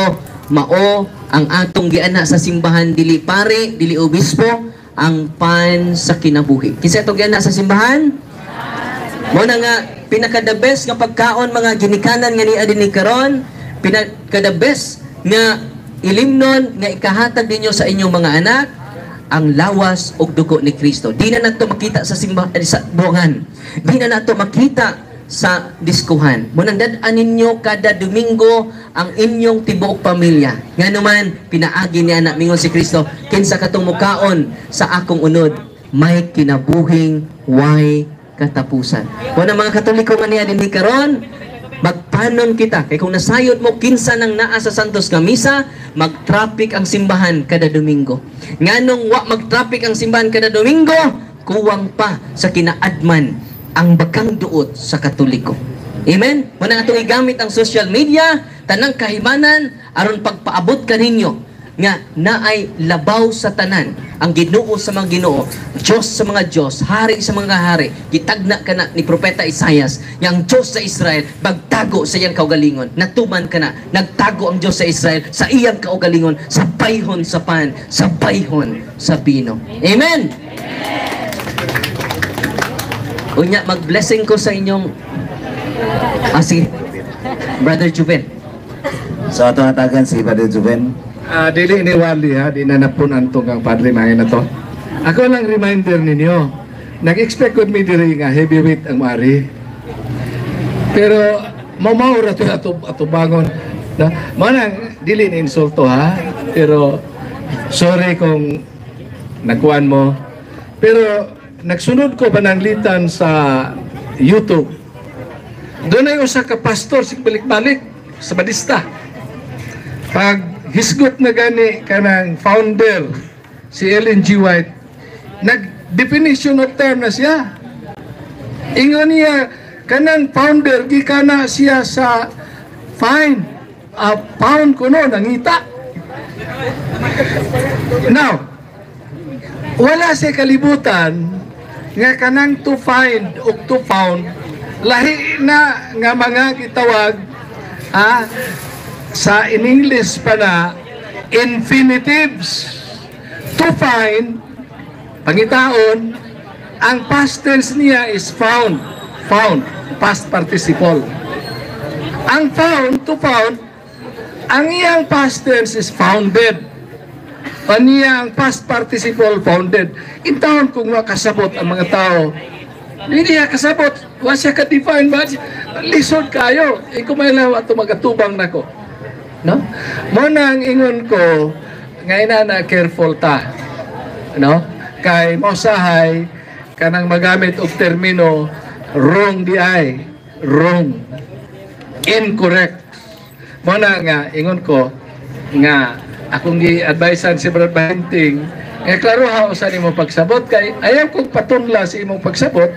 mao ang atong giana sa simbahan, dili pare, dili obispo, ang pan sa kinabuhi. Kinsa atong giana sa simbahan? Mao na nga pinaka the best nga pagkaon, mga ginikanan nga niya dinhi karon, pinaka the best nga ilimnon nga ikahatag ninyo sa inyong mga anak, ang lawas ug dugo ni Kristo. Di na nato makita sa simbahan, sa buwangan. Di na nato makita sa diskuhan. Munang dad-an ninyo kada Domingo ang inyong tibuok pamilya. Ngano man pinaagi niya na mingon si Kristo, kinsa katong mukaon sa akong unod, may kinabuhing way katapusan. Muna mga Katoliko nga niya dinhi karon, magpanon kita. Kay kung nasayod mo kinsa nang naa sa Santos nga misa, mag-traffic ang simbahan kada Domingo. Nganong wa mag-traffic ang simbahan kada Domingo, kuwang pa sa kinaadman ang bakang duot sa Katoliko. Amen? Muna atong igamit ang social media, tanang kahimanan, aron pagpaabot kaninyo nga naay labaw sa tanan, ang Ginoo sa mga Ginoo, Diyos sa mga Diyos, Hari sa mga hari. Gitagna kana ni Propeta Isayas nga ang Diyos sa Israel magtago sa iyang kaugalingon. Natuman kana, nagtago ang Diyos sa Israel sa iyang kaugalingon, sa bayhon sa pan, sa bayhon sa bino. Amen. Unya mag-blessing ko sa inyong sige, Brother Juven. So ato hatagan si Brother Juven. Dili ni Wally ha, di na napun antong ang padre maayo na to. Ako lang reminder ninyo. Nag-expect ko mi diri nga heavyweight ang mari. Pero mamao ra to ato ato bangon. Na, mao nang dili ni insulto ha. Pero sorry kung nakuan mo. Pero nagsunod ko pananglitan sa YouTube. Doon ay usa ka pastor sig balik-balik sa Badista. Pag hisgot na gani kanang founder si Ellen G. White, nag-definition of term na siya. Ingon niya, kanang founder, gikana siya sa fine, pound kuno, nangita. Now, wala sa kalibutan nga kanang to find o to found, lahi na nga mga gitawag sa in English pa na infinitives. To find, pangitaon, ang past tense niya is found. Found, past participle. Ang found, to found, ang iyang past tense is founded. Aniya ang past participle "founded." Intawon kung makasabot ang mga tao. Hindi niya kasabot. Wa siya ka-define ba? Lisod kayo. Ikaw may lang ato magatubang nako. No? Mo na ang ingon ko, ngayon na careful ta. No? Kay mosahay kanang magamit og termino wrong di ay wrong, incorrect. Mo na nga ingon ko nga akong gi-advisean si Brad Bahinting nga klaro ha usa nimo pagsabot, kay ayaw kong patunla sa imong pagsabot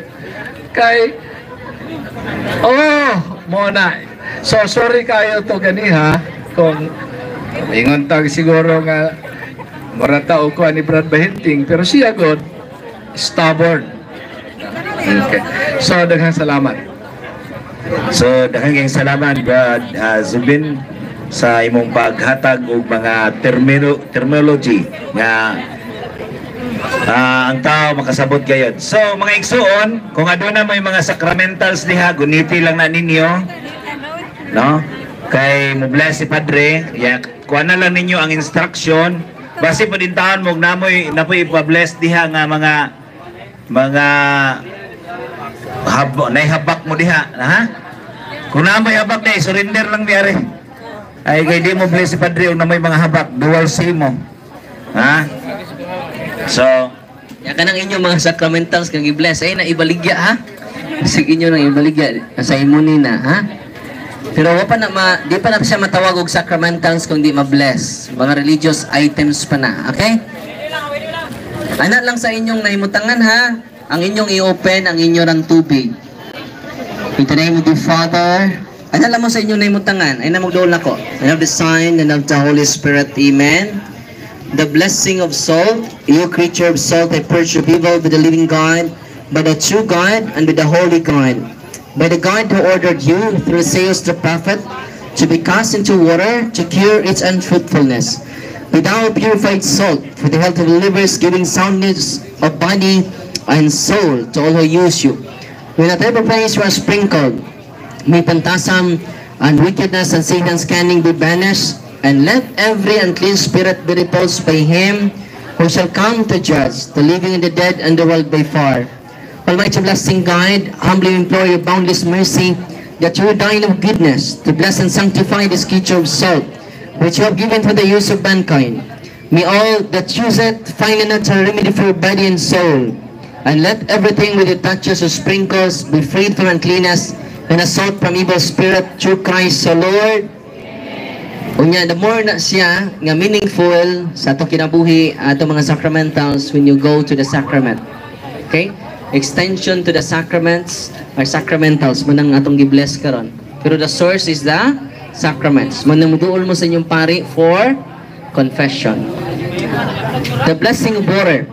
kay oh mo na. So sorry kayo to ganiha kung ingon tag siguro nga mura tao ko ni Brad Bahinting, pero siya god stubborn. Okay, so daghang salamat. So, daghang kayong salamat, Brad Zubin, sa imong paghatag og mga terminology nga ang tao makasabot gayod. So, mga igsuon, kung aduna may mga sacramentals diha, guniti lang na ninyo. No? Kay mo bless si Padre, ya, kuha na lang ninyo ang instruction. Basi po din taon mo namoy napoy ipa-bless diha nga mga habo, naihabak mo diha, ha? Kung na may habak di, surrender lang di are. Ay kay di mo bless si Padre kung na may mga habak, dual SIM mo. Ha? So, Ya kanang inyong mga sacramentals kang i-bless ay na ibaligya ha. Sige, inyo nang ibaligya sa imo ni na ha. Pero wa pa na ma, di pa na siya matawag og sacramentals kung di ma-bless. Mga religious items pa na, okay? Ana lang sa inyong nahimutangan ha. Ang inyong i-open ang inyo rang tubig. In the name of the Father, ana lang mo sa inyong nahimutangan. Ay na magduol nako. And of the Son and of the Holy Spirit. Amen. The blessing of salt. You creature of salt, I purge of evil with the living God, by the true God, and with the holy God. By the God who ordered you, through Esaias the prophet, to be cast into water to cure its unfruitfulness. Be thou purified salt for the health of the livers, giving soundness of body and soul to all who use you. When at every place you are sprinkled, may phantasm and wickedness and Satan's cunning be banished, and let every unclean spirit be repulsed by him who shall come to judge the living and the dead and the world by far. Almighty blessing God, humbly implore your boundless mercy that you deign of goodness to bless and sanctify this creature of salt, which you have given for the use of mankind. May all that use it find in it a remedy for body and soul. And let everything with it touches or sprinkles be freed from uncleanness and assault from evil spirit through Christ our Lord. Unya, the more na siya nga meaningful sa atong kinabuhi, ato mga sacramentals when you go to the sacrament. Okay? Extension to the sacraments or sacramentals mo nang atong gi-bless karon. Pero the source is the sacraments. Mo nang muduol mo sa inyong pari for confession. The blessing of water.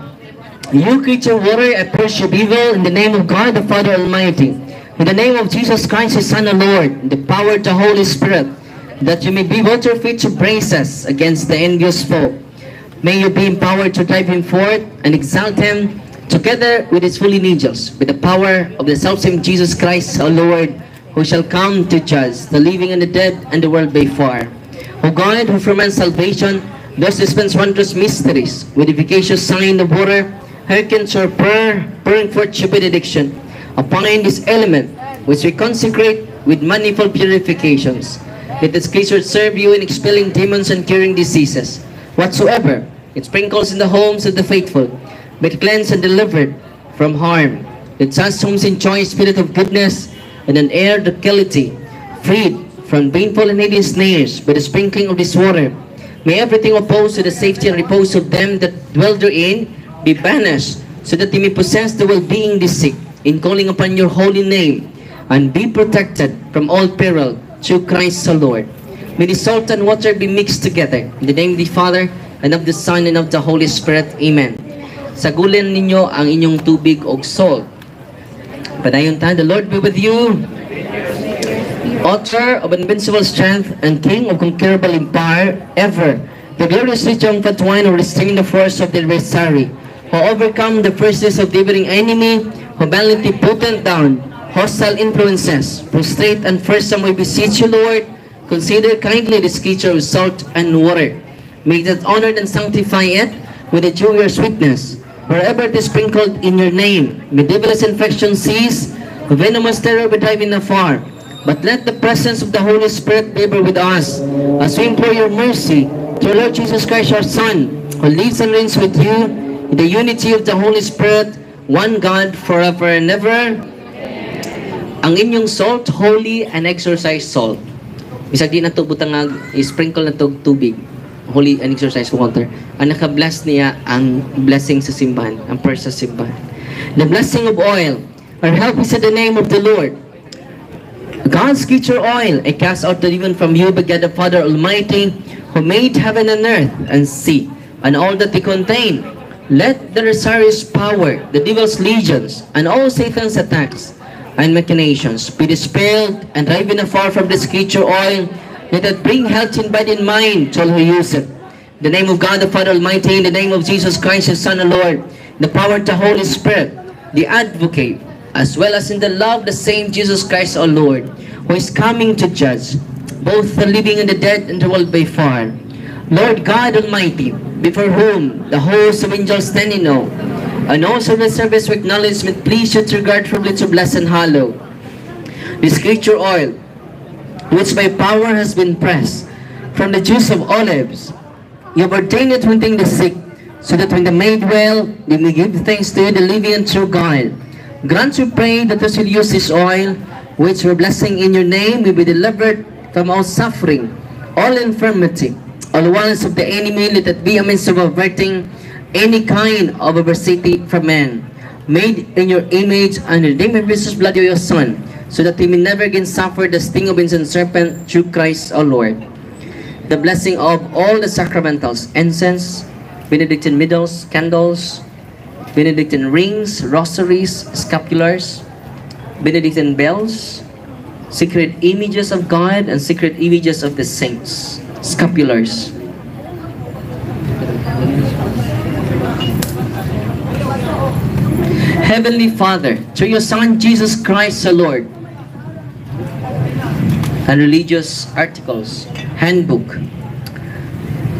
You creature water, I purge of evil in the name of God the Father Almighty. In the name of Jesus Christ, His Son, our Lord, in the power of the Holy Spirit, that you may be water fit to brace us against the envious foe. May you be empowered to drive him forth and exalt him together with his holy angels, with the power of the selfsame Jesus Christ, our Lord, who shall come to judge the living and the dead and the world by far. O God, who for man's salvation does dispense wondrous mysteries with efficacious sign of water, hearken to our prayer, pouring forth your benediction upon this element, which we consecrate with manifold purifications. Let this creature serve you in expelling demons and curing diseases. Whatsoever it sprinkles in the homes of the faithful, be cleansed and delivered from harm. Let such homes enjoy a spirit of goodness and an air of tranquility, freed from painful and hidden snares by the sprinkling of this water. May everything opposed to the safety and repose of them that dwell therein be banished, so that they may possess the well-being they seek in calling upon your holy name, and be protected from all peril through Christ our Lord. May the salt and water be mixed together. In the name of the Father, and of the Son, and of the Holy Spirit. Amen. Sagulan ninyo ang inyong tubig og salt. Padayon ta, the Lord be with you. Author of invincible strength and King of conquerable empire, ever the glorious triumphant one who restrain the force of the adversary, who overcome the forces of the devouring enemy, who valiantly put down hostile influences, prostrate and fearsome, we beseech you, Lord, consider kindly this creature of salt and water. May it honored and sanctify it with the dew of your sweetness. Wherever it is sprinkled in your name, may devilish infection cease, venomous terror be driven afar. But let the presence of the Holy Spirit be ever with us, as we implore your mercy to Lord Jesus Christ, your Son, who lives and reigns with you in the unity of the Holy Spirit, one God, forever and ever. Ang inyong salt, holy and exorcised salt. Bisag di na to butangag, i-sprinkle na to og tubig. Holy and exorcised water. Ang naka-bless niya ang blessing sa simbahan, ang prayer sa simbahan. The blessing of oil. Our help is in the name of the Lord. God's creature oil, I cast out the demon from you by God the Father Almighty, who made heaven and earth and sea, and all that they contain. Let the rosary's power, the devil's legions, and all Satan's attacks and machinations be dispelled and driven afar from this creature oil. Let it bring health in body and mind to all who use it. In the name of God the Father Almighty, in the name of Jesus Christ, His Son and Lord, the power of the Holy Spirit, the Advocate, as well as in the love of the same Jesus Christ our Lord, who is coming to judge both the living and the dead and the world by fire. Lord God Almighty, before whom the hosts of angels stand in awe, and also the service with acknowledgement, please you to regard from to bless and hallow this creature oil, which by power has been pressed from the juice of olives. You have ordained it when the sick, so that when the made well, they may give thanks to you, the living and true God. Grant, we pray, that those who use this oil, which we're blessing in your name, will be delivered from all suffering, all infirmity, all wiles of the enemy. Let it be a means of averting any kind of adversity from man. Made in your image and redeemed by precious blood of your Son, so that we may never again suffer the sting of ancient serpent through Christ our Lord. The blessing of all the sacramentals, incense, Benedictine medals, candles, Benedictine rings, rosaries, scapulars, Benedictine bells, sacred images of God and sacred images of the saints, scapulars. Heavenly Father, through your Son Jesus Christ the Lord, and religious articles, handbook.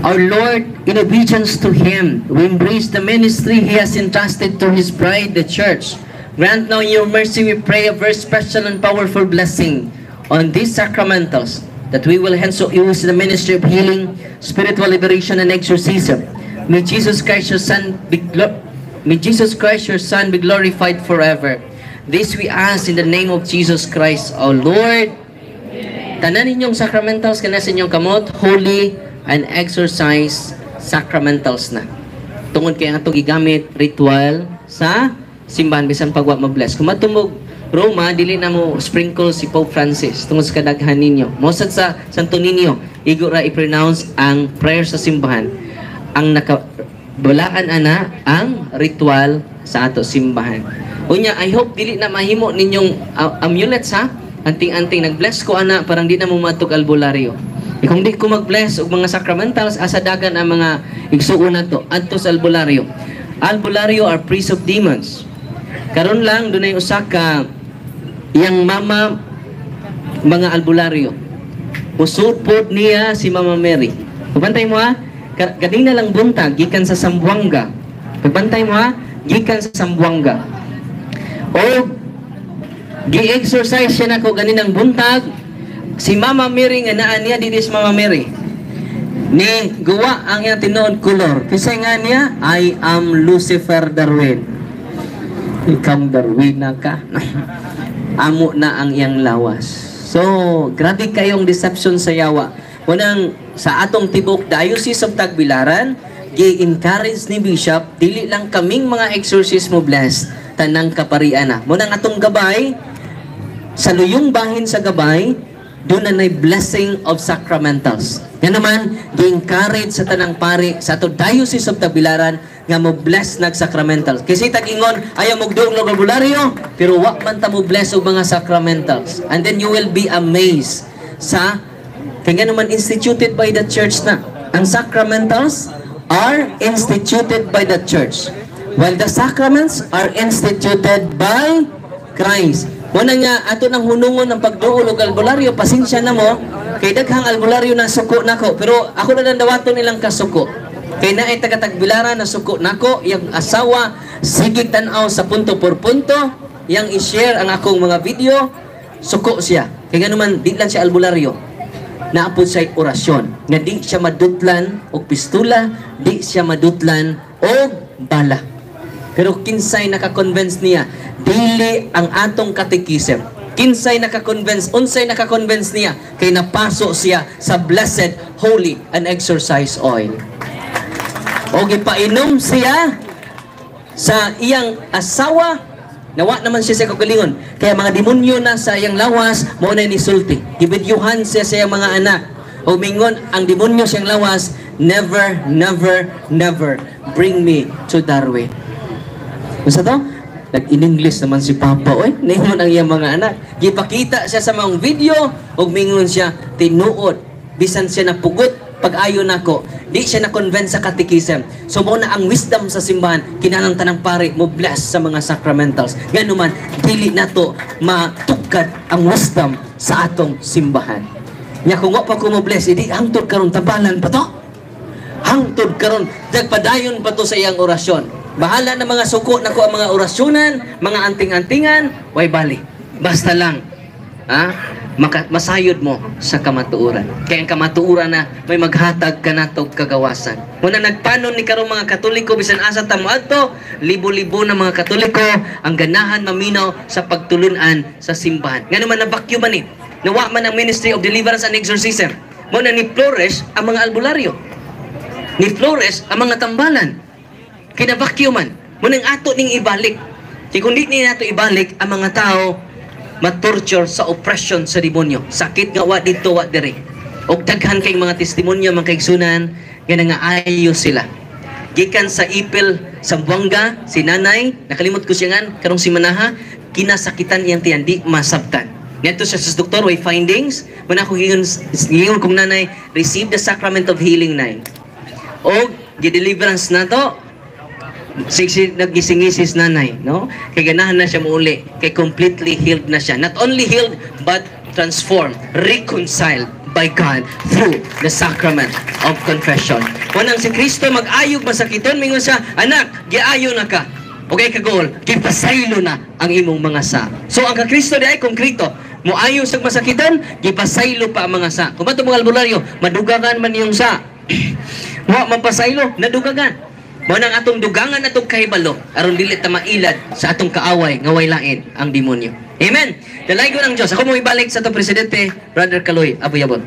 Our Lord, in obedience to Him, we embrace the ministry He has entrusted to His bride, the Church. Grant now in your mercy, we pray, a very special and powerful blessing on these sacramentals, that we will hence use the ministry of healing, spiritual liberation, and exorcism. May Jesus Christ, your Son, be glorified forever. This we ask in the name of Jesus Christ, our Lord. Tanan ninyong sacramentals kana sa inyong kamot, holy and exorcised sacramentals na. Tungod kay ang atong gigamit ritual sa simbahan bisan pag wa ma-bless. Kung matumog Roma, dili na mo sprinkle si Pope Francis tungod sa kadaghan ninyo. Mosad sa Santo Niño, igo ra i-pronounce ang prayer sa simbahan. Ang nakabalaan ana ang ritual sa ato simbahan. Unya, I hope dili na mahimo ninyong amulets ha. Anting-anting nag-bless ko ana parang di na mo matug albularyo. E kung di ko mag-bless og mga sacramentals, asa dagan ang mga igsuon nato adto sa albularyo. Albularyo are priests of demons. Karon lang dunay usa ka iyang mama mga albularyo. Usod pod niya si Mama Mary. Pagbantay mo ha, kanina lang buntag gikan sa Zamboanga. Pagbantay mo ha, gikan sa Zamboanga. O gi-exorcise siya nako ganinang buntag. Si Mama Mary nga naa niya dili si Mama Mary. Ni guwa ang iyang tinuod kolor. Kinsa nga niya? I am Lucifer Darwin. Ikaw Darwin na ka. Amo na ang iyang lawas. So, grabe kayong deception sa yawa. Unang sa atong tibok Diocese of Tagbilaran, gi-encourage ni Bishop, dili lang kaming mga exorcist mo bless, tanang kaparian na. Munang atong gabay, sa luyong bahin sa gabay, doon na nay blessing of sacramentals. Nga naman, gi-encourage sa tanang pari sa ato Diocese of Tagbilaran nga mo bless nag sacramentals. Kasi tag-ingon, ayaw mugduong og albularyo, pero wa man ta mo bless og mga sacramentals. And then you will be amazed sa kaya nga naman instituted by the church na. Ang sacramentals are instituted by the church, while the sacraments are instituted by Christ. Muna nga ato nang hunungon ang pagduol og albularyo, pasensya na mo kay daghang albularyo na suko nako, pero ako na lang dawaton ilang kasuko. Kay naay taga Tagbilaran na suko nako, iyang asawa sige tan-aw sa punto por punto, iyang i-share ang akong mga video, suko siya. Kay nganuman di lang siya albularyo. Naapod siya orasyon nga di siya madutlan og pistula, di siya madutlan og bala. Pero kinsay naka-convince niya? Dili ang atong katekism. Kinsay naka-convince, unsay naka-convince niya? Kay napaso siya sa blessed, holy, and exorcised oil. O gipainom siya sa iyang asawa, nawa naman siya sa kagalingon. Kaya mga demonyo na sa iyang lawas, mao na nisulti. Gibidyuhan siya sa iyang mga anak. O mingon ang demonyo siyang lawas, "Never, never, never bring me to Darwin." Unsa to? Nag-in-English naman si Papa, oy. Ningon ang iyang mga anak. Gipakita siya sa mga video, ug mingon siya, tinuod. Bisan siya napugot, pag-ayo nako, di siya na-convince sa catechism. So mo na ang wisdom sa simbahan, kinahanglan tanang pare mo bless sa mga sacramentals. Nganuman, dili nato matugkad ang wisdom sa atong simbahan. Nya kung wa pa ko mo bless, idi hangtod karon tabalan pa to. Hangtod karon nagpadayon pa to sa iyang orasyon. Bahala na mga suko nako ang mga orasyonan, mga anting-antingan, way bali. Basta lang, ha? Masayod mo sa kamatuoran. Kaya ang kamatuoran na may maghatag kanatog kagawasan. Muna nagpanon ni karong mga Katoliko bisan asa ta moadto, libo-libo na mga Katoliko ang ganahan maminaw sa pagtulunan sa simbahan. Ngano man nabakyo man ni. Nawa man ang Ministry of Deliverance and Exorcism. Muna ni flourish ang mga albularyo. Ni flourish ang mga tambalan. Kinabakyo man. Munang ato ning ibalik. Kaya kung di ni nato ibalik, ang mga tao matorture sa oppression sa demonyo. Sakit nga wa dito, wa diri. Og daghan kay mga testimonyo, mga kaigsunan, nga nangaayo sila. Gikan sa Ipil, Zamboanga, si nanay, nakalimot ko siya ngan, karong si Manaha, kinasakitan iyang tiyan, di masabtan. Ngadto siya sa doktor, way findings, muna ako giingon kong nanay, "Receive the sacrament of healing, nay." Og gi-deliverance na to, siksi nagising-isis nanay, no? Kay ganahan na siya muuli, kay completely healed na siya. Not only healed, but transformed, reconciled by God through the sacrament of confession. Unang si Kristo mag-ayog masakiton, mingon siya, "Anak, giayo na ka. Okay kagol, gipasaylo na ang imong mga sa." So ang kakristo di ay konkreto. Muayo sa masakitan, gipasaylo pa ang mga sa. Kung bato mga albularyo, madugangan man iyong sa. Wa mapasaylo, nadugangan. Mao nang atong dugangan atong kahibalo aron dili ta mailad sa atong kaaway nga way lain ang demonyo. Amen. Dalaygon ang Dios. Ako mo ibalik sa atong presidente, Brother Kaloy Abuyabon.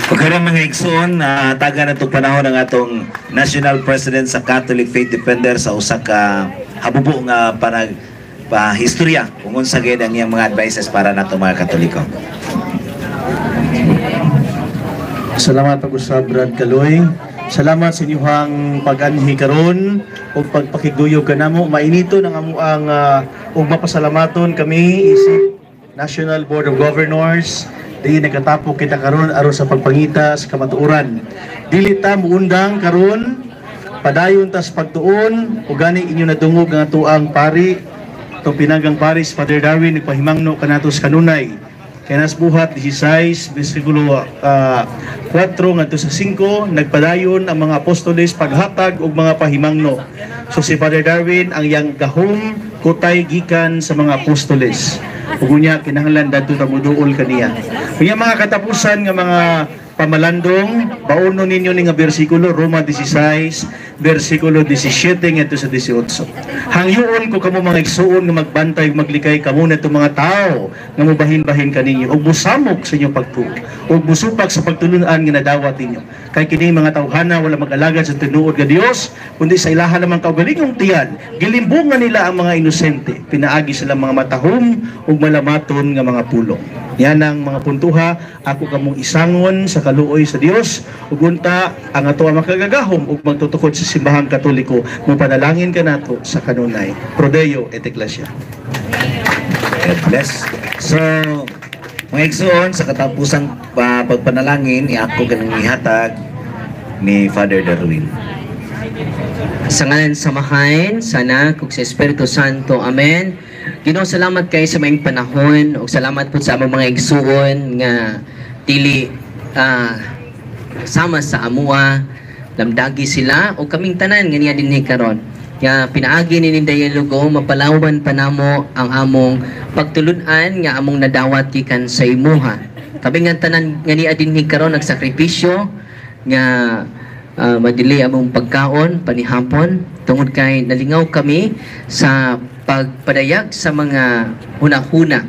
Okay na mga igsoon, taga na itong panahon ang atong National President sa Catholic Faith Defender sa usa ka habubo nga panag pa historya kung unsa gyud ang iyang mga advices para nato mga Katoliko. Salamat pag-usab, Brad Kaloy. Salamat sa inyong pag-anhi karon ug pagpakigduyog kanamo. Mainito nang amuang ug mapasalamaton kami isip National Board of Governors di nagkatapok kita karon aron sa pagpangita sa kamatuoran. Dili ta muundang karon, padayon tas pagtuon ug gani inyo nadungog ang atuang pari, itong pinanggang pari si Father Darwin, nagpahimangno kanato sa kanunay. Kaya nas buhat 16, bersikulo 4 ngadto sa 5, nagpadayon ang mga apostoles paghatag og mga pahimangno. So si Father Darwin ang iyang gahom kutay gikan sa mga apostoles. Ug unya kinahanglan dadto ta moduol kaniya. Unya mga katapusan nga mga pamalandong, bauno ninyo ni nga bersikulo, Roma 16 bersikulo 17 ngadto sa 18. Hangyoon ko kamo mga igsuon nga magbantay ug maglikay kamo nitong mga tawo nga mobahin-bahin kaninyo ug mosamok sa inyong pagtuo ug mosupak sa pagtulun-an nga nadawat ninyo. Kay kini mga tawhana wala mag-alagad sa tinuod nga Dios kundi sa ilaha lamang kaugalingong tiyan. Gilimbungan nila ang mga inosente pinaagi sila mga matahom ug malamaton nga mga pulong. Yan ang mga puntuha ako kamong isangon sa kaluoy sa Dios ug unta ang ato ang makagagahom ug magtutukod sa simbahang Katoliko mopanalangin kanato sa kanunay. Pro Deo et Ecclesia. God bless. So, mga igsoon, sa katapusang pagpanalangin, iako ganang ihatag ni Father Darwin. Sa ngalan sa Amahan, sa Anak, ug sa Espiritu Santo. Amen. Ginoo, salamat kay sa maayong panahon ug salamat pud sa among mga igsuon nga dili sama sa amua. Lamdagi sila o kaming tanan nga niya dinhi karon nga pinaagi ni dialogo, mapalawan pa namo ang among pagtulun-an nga among nadawat gikan sa imuha. Kami nga tanan nga niya dinhi karon nagsakripisyo nga madili among pagkaon panihapon tungod kay nalingaw kami sa pagpadayag sa mga hunahuna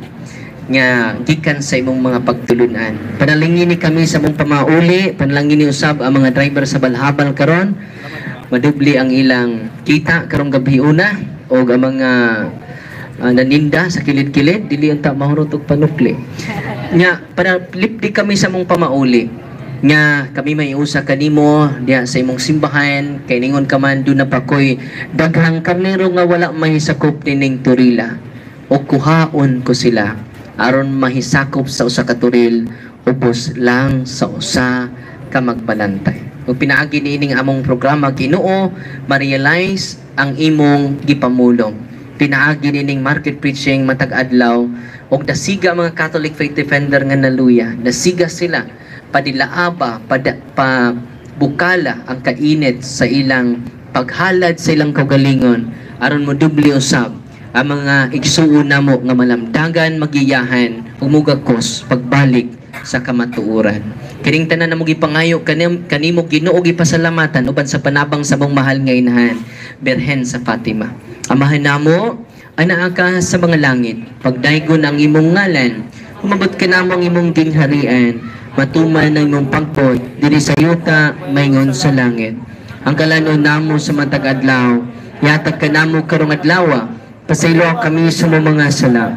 nga gikan sa imong mga pagtulunan. Panalangin ni kami sa among pamauli, panalangin ni usab ang mga driver sa balhabal karon. Madubli ang ilang kita karong gabi una og ang mga naninda sa kilid-kilid dili unta mahurot og panukli. Nya para lipdi kami sa among pamauli nga kami may usa kanimo diha sa imong simbahan, kay ningon ka man duna pa koy daghang karnero nga wala mahisakop nining turila o kuhaon ko sila aron mahisakop sa usa ka turil ubos lang sa usa ka magbalantay. Ug pinaagi niining among programa, Ginoo, ma-realize ang imong gipamulong. Pinaagi nining market preaching matag adlaw ug dasiga mga Catholic Faith Defender nga naluya. Dasiga sila padilaaba, pa bukala ang kainit sa ilang paghalad sa ilang kaugalingon aron mo dubli usab ang mga igsuon namo nga malamdagan, magiyahan ug mugakos pagbalik sa kamatuoran. Kining tanan namo gipangayo kanimo, Ginoo, gipasalamatan uban sa panabang sa mong mahal nga inahan, Birhen sa Fatima. Amahan namo, anaa ka sa mga langit. Pagdaygon ang imong ngalan, umabot kanamo ang imong gingharian, matuman ang imong pagbuot diri sa yuta maingon sa langit. Ang kalanon namo sa matag adlaw, yatag kanamo karong adlaw. Pasaylo kami sa among mga sala.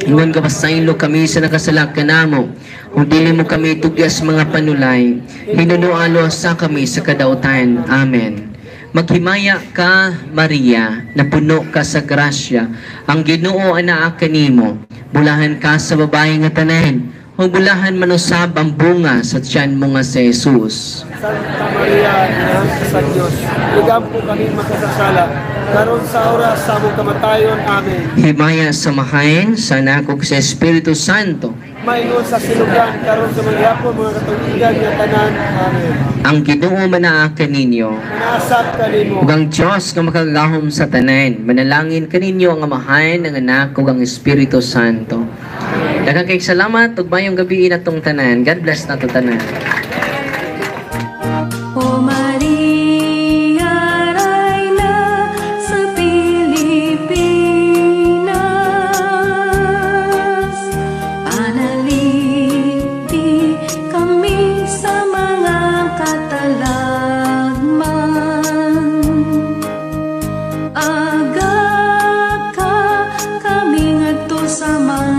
Ingon ka pasaylo kami sa nakasala kanamo. Ug dili mo kami tugyas mga panulay. Hinunoa luwasa kami sa kadautan. Amen. Maghimaya ka, Maria, napuno ka sa grasya. Ang Ginoo anaa kanimo. Bulahan ka sa babae nga tanan. Ug bulahan man usab ang bunga sa tiyan mo nga si Jesus. Santa Maria, Inahan sa Dios, igampo kami makasasala, karon sa oras sa among kamatayon. Amen. Himaya sa Amahan, sa Anak ug sa Espiritu Santo. Maingon sa sinugan, karon sa mangyapon, mga katuigan nga tanan. Amen. Ang Ginoo manaa kaninyo. Manasab kanimo. Ug ang Dios nga makagagahom sa tanan, manalangin kaninyo ang Amahan, ang Anak ug ang Espiritu Santo. Daghang kay salamat ug maayong gabi natong tanan. God bless nato tanan. O Maria, Reyna sa Pilipinas, Panalipdi kami sa mga katalagman. Aga ka kami ngadto sa mga